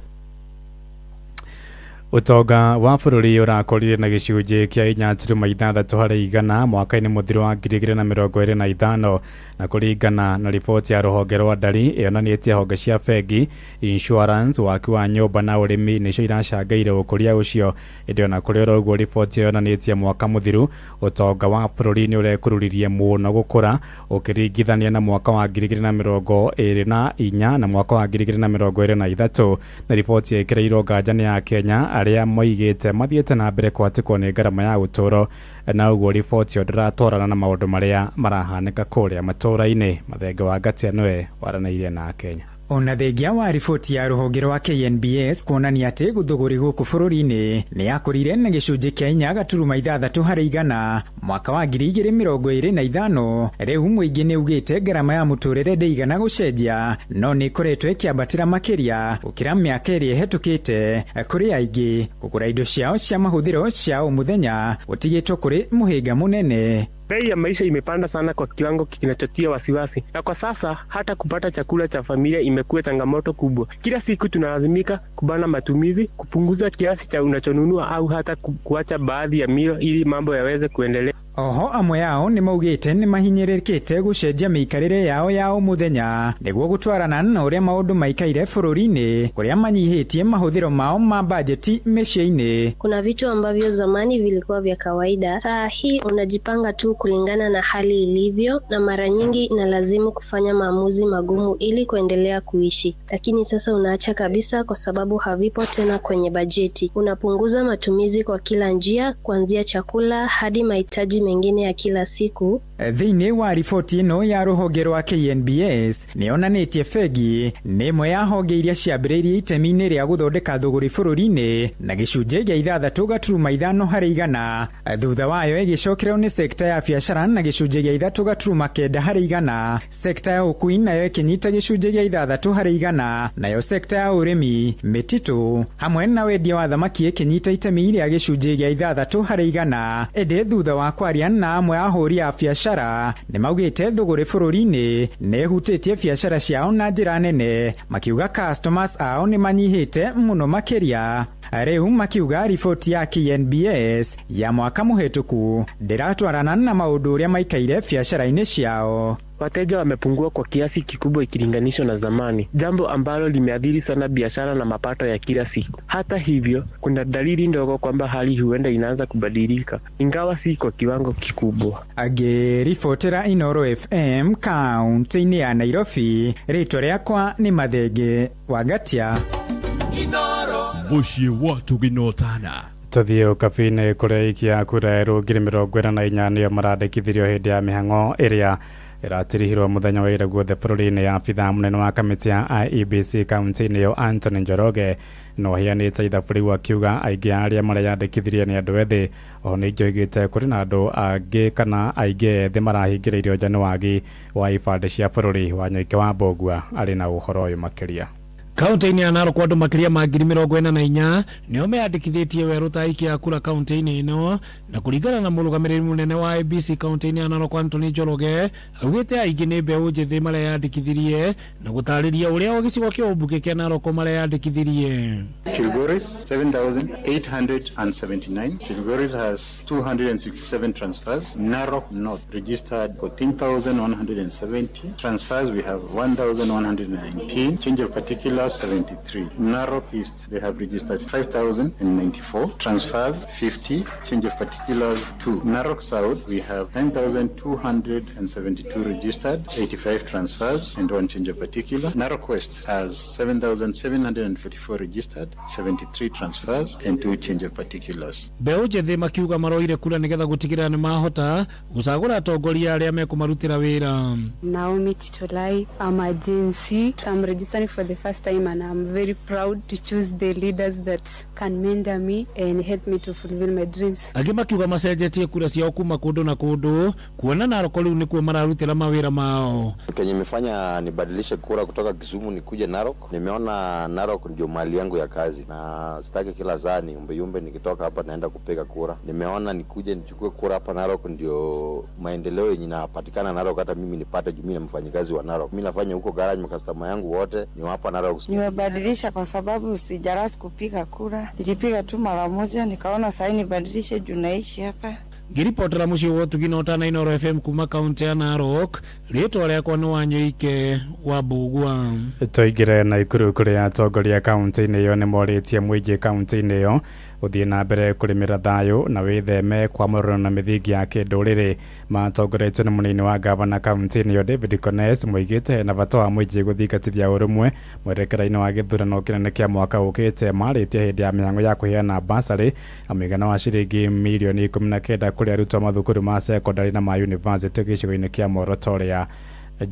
Ũtonga wa bũrũri ũrakũrire na gĩcunjĩ kĩa 4.6 harĩ igana mwaka-inĩ mũthiru wa 2025 na kũringana na riboti ya rũhonge rwa ndari ĩonanĩtie honge cia bengi, insurance, waki wa nyũmba na ũrĩmi nĩcio iracangĩire ũkũria ũcio. Ĩndĩ ona kũrĩ oro ũguo riboti ĩyo yonanĩtie mwaka mũthiru ũtonga wa bũrũri nĩ ũrekururirie mũno gũkũra ũkĩringithania na mwaka wa 2024 na mwaka wa 2023 na riboti ĩkĩrĩirwo nganja nĩ ya Kenya arĩa moigĩte mathiĩte na mbere kwatĩkwo nĩ ngarama ya ũtũũro na ũguo riboti ĩyo ndĩratwarana na maũndũ marĩa marahanĩka kũrĩa matũũra-inĩ. Mathenge wa Ngatia nĩwe waranĩirie na Kenya. Ona thengia wa riboti ya rũhonge rwa KNBS kuonania atĩ thũgũrĩ gũkũ bũrũri-inĩ nĩ yakũrire na gĩcunjĩ kĩa 4.6 harĩ igana mwaka wa 2025, rĩu mũingĩ nĩ ugĩte ngarama ya mũtũrĩre ndĩigana gũcenjia no nĩ ĩkoretwo ĩkĩambatĩra makĩria gũkĩra mĩaka ĩrĩa ĩhetũkĩte. Kũrĩ aingĩ kũgũra indo ciao cia mahũthĩro cia o mũthenya gũtigĩtwo kũrĩ mũhĩnga mũnene. Bei ya maisha imepanda sana kwa kiwango kinachotia wasiwasi, na kwa sasa hata kupata chakula cha familia imekuwa changamoto kubwa. Kila siku tunalazimika kubana matumizi, kupunguza kiasi cha unachonunua au hata kuacha baadhi ya milo ili mambo yaweze kuendelea. Oho amwe ao nĩ maugĩte nĩ mahinyĩrĩrĩkĩte gũcenjia mĩikarĩre yao ya o mũthenya nĩguo gũtwarana na ũrĩa maũndũ maikaire bũrũri-inĩ kũrĩa manyihĩtie mahũthĩro mao ma bajeti mĩciĩ-inĩ. Kuna vitu ambavyo zamani vilikuwa vya kawaida, saa hii unajipanga tu kulingana na hali ilivyo, na mara nyingi inalazimu kufanya maamuzi magumu ili kuendelea kuishi, lakini sasa unaacha kabisa kwa sababu havipo tena kwenye bajeti. Unapunguza matumizi kwa kila njia, kuanzia chakula hadi mahitaji mengine ya kila siku. Thĩinĩ wa riboti ĩno ya rũhonge rwa KNBS nĩyonanĩtie bengi nĩ ĩmwe ya honge iria ciambĩrĩirie itemi-inĩ rĩa gũthondeka thũgũrĩ bũrũri-inĩ na gĩcunjĩ gĩa 6.5 harĩ igana, thutha wayo ĩgĩcokererwo nĩ sekta ya biacara na gĩcunjĩ gĩa 3.9 harĩ igana, sekta ya ũkui nayo ĩkĩnyita gĩcunjĩ gĩa 6 harĩ igana, nayo sekta ya ũrĩmi, mĩtitũ hamwe na wendia wa thamaki ĩkĩnyita itemi rĩa gĩcunjĩ gĩa 6 harĩ igana. Ĩndĩ thutha wa kwaria na amwe a ahũri a biacara nĩ maugĩte thũgũrĩ bũrũri-inĩ nĩ ĩhutĩtie biacara ciao na njĩra nene, makiuga customers ao nĩ manyihĩte mũno makĩria. Rĩu makiuga riboti ya KNBS ya mwaka mũhetũku ndĩratwarana na maũndũ ũrĩa maikaire biacara-inĩ ciao. Wateja wamepungua kwa kiasi kikubwa ikilinganishwa na zamani, jambo ambalo limeathiri sana biashara na mapato ya kila siku. Hata hivyo, kuna dalili ndogo kwamba hali huenda inaanza kubadilika, ingawa si kwa kiwango kikubwa. Agĩribotera Inooro FM kaunti-inĩ ya Nairobi, rĩtwa rĩakwa nĩ Mathenge wa Ngatia. Mũciĩ wa Tũginotana. Tũthiĩ ũkabi-inĩ kũrĩa aikia a kura erũ 44,000 nĩo marandĩkithirio hĩndĩ ya mĩhang'o ĩrĩa ĩratirihirwo mũthenya wa ira guothe bũrũri-inĩ. Abithaa mũnene wa kamĩtĩ ya IEBC kaunti-inĩ ĩyo Anthony Njoroge no aheanĩte ithabu rĩu akiuga aingĩ a arĩa mareyandĩkithirie nĩ andũ ethĩ. Oho ningĩ oigĩte kũrĩ na andũ angĩ kana aingĩ ethĩ marahingĩrĩirio nja nĩ wagi wa ibandĩ cia bũrũri. Wanyoike wa Mbũgua arĩ na ũhoro ũyũ makĩria. Kaunti-inĩ ya Narok andũ makĩria ma 44,000 nĩo meyandĩkithĩtie werũ ta aikia a kura kaunti-inĩ ĩno, na kũringana na mũrũgamĩrĩri mũnene wa IEBC kaunti-inĩ ya Narok Anthony Njoroge augĩte aingĩ nĩ mbeũ njĩthĩ mareyandĩkithirie na gũtarĩria ũrĩa o gĩcigo kĩa ũmbunge kĩa Narok mareyandĩkithirie. Kilgoris 7,879. Kilgoris has 267 transfers. Narok North registered 14,170. Transfers we have 1,119. Change of particular 73. Narok East, they have registered 5,094. Transfers 50. Change of particulars 2. Narok South, we have 9,272 registered, 85 transfers and 1 change of particular. Narok West has 7,744 registered, 73 transfers and 2 change of particulars. Mbeũ njĩthĩ makiuga maroire kura nĩgetha gũtigĩrĩra nĩ mahota gũcagũra atongoria arĩa mekũmarutĩra wĩra. Naomi Titolai, I'm a Gen Z. I'm registering for the first time time, and I'm very proud to choose the leaders that can mentor me and help me to fulfill my dreams. Angĩ makiuga macenjetie kura ciao kuma kũndũ na kũndũ kuona Narok rĩu nĩkuo mararutĩra mawĩra mao. Kenye imefanya nibadilishe kura kutoka Kisumu nikuje Narok, nimeona Narok ndio mali yangu ya kazi na sitaki kila saa niumbeyumbe nikitoka hapa naenda kupiga kura. Nimeona nikuje nichukue kura hapa Narok, ndio maendeleo yenye inapatikana Narok hata mimi nipate, juu mimi ni mfanyikazi wa Narok. Mimi nafanya huko garage, makastoma yangu wote ni hapa Narok. Nimebadilisha kwa sababu sijarasi kupiga kura, nilipiga tu mara moja nikaona sasa nibadilishe juu naishi hapa. Ngiripotera muciĩ wa ũtugi na ũtana Inooro FM kuma kaunti ya Narok, rĩtwa rĩakwa nĩ Wanyoike wa Mbugua. Tũingĩre Naikuru kũrĩa atongoria kaunti-inĩ ĩyo nĩ morĩtie mũingĩ kaunti-inĩ ĩyo ũthiĩ na mbere kũrĩmĩra thayũ na wĩtheme kwamũrana na mĩthingi ya kĩndũrĩrĩ. Matongoretio nĩ mũnini wa gavana kaunti-inĩ ĩyo David Kones, moigĩte hena bata wa mũingĩ gũthingatithia ũrũmwe mwerekera-inĩ wa gĩthurano kĩnene kĩa mwaka ũkĩte. Marĩtie hĩndĩ ya mĩhang'o ya kũheana basarĩ ya mũigana wa ciringi mirioni 19 kũrĩ arutwo mathukuru ma secondary na ma university gĩcigo-inĩ kĩa Moroto ũrĩa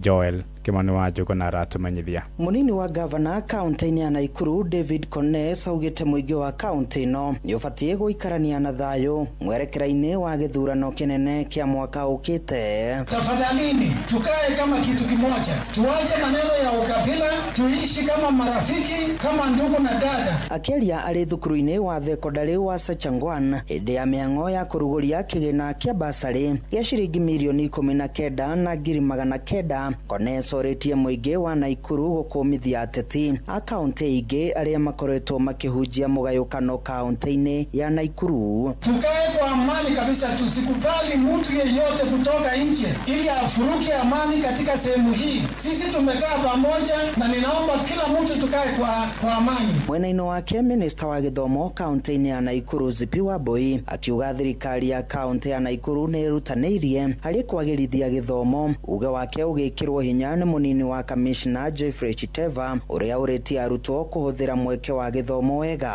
Joel Kimani wa Njuguna aratumenyithia. Munini wa gavana kaunti-inĩ ya Naikuru David Kones augĩte mũingĩ wa kaunti ĩno nĩ ũbatiĩ gũikarania na thayũ mwerekera-inĩ wa gĩthurano kĩnene kĩa mwaka ũkĩte. Tafadhalini tukae kama kitu kimoja, tuache maneno ya ukabila, tuishi kama marafiki, kama ndugu na dada. Akĩaria arĩ thukuru-inĩ wa thekondarĩ wa Sachangwan hĩndĩ ya mĩhang'o ya kũrugũria kĩgĩna kĩa basarĩ gĩa ciringi mirioni 19 na ngiri 900, Kones orĩtie mũingĩ wa Naikuru gũkũmithia ateti a kaunti ingĩ arĩa makoretwo makĩhunjia mũgayũkano kaunti-inĩ ya Naikuru. Tukae kwa amani kabisa, tusikubali mtu yeyote kutoka nje ili afuruke amani katika sehemu hii. Sisi tumekaa pamoja na ninaomba kila mtu tukae kwa amani. Mwena-inĩ wake minista wa gĩthomo kaunti-inĩ ya Naikuru Zipi Wambui akiuga thirikari ya kaunti ya Naikuru nĩ ĩrutanĩirie harĩ kwagĩrithia gĩthomo. Uge wake ũgĩkĩrwo hinya nĩ mũnini wa kamishna Geoffrey Chiteva ũrĩa ũrĩtie arutwo kũhũthĩra mweke wa gĩthomo wega.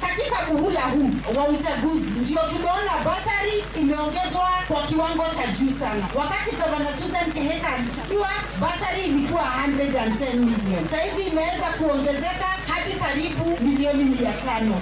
Katika muhula huu wa uchaguzi ndio tumeona basari imeongezwa kwa kiwango cha juu sana. Wakati Governor Susan Keheka alitakiwa, basari ilikuwa 110 million. Saizi imeweza kuongezeka hadi karibu milioni 500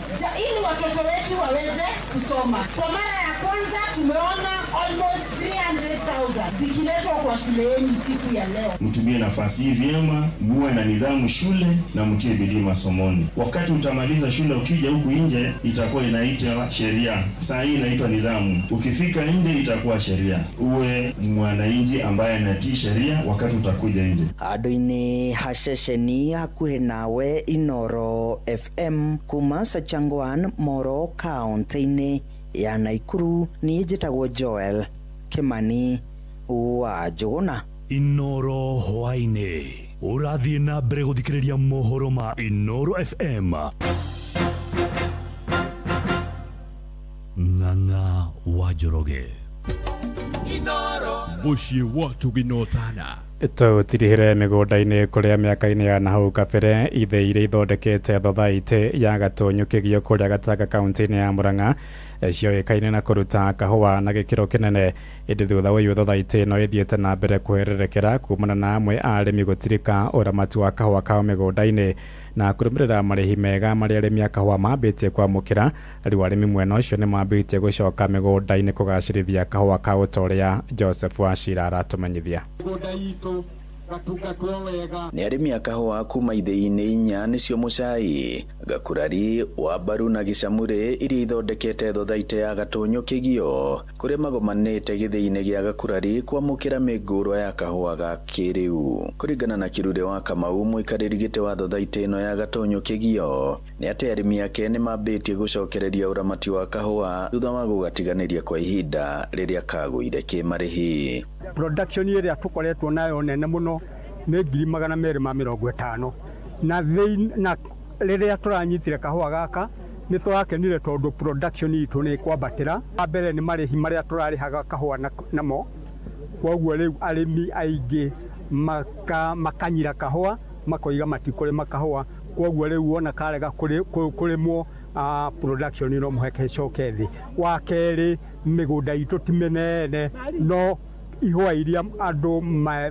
ili watoto wetu waweze kusoma. Kwa mara ya kwanza tumeona almost 300,000 zikiletwa kwa shule yenu siku ya leo. Mtumie nafasi hii vyema, muwe na nidhamu shule na mtie bidii masomoni. Wakati utamaliza shule ukija huku nje itakuwa inaitwa sheria. Saa hii inaitwa nidhamu. Ukifika nje itakuwa sheria. Uwe mwananchi ambaye anatii sheria wakati utakuja nje. Andũ-inĩ haceceni hakuhĩ nawe Inooro FM kuma Sachangwan Moro kaunti-inĩ ya Naikuru, niĩ njĩtagwo Joel Kimani wa Njuguna. Inooro hwaĩ-inĩ ũrathiĩ na mbere gũthikĩrĩria mohoro ma Inooro FM. Ng'ang'a wa Njoroge. Mũciĩ wa Tuginotana. Tũtirihĩre mĩgũnda-inĩ kũrĩa mĩaka-inĩ ya nahau kabere ithĩ iria ithondekete thothaitĩ ya Gatũnyũ kĩgio kũrĩa Gatanga kaunti-inĩ ya Murang'a cioĩkaine na kũruta kahũa na gĩkĩro kĩnene. Ĩndĩ thutha ũyũ thothaitĩ ĩno ĩthiĩte na mbere kũhererekera kumana na amwe a arĩmi gũtirika ũramati wa kahũa kao mĩgũnda-inĩ na kũrũmĩrĩra marĩhi mega marĩa arĩmi a kahũa mambĩtie kwamũkĩra. Rĩu arĩmi mwena ũcio nĩ mambĩtie gũcoka mĩgũnda-inĩ kũgacĩrithia kahũa kao ta ũrĩa Joseph Wachira aratũmenyithia. Nĩ arĩmi a kahũa kuma ithĩi-inĩ inya nĩcio Mũcai, Gakurari, Wambaru na Gĩcamũrĩ iria ithondekete thothaitĩ ya Gatũnyũ Kĩgio kũrĩa magomanĩte gĩthĩi-inĩ gĩa Gakurari kwamũkĩra mĩngũrwa ya kahũa ga kĩrĩu. Kũringana na Kĩrure wa Kamau, mũikarĩri gĩtĩ wa thothaitĩ ĩno ya Gatũnyũ Kĩgio, nĩ atĩ arĩmi ake nĩ mambĩtie gũcokereria ũramati wa kahũa thutha wa gũgatiganĩria kwa ihinda rĩrĩa kagũire kĩmarĩhi. Production ĩrĩa tũkoretwo nayo nene mũno nĩ 250,000 na na rĩrĩa tũranyitire kahũa gaka nĩ tũrakenire tondũ production itũ nĩ kwambatĩra. Wa mbere nĩ marĩhi marĩa tũrarĩhaga kahũa namo, koguo rĩu arĩmi aingĩ makanyira kahũa makoiga matikũrĩma kahũa, koguo rĩu wona karega kũrĩmwo production no mũhaka ĩcoke thĩ. Wa kerĩ mĩgũnda itũ ti mĩnene no ihũa iria andũ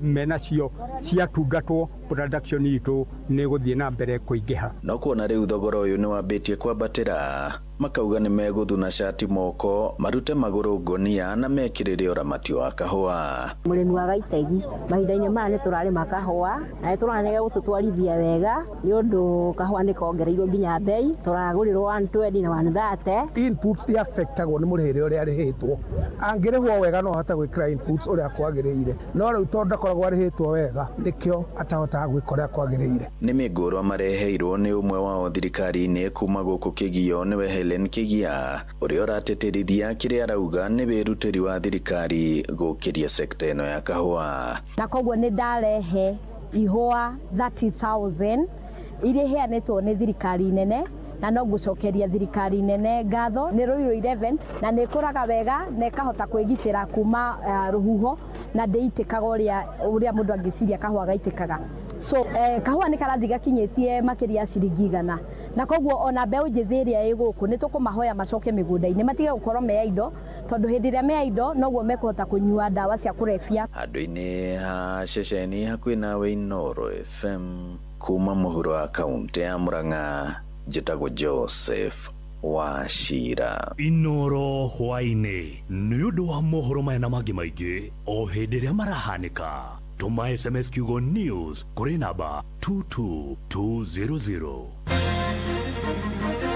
menacio ciatungatwo Production itũ nĩ ĩgũthiĩ na mbere kũingĩha. No kuona rĩu thogora ũyũ nĩ wambĩtie kwambatĩra, makauga nĩ megũthuna cati moko, marute magũrũ ngonia na mekĩrĩre ũramati wa kahũa. Mũrĩmi wa Gaitegi mahinda-inĩ maya nĩ tũrarĩma kahũa na nĩ tũrona nĩ gegũtũtwarithia wega nĩ ũndũ kahũa nĩ kongereirwo nginya bei, tũragũrĩrwo 120 na 130. Inputs iaffectagwo nĩ mũrĩhĩre ũrĩa arĩhĩtwo. Angĩrĩhwo wega no ahote gwĩkĩra inputs ũrĩa kwagĩrĩire, no rĩu tondũ ndakoragwo arĩhĩtwo wega nĩkĩo atahotaga gwĩka ũrĩa kwagĩrĩire. Nĩ mĩngũrwa mareheirwo nĩ ũmwe wao thirikari-inĩ kuma gũkũ Kĩgio nĩwe Helen Kĩgia, ũrĩa ũratĩtĩrithia kĩrĩa arauga nĩ wĩrutĩri wa thirikari gũkĩria sekta ĩno ya kahũa. Na koguo nĩ ndarehe ihũa 30,000 iria iheanĩtwo nĩ thirikari nene, na no ngũcokeria thirikari nene ngatho. Nĩ Ruiru 11 na nĩ ĩkũraga wega na ĩkahota kwĩgitĩra kuma rũhuho na ndĩitĩkaga ũrĩa mũndũ angĩciria kahũa gaitĩkaga. So kahũa nĩ karathiĩ gakinyĩtie makĩria ya ciringi 100, na koguo ona mbeũ njĩthĩ ĩrĩa ĩ gũkũ nĩ tũkũmahoya macoke mĩgũnda-inĩ matige gũkorwo me indo, tondũ hĩndĩ ĩrĩa me indo noguo mekũhota kũnyua ndawa cia kũrebia. Handũ-inĩ ha ceceni hakuhĩ nawe Inooro FM kuma mũhuro wa kaũntĩ ya Murang'a, njĩtagwo Joseph Wachira. Inooro hwaĩ-inĩ nĩ ũndũ wa mohoro maya na mangĩ maingĩ o hĩndĩ ĩrĩa marahanĩka. Tũma SMS kiugo news kũrĩ namba 22200.